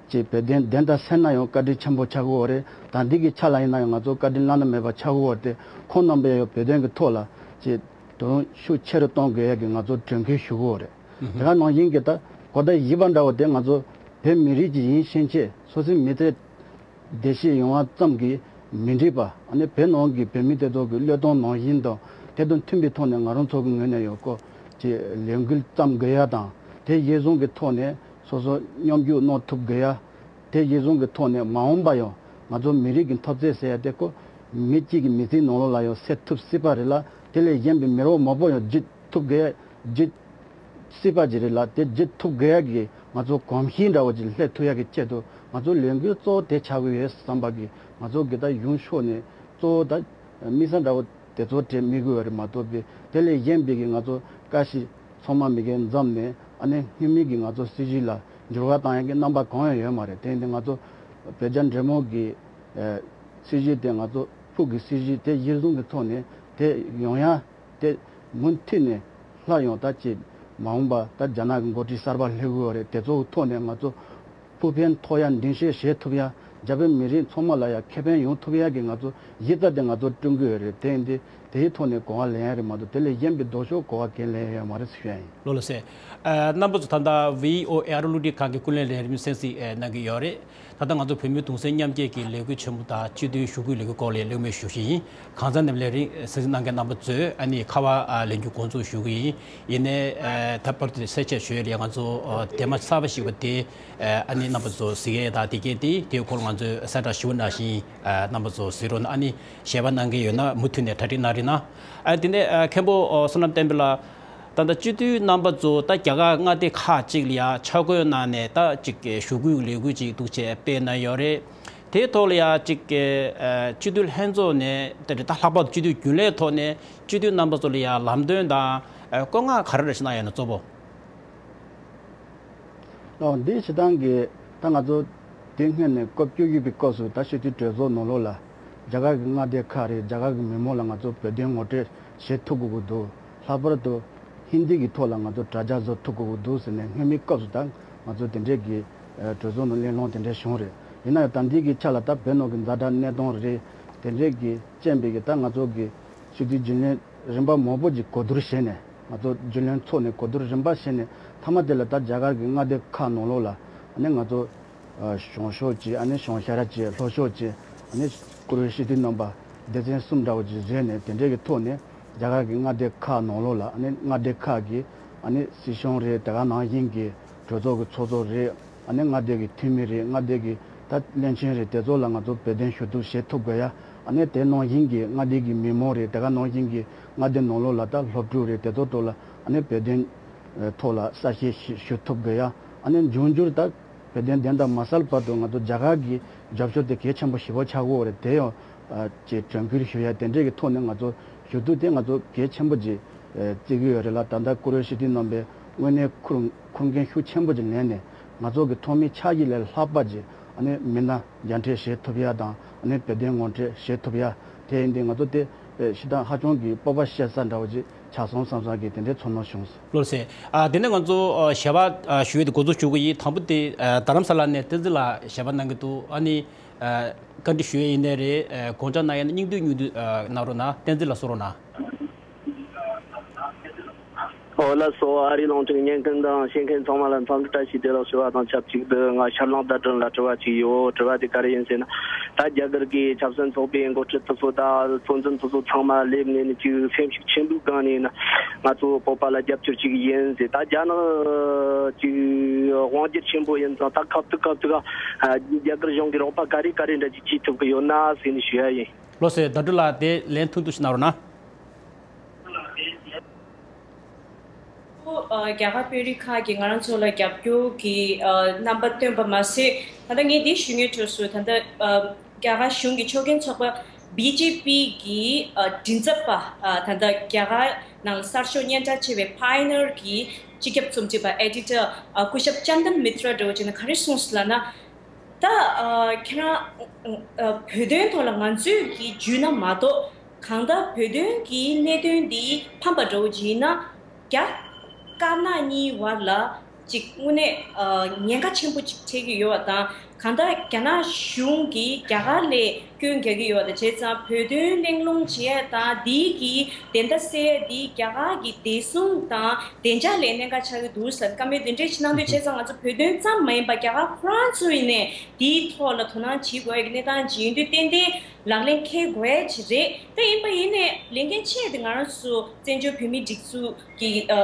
ཅེས་བོད་དོན་བདེན་མཐའ་གསལ་ན་ཡང་བཀའ་དྲིན་ཆེན་པོ་ཆགས་ཀྱི་ཡོད་རེད། ད་འདི་གི་ཆ་ལ་ཡིན་ན་ཡང་ང་ཚོ་བཀའ་དྲིན་བླ་ན་མེད་པ་ཆགས་ཀྱི་ཡོད་རེད་དེ། ཁོང་རྣམ་པས་ཡང་བོད་དོན་གྱི་ཐོག་ལ་ཅེས་དོ་དམ་ཤུགས་ཆེ་རུ་གཏོང་དགོས་ཡ་གི་ང་ཚོ་དྲན་སྐུལ་ཞུ་གི་ཡོད་རེད། དེ་ག་ནང་བཞིན་གྱི་ད་གོ་བརྡ་བཞི་པ་འདྲ་བོ་དེ་ང་ཚོ་བོད་མི་རིགས་ཀྱི་ཡིན་ཕྱིན་ཆད་སོ་སོའི་མི་ཚེ་བདེ་སྐྱིད་ཡོང་བ་ཙམ་གྱིས་མི་འགྲིག་པ། ཨ་ནི་བོད་ནང་གི་བོད་མི་དེ་ཚོ་གི་བློས་གཏོང་ནང་བཞིན་དང་དེ་དང་མཐུན་པའི་ཐོག་ནས་ང་རང་ཚོ་གི་ངོས་ནས་ཡང་ཁོ་ཅིག་ལས་འགུལ་བརྩམས་དགོས་ཡ་དང་། དེ་གཞིར་བཟུང་གི་ཐོག་ནས་སོ་སོ་མཉམ་ཞུགས་གནང་ཐུབ་དགོས་ཡ། དེ་གཞིར་བཟུང་གི་ཐོག་ནས་མ་འོངས་པ་ཡང་ང་ཚོ་མི་རིགས་ཀྱི་འཐབ་རྩོད་ཟེར་ཡ་དེ་ཁོ་མི་གཅིག་གི་མི་ཚེའི་ནང་ལོགས་ལ་ཡང་སེལ་ཐུབ་སྲིད་པ་རེད་ལ། དེ་ལས་གཞན་པའི་མི་རབས་མང་པོ་ཡང་བརྒྱུད་ཐུབ་དགོས་ཡ། བརྒྱུད་སྲིད་པ་ཅིག་རེད་ལ། དེ་བརྒྱུད་ཐུབ་དགོས་ཡ་གི་ང་ཚོ་གོམས་གཤིས་འདྲ་བོ་ཅིག་སླེབས་ཐུབ་ཡ་གི་ཆེད་དུ་ང་ཚོ་ལས་འགུལ་གཙོ་བོ་དེ་ཆགས་ཀྱི་ཡོད་བསམ་པ་གི། ང་ཚོ་གི་ད་གཞུང་ཕྱོགས་ནས་གཙོ་བོ་ད་དམིགས་བསལ་འདྲ་བོ་དེ་ཚོ་སྤྲད་མི་དགོས་པ་རེད་མ་གཏོགས་པའི། དེ་ལས་གཞན་པའི་གི་ང་ཚོ་བཀའ་ཤག་ཚང་མ་མ་གིར་འཛོམས་ནས། ཨ་ནི་སྔོན་མའི་གི་ང་ཚོ་སྲིད་བྱུས་ལ་འགྱུར་བ་བཏང་ཡ་གི་རྣམ་པ་གང་ཡང་ཡོད་མ་རེད། དེ་ཡིན་དུས་ང་ཚོ་བོད་རྒྱ་འབྲེལ་མོལ་གི་ཨ་སྲིད་བྱུས་དེ་ང་ཚོ་ཕུགས་ཀྱི་སྲིད་བྱུས་དེ་གཞིར་བཟུང་གི་ཐོག་ནས་དེ་ཡོང་ཡ། དེ་མུ་མཐུད་ནས་སླར་ཡང་ད་ཅིག་མ་འོངས་པ་ད་རྒྱ་ནག་གི་འགོ་ཁྲིད་གསར་པ་སླེབས་ཀྱི་ཡོད་རེད། དེ་ཚོ་གི་ཐོག་ནས་ང་ཚོ་ཕུགས་ཕན་ཐོགས་ཡ་མདུན་སྐྱོད་བྱེད་ཐུབ་ཡ། རྒྱ་བོད་མི་རིགས་ཚང་མ་ལ་ཡ་ཁེ་ཕན་ཡོང་ཐུབ་ཡ་གི་ང་ཚོ་གཞི་རྩ་དེ་ང་ཚོ་བསྐྲུན་གྱི་ཡོད་རེད། དེ་ཡིན་དུས་དེའི་ཐོག་ནས་གོ་བ་ལེན་ཡ་རེད་མ་གཏོགས་དེ་ལས་གཞན་པའི་ལྡོག་ཕྱོགས་གོ་བ་གང་ཡང་ལེན་ཡ་ཡོད་མ་རེད་ཟེར་ཞུ་ཡ་ཡིན། ལགས་ལགས་སེ། ཨ་རྣམ་པ་ཚོ་ད་ལྟ་བྷི་ཨོ་ཨེ་ཨ་རི་རླུང་འཕྲིན་ཁང་གི་ཀུན་གླེང་ལས་རིམ་གསན་གཟིགས་ཨ་གནང་གི་ཡོད་རེད། ད་ལྟ་ང་ཚོ་བོད་མིའི་གདུང་སེམས་མཉམ་སྐྱེད་ཀྱི་ལས་འགུལ་ཆེན་མོ་དང་སྤྱི་འཐུས་ཞུ་སྐུལ་ལས་འགུལ་སྐོར་ལ་གླེང་མོལ་ཞུ་བཞིན་ཡིན། གང་ཟག་རྣམས་ལས་རིང་གསན་གཟིགས་གནང་མཁན་རྣམ་པ་ཚོས་ཨ་ནི་ཁ་པར་ཨ་ལེན་རྒྱུ་འགོ་འཛུགས་ཞུ་གི་ཡིན། ཡིན་ནའི་ཨ་ད་བར་དུ་གསལ་བཤད་ཞུ་ཡས་ལ་ང་ཚོ་ཨ་དེ་མ་གསར་པ་ཞིག་པ་དེ་ཨ་ནི་རྣམ་པ་ཚོ་གཟིགས་ཡས་དང་དེ་གས་དེ་དེའི་སྐོར་ང་ཚོས་གསལ་བསྒྲགས་ཞུ་བ་ནང་བཞིན་ཨ་རྣམ་པ་ཚོ་གཟིགས་རོགས་གནང་། ཨ་ནི་ཞལ་པར་གནང་མཁན་ཡོད་ན་མུ་མཐུད་ནས་གྲ་སྒྲིག་གནང་རིགས་གནང་། ཨ་དེ་ནས་ཨ་མཁན་པོ་ཨ་བསོད་ནམས་བསྟན་འཕེལ་ལགས། ད་ལྟ་སྤྱི་འཐུས་རྣམ་པ་ཚོ་ད་རྒྱ་གར་མངའ་སྡེ་ཁག་ཅིག་ལ་ཡ་ཆ་བགོས་གནང་ནས་ད་ཅིག་ཞུ་སྐུལ་ལས་འགུལ་ཅིག་འདུག་བྱས་སྤེལ་གནང་ཡོད་རེད། དེའི་ཐོག་ལ་ཡ་ཅིག་ཨ་སྤྱི་འཐུས་ལྷན་ཚོགས་ནས་ད་ད་ལྷག་པར་དུ་སྤྱི་འཐུས་རྒྱུན་ལས་ཐོག་ནས་སྤྱི་འཐུས་རྣམ་པ་ཚོ་ལ་ཡ་ལམ་སྟོན་དང་ཨ་བཀོད་མངགས་ག་རེ་རེ་ཞིག་གནང་ཡོད་ན་གཙོ་བོ། ཨོ་འདི་སྤྱིར་བཏང་གི་ད་ང་ཚོ་དེ་སྔོན་ནས་སྐབས་བཅུ་བཞི་པའི་སྐབས་སུ་ད་སྤྱི་འཐུས་གྲོས་ཚོགས་ནང་ལོགས་ལ་རྒྱ་གར་གྱི་མངའ་སྡེ་ཁག་རེད། རྒྱ་གར་གྱི་མི་མང་ལ་ང་ཚོ་བོད་དོན་ངོ་སྤྲོད་བྱེད་ཐུབ་དགོས་ཀྱི་འདུག་ལྷག་པར་དུ་ཧིན་དི་གི་ཐོག་ལ་ང་ཚོ་དྲ་རྒྱ་བཟོ་ཐུབ་དགོས་ཀྱི་འདུག་ཟེར་ནས་སྔོན་མའི་སྐབས་སུ་ད་ང་ཚོ་དེ་འདྲས་ཀྱི་ཨ་གྲོས་ཚོགས་ནང་གླེང་སློང་དེ་འདྲས་བྱུང་རེད། ཡིན་ན་ཡང་ད་འདི་གི་ཆ་ལ་ད་བོད་ནང་གི་ཛ་དྲག་གནས་སྟངས་རེད། དེ་འདྲས་ཀྱི་རྐྱེན་པས་ཀྱི་ད་ང་ཚོ་གི་སྤྱི་འཐུས་རྒྱུན་ལས་རིམ་པ་མང་པོ་ཅིག་གོ་བསྡུར་བྱས་ནས། ང་ཚོ་རྒྱུན་ལས་ཚོགས་ནས་གོ་བསྡུར་རིམ་པ་བྱས་ནས། མཐའ་མ་དེ་ལ་ད་རྒྱ་གར་གྱི་མངའ་སྡེ་ཁག་ནང་ལོགས་ལ་ཨ་ནི་ང་ཚོ་ཨ་བྱང་ཕྱོགས་ཀྱི་ཨ་ནི་བྱང་ཤར་གྱི་ལྷོ་ཕྱོགས་ཀྱི་ཨ་ནི་བཀུར་འོས་སྤྱི་འཐུས་རྣམ་པ་སྡེ་ཚན་གསུམ་འདྲ་བོ་ཅིག་བཟོས་ནས། དེ་འདྲའི་གི་ཐོག་ནས་རྒྱ་གར་གྱི་མངའ་སྡེ་ཁག་ནང་ལོགས་ལ་ཨ་ནི་མངའ་སྡེ་ཁག་གི་ཨ་ནི་སྲིད་གཞུང་རེད། དེ་ག་ནང་བཞིན་གྱི་གྲོས་ཚོགས་ཀྱི་ཚོགས་གཙོ་རེད། ཨ་ནི་མངའ་སྡེ་གི་འཐུས་མི་རེད། མངའ་སྡེ་གི་ད་བློན་ཆེན་རེད། དེ་ཚོ་ལ་ང་ཚོ་བོད་དོན་ཞུ་གཏུག་བྱེད་ཐུབ་དགོས་ཡ། ཨ་ནི་དེ་ནང་བཞིན་གྱི་མངའ་སྡེ་གི་མི་མང་རེད། དེ་ག་ནང་བཞིན་གྱི་མངའ་སྡེ་ནང་ལོགས་ལ་ད་སློབ་ཕྲུག་རེད། དེ་ཚོ་ཐོག་ལ་ཨ་ནི་བོད་དོན་ཐོག་ལ་གསལ་བཤད་ཞུ་ཞུ་ཐུབ་དགོས་ཡ། ཨ་ནི་འབྱུང་འགྱུར་ད་བོད་དོན་བདེན་མཐའ་མ་གསལ་བར་དུ་ང་ཚོ་རྒྱ་གར་གྱི་རྒྱབ་སྐྱོར་དེ་གལ་ཆེན་པོ་ཞེ་པོ་ཆགས་ཀྱི་ཡོད་རེད། དེ་ཡང་ཨ་ཅེས་དྲན་སྐུལ་ཞུ་ཡ། དེ་འདྲས་ཀྱི་ཐོག་ནས་ང་ཚོ་ཞུ་གཏུག་དེ་ང་ཚོ་གལ་ཆེན་པོ་ཅིག་ཨ་བརྩི་གི་ཡོད་རེད་ལ། ད་ལྟ་བཀུར་འོས་སྤྱི་འཐུས་རྣམ་པས་དངོས་གནས་ཁུར་ཁུར་འགན་ཤུགས་ཆེན་པོ་ཅིག་ལེན་ནས། ང་ཚོ་གི་ཐོག་མའི་འཆར་གཞི་ལས་ལྷག་པ་ཅིག་ཨ་ནི་མི་སྣ་རྒྱ་འཕྲད་བྱེད་ཐུབ་ཡ་དང་། ཨ་ནི་བོད་དོན་ངོ་སྤྲོད་བྱེད་ཐུབ་ཡ། དེ་ཡིན་དུས་ང་ཚོ་དེ་ཨ་སྤྱིར་བཏང་ཧ་ཅང་གི་སྤོབས་པ་བཤད་ས་འདྲ་བོ་ཅིག་ཆགས་སོང་བསམ་བསམ་གི་དེ་འདྲའི་ཚོར་སྣང་བྱུང་སོང་། ལགས་སེ། ཨ་དེ་ནས་ང་ཚོ་ཨ་ཞལ་པར་ཨ་ཞུ་ཡས་དེ་འགོ་འཛུགས་ཞུ་གི་ཡིན། དང་པོ་དེ་ཨ་རྡ་རམ་ས་ལ་ནས་བསྟན་འཛིན་ལགས་ཞལ་པར་གནང་གི་འདུག་ཨ་ནི་ཨ་བཀའ་འདྲི་ཞུ་ཡས་ཡིན་ནའི་རེད། ཨ་དགོངས་འཆར་གནང་ཡས་ན་སྙིང་བསྡུས་སྙིང་བསྡུས་ཨ་གནང་རོགས་གནང་། བསྟན་འཛིན་ལགས་གསུང་རོགས་གནང་། ཨོ་ལགས་སོ། ཨ་རིའི་རླུང་འཕྲིན་ཉན་མཁན་དང་ཤེས་མཁན་ཚང་མ་ལ་འཚམས་འདྲི་བཀྲ་ཤིས་བདེ་ལེགས་ཞུ་བ་དང་ཆབས་ཅིག་ཏུ། ང་ཤར་གླིང་ཟླ་སྒྲོན་ལ་དྲི་བ་ཅིག་ཡོད། དྲི་བ་དེ་ག་རེ་ཡིན་ཟེར་ན། ད་རྒྱ་གར་གྱི་ཆབ་སྲིད་ཚོགས་པའི་འགོ་ཁྲིད་དེ་ཚོ་དང་གཙོ་འཛིན་དེ་ཚོ་ཚང་མ་སླེབས་ནས་ནི་ཅིག་སེམས་ཤུགས་ཆེན་པོའི་སྒང་ནས་ནི་ང་ཚོ་བོད་པ་ལ་རྒྱབ་སྐྱོར་ཅིག་ཡིན་ཟེར། ད་རྒྱ་ནག་ཅིག་དབང་སྒྱུར་ཆེན་པོ་ཡིན་ཙང་། ད་སྐབས་དུ་སྐབས་དུ་ག་རྒྱ་གར་གཞུང་གིས་རོགས་པ་ག་རེ་ག་རེ་འདྲ་ཅིག་བྱེད་ཐུབ་ཀྱི་ཡོད་ན་ཟེར་ནས་ཞུ་ཡ་ཡིན། ལགས་སེ། ཟླ་སྒྲོན་ལགས་དེ་ལན་ཐུང་ཐུང་ཞིག་གནང་རོགས་གནང་། རྒྱ་གར་དཔོན་རིགས་ཁག་གིས་ང་རང་ཚོ་ལ་རྒྱབ་སྐྱོར་གྱི་རྣམ་པ་སྟོན་པ་མ་ཟད། ད་ལྟ་ངས་འདི་ཞུ་སྙིང་འདོད་སོང་། ད་ལྟ་རྒྱ་གར་གཞུང་གི་ཕྱོགས་འགན་ཚོགས་པ་བི་ཇེ་པི་གི་མགྲིན་ཚབ་པ། ད་ལྟ་རྒྱ་གར་ནང་གསར་ཤོག་སྙན་གྲགས་ཆེ་བའི་Pioneer་གི་སྤྱི་ཁྱབ་རྩོམ་སྒྲིག་པ་Editor་སྐུ་ཞབས་ཅན་དན་མི་ཏྲ་འདྲ་བོ་བྱས་ན་ག་རེ་གསུངས་སོང་ལབ་ན། ད་ཨ་ཁྱེད་རང་ཨ་བོད་དོན་ཐོག་ལ་ང་ཚོས་ཀྱི་འཇུས་ན་མ་གཏོགས། གང་ལྟར་བོད་དོན་གྱི་གནད་དོན་འདི་ཕམ་པ་འདྲ་བོ་ཅིག་ཡིན་ན། རྒྱ་དཀར་ནག་གཉིས་བར་ལ་ཅིག་དངོས་གནས་ཨ་ཉེན་ཁ་ཆེན་པོ་ཅིག་འཕྲད་ཀྱི་ཡོད་པ་དང་། གང་ལྟར་རྒྱ་ནག་གཞུང་གིས་རྒྱ་གར་ལ་སྐྱོན་རྒྱག་གི་ཡོད་པ་དང་། བྱས་ཙང་བོད་དོན་གླེང་སློང་བྱེད་ཡ་དང་འདི་གི་བདེན་མཐའ་གསལ་ཡ་འདི་རྒྱ་གར་གྱི་བདེ་སྲུང་དང་བདེ་འཇགས་ལ་གནད་འགག་ཆགས་ཀྱི་འདུག་ཟེར་བཀའ་མོལ་འདི་འདྲས་ཅིག་གནང་དུས། བྱས་ཙང་ང་ཚོ་བོད་དོན་ཙམ་མ་ཡིན་པར་རྒྱ་གར་ཁོ་རང་ཚོ་ཡིན་ནའི་འདིའི་ཐོག་ལ་དོ་སྣང་བྱེད་དགོས་ཀྱི་གནས་སྟངས་ཅིག་ཡིན་དུས། ཏན་ཏན་ལག་ལེན་འཁེལ་དགོས་ཀྱི་རེད། ད་ཡིན་པ་ཡིན་ནའི་ལས་འགན་ཆེ་དེ་ང་རང་ཚོ་བཙན་བྱོལ་བོད་མིའི་སྒྲིག་འཛུགས་ཀྱི་ཨ་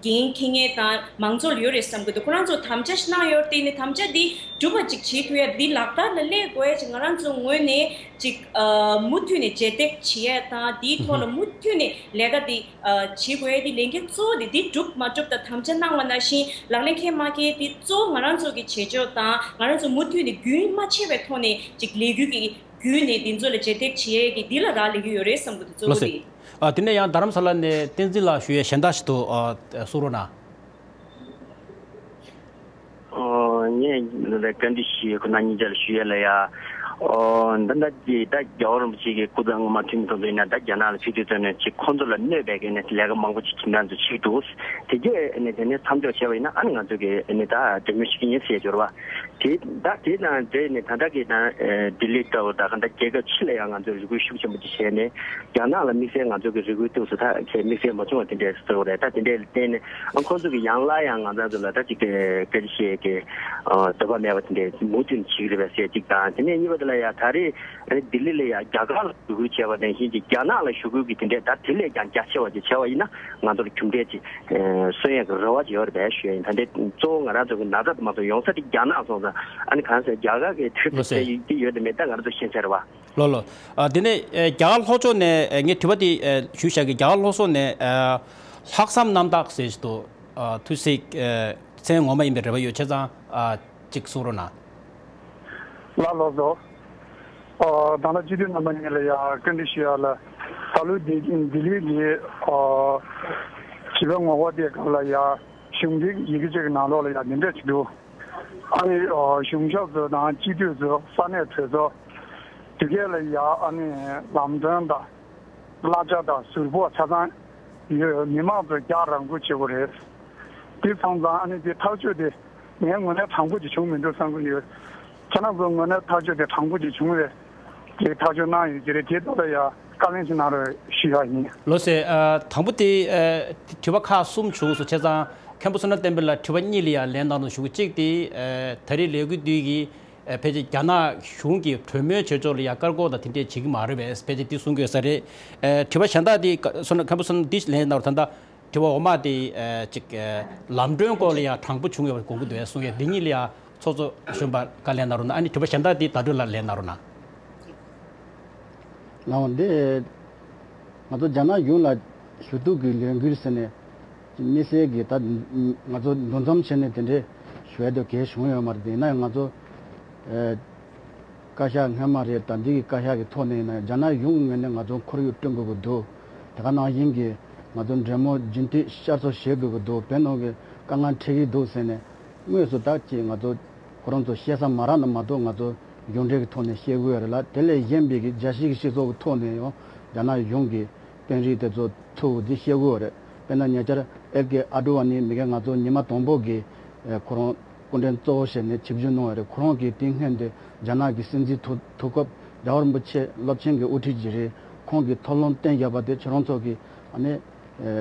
འགན་འཁྱེར་མཁན་དང་མང་ཚོགས་ལ་ཡོད་རེད་བསམ་གྱི་འདུག་ཁོ་རང་ཚོ་དམ་བཅའ་ཞིག་གནང་ཡོད་རེད། དེ་ནི་དམ་བཅའ་འདི་འགྲུབ་པ་ཅིག་བྱེད་ཐུབ་ཡ། འདི་ལག་བསྟར་ལ་སླེབས་དགོས་ཀྱི་ང་རང་ཚོ་ངོས་ནས་ཅིག་ཨ་མུ་མཐུད་ནས་རྗེས་འདེད་བྱེད་ཡ་དང་། འདིའི་ཐོག་ལ་མུ་མཐུད་ནས་ལས་ཀ་འདི་ཨ་བྱེད་དགོས་ཡ། འདི་ལས་འགན་གཙོ་བོ་འདི། འདི་འགྲུབ་མ་འགྲུབ་དང་དམ་བཅའ་གནང་བ་ནང་བཞིན་ལག་ལེན་འཁེལ་མ་འཁེལ་འདི་གཙོ་བོ་ང་རང་ཚོ་གི་བྱེད་ཕྱོགས་དང་། ང་རང་ཚོ་མུ་མཐུད་ནས་རྒྱུན་མ་ཆད་པའི་ཐོག་ནས་ཅིག་ལས་འགུལ་གྱི་བརྒྱུད་ནས་འདི་ཚོ་ལ་རྗེས་འདེད་བྱེད་ཡས་ཀྱི་འདི་ལ་རག་ལས་ཀྱི་ཡོད་རེད་བསམ་གྱི་འདུག་གཙོ་བོ་ལགས་སོ། དེ། ཨ་དེ་ནས་ཡང་རྡ་རམ་ས་ལ་ནས་བསྟན་འཛིན་ལགས་ཞུ་ཡས་གཞན་དག་ཞིག་འདུག་ཨ་གསུང་རོགས་གནང་། ཨོ་ངས་བཀའ་འདྲི་ཞུ་ཡས་ཁོ་ན་སྙིང་རྗེ་ལ་ཞུ་ཡས་ལ་ཡ། ཨོ་འདི་འདྲ་ཅིག་ད་རྒྱལ་བ་རིན་པོ་ཆེ་གི་སྐུ་ཚབ་སྔོན་མ་འཐུས་མི་དེ་ཚོ་ཡིན་ན། ད་རྒྱ་ནག་ལ་ཕེབས་དུས་ཙམ་ནས་ཅིག་ཁོང་ཚོ་ལ་གནོད་པའི་གི་ནས་ལས་ཀ་མང་པོ་ཅིག་ཁྱིམ་ཚང་ཚོ་བྱེད་འདུག་དེ་རྗེས་ནས་དེ་ནས་མཚམས་འཇོག་བྱས་པ་ཡིན་ན། ཨ་ནི་ང་ཚོ་གི་ནི་ད་གྲོས་མོལ་ཞུ་གི་ཡིན་ཟེར་འབྱོར་བ། དེ་ད་དེ་དང་འབྲེལ་ནས་ད་ལྟ་གི་ད་ལྡི་ལི་ལྟ་བུ་དང་གང་ལྟར་རྒྱལ་ཁབ་ཕྱི་ལ་ཡང་ང་ཚོས་རེ་སྐུལ་ཤུགས་ཆེན་པོ་ཅིག་བྱས་ནས། རྒྱ་ནག་ལ་དམིགས་བསལ་ང་ཚོ་གི་རེ་སྐུལ་ཏོག་ཙམ་ད་གལ་དམིགས་བསལ་མ་བྱུང་བ་དེ་འདྲས་ཟེར་བ་རེད། ད་དེ་འདྲས་ལ་བརྟེན་ནས་ཨ་ཁོང་ཚོ་གི་ཡང་སླར་ཡང་ང་ཚོ་ལ་ད་ཅིག་སྐད་ཆ་བཤད་ཀྱི་འདོད་པ་མེད་པ་དེ་འདྲས་མུ་མཐུད་ནས་བྱེད་ཀྱི་རེད་པས་ཟེར་གཅིག་དང་། དེ་ནས་གཉིས་པ་དེ་ལ་ཡ་ད་རེས་ཨ་ནི་ལྡི་ལི་ལ་ཡ་རྒྱ་གར་ལ་ཞུ་སྐུལ་བྱས་པ་ནང་བཞིན་གྱི་རྒྱ་ནག་ལ་ཞུ་སྐུལ་གྱི་དེ་འདྲས་ད་དེ་ལས་ཀྱང་རྒྱ་ཆེ་བ་ཅིག་བྱས་པ་ཡིན་ན། ང་ཚོར་གྲུབ་འབྲས་ཅིག་ཨ་སོན་ཡག་གི་རེ་བ་ཅིག་ཡོད་རེད་པས་ཞུ་ཡ་ཡིན། ད་འདི་གཙོ་བོ་ང་རང་ཚོ་གི་ན་ཚ་དེ་མ་གཏོགས་ཡོང་ས་དེ་རྒྱ་ནག་སོང་ཙང་། ཨ་ནི་གང་ཟེར་རྒྱ་གར་གི་དེ་ལགས་སེ། དེ་ཡོད་དེ་མེད་ད་ང་རང་ཚོ་ཤེས་ཚར་བ། ལགས་ལགས། ཨ་དེ་ནས་ཨ་རྒྱ་གར་ལྷོ་ཕྱོགས་ནས་ཨ་ངས་དྲི་བ་དེ་ཨ་ཞུས་བཞག་གི། རྒྱ་གར་ལྷོ་ཕྱོགས་ནས་ཨ་ལྷག་བསམ་རྣམ་དག་ཟེར་ཞིག་འདུག་ཨ་ཐུགས་སྲས་ཨ་མཚན་ངོ་མ་ཡིན་པའི་རེ་བ་ཡོད། བྱས་ཙང་ཨ་གཅིག་གསུང་རོགས་གནང་། ལགས་ལགས་སོ། ཨ་ད་ལྟ་སྤྱི་འཐུས་རྣམ་པ་གཉིས་ལ་ཡ་བཀའ་འདྲི་ཞུ་ཡ་ལ། ད་ལོའི་ལྡི་ལྡི་ལིའི་ཨ་བྱིས་པའི་ངོ་རྒོལ་དེའི་སྐབས་ལ་ཡ་གཞུང་འབྲེལ་ཡི་གེ་གཅིག་གི་ནང་ལོགས་ལ་ཡ་འདི་འདྲ་ཅིག་འདུག་ཨ་ནི་གཞུང་ཞབས་ཚོ་དང་སྤྱི་འཐུས་ཚོ་ས་གནས་གྲོས་ཚོགས་དེ་གས་ལ་ཡ་ཨ་ནི་ལམ་གྲོན་དང་གླ་ཆ་དང་ཟུར་ཕོགས་ཆ་ཚང་ཡོད། མི་མང་ཚོ་རྒྱག་རང་འཁུར་བྱེད་དགོས་རེད། དེ་སོང་ཙང་ཨ་ནི་དེ་ཐག་གཅོད་དེ་ངའི་ངོས་ནས་དྲང་པོ་ཅིག་བྱུང་མི་འདུག་བསམ་གྱི་ཡོད། ཁྱེད་རང་ཚོ་ངོས་ནས་ཐག་གཅོད་དེ་དྲང་པོ་ཅིག་བྱུང་རེད། དེ་ཐག་གཅོད་གནང་ཡོད་ཀྱི་རེད། དེ་ཐོག་ལ་ཡ་བཀའ་ལན་ཞིག་གནང་རོགས་ཞུ་ཡ་ཡིན། ལགས་སེ། ཨ། དང་པོ་དེ། ཨ། དྲི་བ་ཁག་གསུམ་བྱུང་སོང་། བྱས་ཙང་མཁན་པོ་བསོད་ནམས་བསྟན་འཕེལ་ལ་དྲི་བ་གཉིས་ལ་ཡ་ལན་གནང་རོགས་ཞུ། གཅིག་དེ། ཨ། ད་རེས་ལས་འགུལ་འདི་གིས། ཨ། ཕལ་ཆེར་རྒྱ་ནག་གཞུང་གིས་གྲོས་མོལ་བྱེད་ཕྱོགས་ལ་ཡ་བཀག་འགོག་དང་དེ་འདྲས་བྱེད་ཀྱི་མ་རེད་པས། ཕལ་ཆེར་འདི་གསུང་གི་ཡོད་ས་རེད། ཨ། དྲི་བ་གཞན་དག་དེ་བསོད་ནམས། མཁན་པོ་བསོད་ནམས་འདི་ལན་གནང་རོགས། ད་ལྟ་དྲི་བ་འོག་མ་དེ། ཨ། ཅིག་ཨ། ལམ་གྲོན་སྐོར་ལ་ཡང་དྲང་པོ་བྱུང་ཡོད་པ་དགོངས་ཀྱི་འདུག་གསུང་ཡས། འདི་གཉིས་ལ་ཡང་ཚོགས་གཙོ་གཞོན་པ་བཀའ་ལན་གནང་རོགས་གནང་། ཨ་ནི་དྲི་བ་གཞན་དག་དེ་ཟླ་སྒྲོན་ལགས་ལན་གནང་རོགས་གནང་། ལགས་འོང་། འདི་ང་ཚོ་རྒྱ་ནག་གཞུང་ལ་ཞུ་གཏུག་གི་ལས་འགུལ་ཟེར་ནས་དམིགས་བསལ་གྱི་ད་ང་ཚོ་འདུ་འཛོམས་བྱས་ནས་དེ་འདྲའི་ཞུ་ཡས་དེ་གས་བྱུང་ཡོད་མ་རེད། དེ་ཡིན་ན་ཡང་ང་ཚོ། ཨ། བཀའ་ཤག་སྔོན་མ་རེད། ད་འདི་གི་བཀའ་ཤག་གི་ཐོག་ནས་ཡིན་ན་རྒྱ་ནག་གཞུང་ངོས་ནས་ང་ཚོ་ཁོར་ཡུག་བསྐྲུན་དགོས་ཀྱི་འདུག་དེ་ག་ནང་བཞིན་གྱི་ང་ཚོ་འབྲེལ་མོལ་རྒྱུན་མཐུད་བསྐྱར་གསོ་བྱེད་དགོས་ཀྱི་འདུག་བོད་ནང་གི་དཀའ་ངལ་འཕྲད་ཀྱི་འདུག་ཟེར་ནས་དངོས་སུ་ད་ཅིག་ང་ཚོ་ཁོ་རང་ཚོ་བཤད་ས་མ་རག་ན་མ་གཏོགས་ང་ཚོ་གཞུང་འབྲེལ་གྱི་ཐོག་ནས་བཤད་དགོས་ཡ་རེད་ལ། དེ་ལས་གཞན་པའི་གི་རྒྱལ་སྤྱིའི་གི་སྤྱི་ཚོགས་ཀྱི་ཐོག་ནས་ཡང་རྒྱ་ནག་གཞུང་གི་དཔོན་རིགས་དེ་ཚོ་ཐུག་འདི་བཤད་དགོས་རེད། དཔེར་ན་ཉེ་ཆར་ཨེལ་ཀེ་ཨ་ཌོ་ཝ་ནི་མི་གེ་ང་ཚོ་ཉི་མ་དང་པོ་གི་ཁོ་རང་སྐུ་མགྲོན་གཙོ་བོ་བྱས་ནས་ཆིབས་བསྒྱུར་གནང་བ་རེད། ཁོ་རང་གིས་དེ་སྔོན་དུ་རྒྱ་ནག་གི་སྲིད་འཛིན་དུ་དུས་སྐབས་རྒྱལ་བ་རིན་པོ་ཆེ་རླབས་ཆེན་གྱི་དབུ་ཁྲིད་ཅིག་རེད། ཁོང་གིས་ཐབས་ལམ་བསྟན་བཞག་པ་དེ་ཁྱེད་རང་ཚོ་གིས་ཨ་ནི་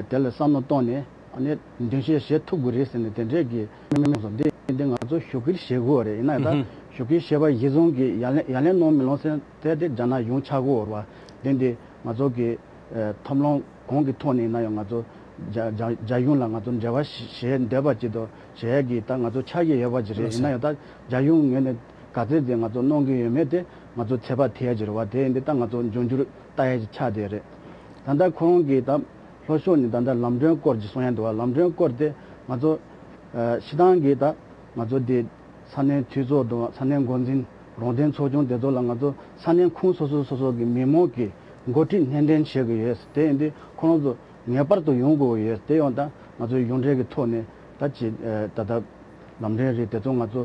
དེ་ལ་བསམ་བློ་བཏང་ནས་ཨ་ནི་མདུན་སྐྱོད་བྱེད་ཐུབ་དགོས་རེད་ཟེར་ནས་དེ་འདྲས་ཀྱི་མི་མང་སོང་། འདི་འདི་ང་ཚོ་ཞུ་སྐུལ་བྱེད་དགོས་རེད། ཡིན་ན་ཡང་ད་ཞུ་སྐུལ་བྱས་པ་གཞིར་བཟུང་གིས་ཡ་ལན་ཡ་ལན་གནང་མི་གནང་ཟེར་དེ་དེ་རྒྱ་ནག་གཞུང་ཆགས་དགོས་རེད་བ། འདི་འདི་ང་ཚོ་གི་ཨ་ཐབས་ལམ་གང་གི་ཐོག་ནས་ཡིན་ན་ཡང་ང་ཚོ་རྒྱ་རྒྱ་རྒྱ་གཞུང་ལ་ང་ཚོ་འབྲེལ་བ་བྱེད་འདོད་པ་ཅིག་དང་བྱེད་ཡས་ཀྱི་ད་ང་ཚོ་ཆ་རྒྱུས་ཡོད་པ་ཅིག་རེད། ཡིན་ན་ཡང་ད་རྒྱ་གཞུང་ངོས་ནས་ག་ཚད་ཅིག་ང་ཚོ་གནང་གི་ཡོད་མེད་དེ་ང་ཚོ་ཚོད་དཔག་ཐེབས་ཡས་ཅིག་རེད་བ། དེ་ཡིན་དུས་ད་ང་ཚོ་འབྱུང་འགྱུར་ལྟ་ཡས་ཅིག་ཆགས་བསྡད་རེད། ད་ལྟ་ཁོང་གིས་ད་ལྷོ་ཕྱོགས་ནས་ད་ལྟ་ལམ་གྲོན་སྐོར་ཅིག་གསུང་ཡས་འདུག་བ། ལམ་གྲོན་སྐོར་དེ་ང་ཚོ་ཨ་སྤྱིར་བཏང་གི་ད་ང་ཚོ་དེ་ས་གནས་འཐུས་ཚོགས་དང་ས་གནས་འགོ་འཛིན་རང་བདེན་ཚོགས་ཆུང་དེ་ཚོ་ལ་ང་ཚོ་ས་གནས་ཁོངས་སོ་སོ་སོ་སོ་གི་མི་མང་གི་འགོ་ཁྲིད་སྣེ་འདྲེན་བྱེད་དགོས་ཡོད། དེ་ཡིན་དུས་ཁོ་རང་ཚོ་ངེས་པར་དུ་ཡོང་དགོས་ཡོད། དེ་ཡང་ད་ང་ཚོའི་གཞུང་འབྲེལ་གྱི་ཐོག་ནས་ད་ཅི་ཨ་ད་ལྟ་ལམ་སྟོན་རེད། དེ་ཚོ་ང་ཚོ་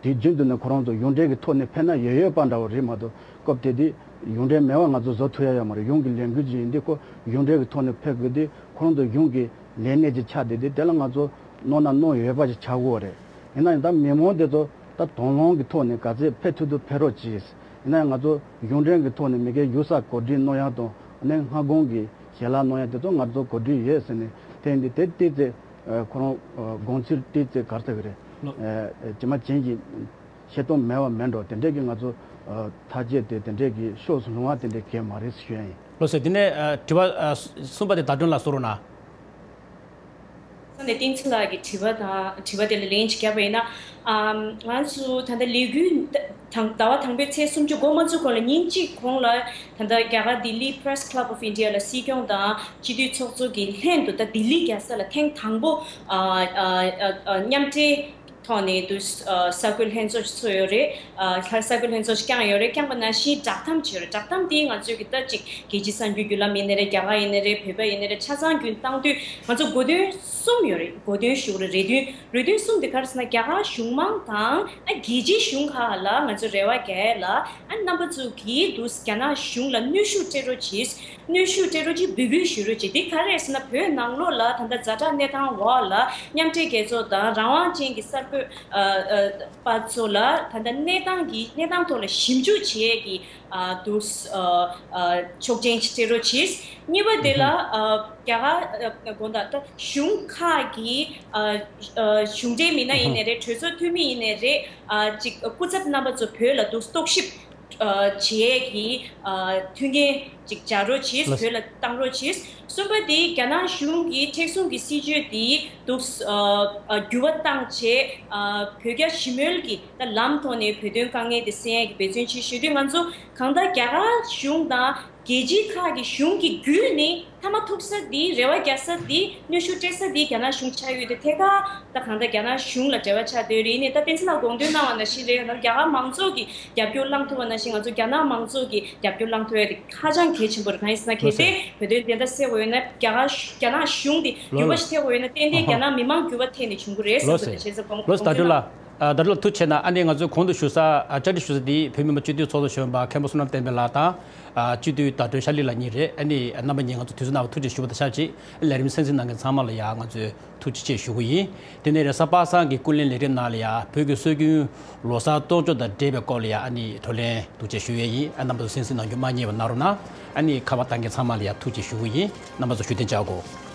དུས་རྒྱུན་དུ་ནས་ཁོ་རང་ཚོ་གཞུང་འབྲེལ་གྱི་ཐོག་ནས་ཕེབས་ན་ཡོད་ཡོད་པ་འདྲ་བོ་རེད་མ་གཏོགས་སྐབས་དེ་དུས་གཞུང་འབྲེལ་མེད་པ་ང་ཚོ་བཟོ་ཐུབ་ཡ་ཡོད་མ་རེད། གཞུང་གི་ལས་འགུལ་ཅིག་ཡིན་དུས་ཁོ་གཞུང་འབྲེལ་གྱི་ཐོག་ནས་ཕེབས་དགོས་དུས་ཁོ་རང་ཚོ་གཞུང་གི་ལས་སྣེ་ཅིག་ཆགས་བསྡད་དུས་དེ་ལ་ང་ཚོ་གནང་ན་གནང་ཡོད་པ་ཅིག་ཆགས་ཀྱི་ཡོད་རེད། ཡིན་ན་ཡང་ད་མི་མང་དེ་ཚོ་ད་དང་བླངས་ཀྱི་ཐོག་ནས་ག་ཚད་ཕེབས་ཐུབ་ཐུབ་ཕེབས་རོགས་གྱིས། ཡིན་ན་ཡང་ང་ཚོ་གཞུང་འབྲེལ་གྱི་ཐོག་ནས་མི་སྒེར་གཞུང་ས་གོ་སྒྲིག་གནང་ཡ་དང་ཨ་ནི་སྔ་དགོང་གི་ཞལ་ལག་གནང་ཡ་དེ་ཚོ་ང་ཚོ་གོ་སྒྲིག་ཡོད་ཟེར་ནས་དེ་ཡིན་དུས་དེ་ཏོག་ཙམ་ཨ་ཁོ་རང་ཨ་དགོངས་ཚུལ་ཏོག་ཙམ་ག་རེ་ཟེར་གི་རེད། ལོ། ཨ་ཇི་མ་ཇི་བཞིན་གྱི་བཤད་སྟངས་མེད་པ་མེད་འགྲོ། དེ་འདྲས་ཀྱི་ང་ཚོ་ཨ་ཐག་བཅད་དེ་དེ་འདྲས་ཀྱི་ཕྱོགས་སུ་ལྷུང་བ་དེ་འདྲས་གང་ཡང་མ་རེད་ཟེར་ཞུ་ཡ་ཡིན། ལགས་སོ། དེ་ནས་ཨ་དྲི་བ་ཨ་གསུམ་པ་དེ་ཟླ་སྒྲོན་ལགས་གསུང་རོགས་གནང་། ས་ནས་བསྟན་འཛིན་ལགས་ཀྱི་དྲི་བ་དང་དྲི་བ་དེ་ལ་ལན་ཅིག་བརྒྱབ་པ་ཡིན་ན། ཨམ། ང་ཚོ་ད་ལྟ་ལས་འགུལ་དང་ཟླ་བ་དང་པོའི་ཚེས་སུམ་ཅུ་འགོ་མ་ཚུགས་གོང་ལ་ཉིན་གཅིག་གོང་ལ་ད་ལྟ་རྒྱ་གར་ལྡི་ལི་Press Club of India ལ་སྲིད་སྐྱོང་དང་སྤྱི་འཐུས་ཚོགས་གཙོ་གི་ལྷན་དུ་ད་ལྡི་ལི་རྒྱལ་ས་ལ་ཐེངས་དང་པོ་ཨ་ཨ་ཨ་ཨ་མཉམ་འབྲེལ་ཐོག་ནས་དུ་ཨ་གསར་འགོད་ལྷན་ཚོགས་ཚོགས་ཡོད་རེད། ཨ་ལྷ་གསར་འགོད་ལྷན་ཚོགས་ཤིག་བསྐྱངས་ཡོད་རེད། བསྐྱངས་པ་ནང་བཞིན་བསྒྲགས་གཏམ་བྱས་ཡོད་རེད། བསྒྲགས་གཏམ་དེ་ང་ཚོས་ཀྱི་ད་ཅིག་རྒྱལ་སྤྱིའི་གསར་འགྱུར་བརྒྱུད་ལམ་ཡིན་ནའི་རེད། རྒྱ་གར་ཡིན་ནའི་རེད། བོད་པ་ཡིན་ནའི་རེད། ཆ་ཚང་བརྒྱུད་བཏང་དུས་ང་ཚོ་གོ་དོན་གསུམ་ཡོད་རེད། གོ་དོན་ཞུ་གི་རེད། རེ་དོན་རེ་དོན་གསུམ་དེ་ག་རེ་ཟེར་ན་རྒྱ་གར་གཞུང་མང་དང་ཨ་རྒྱལ་སྤྱིའི་གཞུང་ཁག་ལ་ང་ཚོ་རེ་བ་རྒྱག་ཡ་ལ་ཨ་རྣམ་པ་ཚོ་གིས་དུ་རྒྱ་ནག་གཞུང་ལ་གནོན་ཤུགས་སྤྲད་རོགས་གྱིས། གནོན་ཤུགས་སྤྲད་རོགས་གྱིས། འབོད་སྐུལ་ཞུ་རོགས་གྱིས། དེ་ག་རེ་རེད་ཟེར་ན་བོད་ནང་ལོགས་ལ་ད་ལྟ་ཛ་དྲག་གནས་སྟངས་འོག་ལ་མཉམ་འབྲེལ་རྒྱལ་ཚོགས་དང་རང་དབང་ཅན་གྱི་གསར་འགོད་ཨ་ཨ་པ་ཚོ་ལ་ད་ལྟ་གནས་སྟངས་ཀྱི་གནས་སྟངས་ཐོག་ལ་ཞིབ་འཇུག་བྱེད་ཡས་ཀྱི་ཨ་དུ་ཨ་ཨ་ཆོག་མཆན་ཞིག་སྤྲད་རོགས་གྱིས། གཉིས་པ་དེ་ལ་ཨ་རྒྱ་གར་ཨ་དགོངས་དག་ད་གཞུང་ཁག་གི་ཨ་ཨ་གཞུང་འབྲེལ་མི་སྣ་ཡིན་ནའི་རེད། གྲོས་ཚོགས་འཐུས་མི་ཡིན་ནའི་རེད། ཨ་ཅིག་སྐུ་ཚབ་རྣམ་པ་ཚོ་བོད་ལ་དུ་རྟོག་ཞིབ་ཨ་བྱེད་ཡས་ཀྱི་ཨ་མཐུན་རྐྱེན་ཅིག་སྦྱར་རོགས་གྱིས། ལགས། བོད་ལ་བཏང་རོགས་གྱིས། གསུམ་པ་དེ་རྒྱ་ནག་གཞུང་གིས་མཁྲེགས་བཟུང་གི་སྲིད་བྱུས་དེ་འདུག་ཨ་ཨ་འགྱུར་བ་བཏང་བྱས་ཨ་བོད་རྒྱ་ཞི་མོལ་གྱི་ད་ལམ་ཐོག་ནས་བོད་དོན་དཀའ་ངལ་དེ་སེལ་ཡས་ཀྱི་འབད་བརྩོན་བྱེད་ཞུ་དུས་ང་ཚོ་གང་ལྟར་རྒྱ་གར་གཞུང་དང་རྒྱལ་སྤྱིའི་ཁག་གི་གཞུང་གི་བརྒྱུད་ནས་མཐའ་མ་ཐུག་ས་དེ་རེ་བ་རྒྱག་ས་དེ་གནོན་ཤུགས་སྤྲད་ས་དེ་རྒྱ་ནག་གཞུང་ཆགས་ཡོད་དེ་ཐད་ཀར་ད་གང་ལྟར་རྒྱ་ནག་གཞུང་ལ་འབྲེལ་བ་ཆགས་བསྡད་ཡོད་རེད། ཡིན་ནའི་ད་བསྟན་འཛིན་ལགས་དགོངས་དོན་གནང་བ་ནང་བཞིན་རེད། ད་རྒྱ་གར་མང་ཚོགས་ཀྱི་རྒྱབ་སྐྱོར་བླངས་ཐུབ་པ་ནང་བཞིན་ང་ཚོ་རྒྱ་ནག་མང་ཚོགས་ཀྱི་རྒྱབ་སྐྱོར་བླངས་ཐུབ་ཡ་དེ་ཧ་ཅང་གལ་ཆེན་པོ་རེད། གང་ཡིན་ཟེར་ན་གལ་ཏེ་བོད་དོན་བདེན་མཐའ་གསལ་དགོས་ཡོད་ན་རྒྱ་གར་རྒྱ་ནག་གཞུང་དེ་འགྱུར་བ་ཞིག་ཐེབས་དགོས་ཡོད་ན་ཏན་ཏན་རྒྱ་ནག་མི་མང་འགྱུར་བ་ཐེབས་ནས་བྱུང་གི་རེད་བསམ་གྱི་འདུག་བྱས་ཙང་དགོངས་དགོངས་དོན་གནང་། ཨ། ད་རེས་ལ་ཐུགས་རྗེ་ཆེ་གནང་། ཨ་ནི་ང་ཚོའི་གོང་དུ་ཞུ་ས། ཨ། བཅར་འདྲི་ཞུ་ས་དེ་བོད་མི་མང་སྤྱི་འཐུས་ཚོགས་གཙོ་གཞོན་པ་མཁན་པོ་བསོད་ནམས་བསྟན་འཕེལ་ལགས་དང་། ཨ། སྤྱི་འཐུས་ཟླ་སྒྲོན་ཤར་གླིང་ལགས་གཉིས་རེད། ཨ་ནི་རྣམ་པ་གཉིས་ང་ཚོ་དུས་ཚོད་གནང་བར་ཐུགས་རྗེ་ཞུ་བ་དང་ཆབས་ཅིག་ལས་རིམ་གསན་གཟིགས་གནང་མཁན་ཚང་མ་ལ་ཡང་ང་ཚོས་ཐུགས་རྗེ་ཆེ་ཞུ་གི་ཡིན། དེ་ནས་རེས་གཟའ་པ་སངས་ཀྱི་ཀུན་གླེང་ལས་རིམ་ནང་ལ་ཡང་བོད་ཀྱི་སྲོལ་རྒྱུན་ལོ་གསར་གཏོང་ཕྱོགས་དང་འབྲེལ་བའི་སྐོར་ལ་ཡང་ཨ་ནི་བགྲོ་གླེང་ཐུགས་རྗེ་ཆེ་ཞུ་ཡས་ཡིན། ཨ། རྣམ་པ་ཚོ་གསན་གཟིགས་གནང་རྒྱུ་མ་བསྙེལ་བ་གནང་རོགས་གནང་། ཨ་ནི་ཁ་པར་བཏང་མཁན་ཚང་མ་ལ་ཡང་ཐུགས་རྗེ་ཆེ་ཞུ་གི་ཡིན། རྣམ་པ་ཚོ་བཞུགས་གདན་འཇགས་དགོས།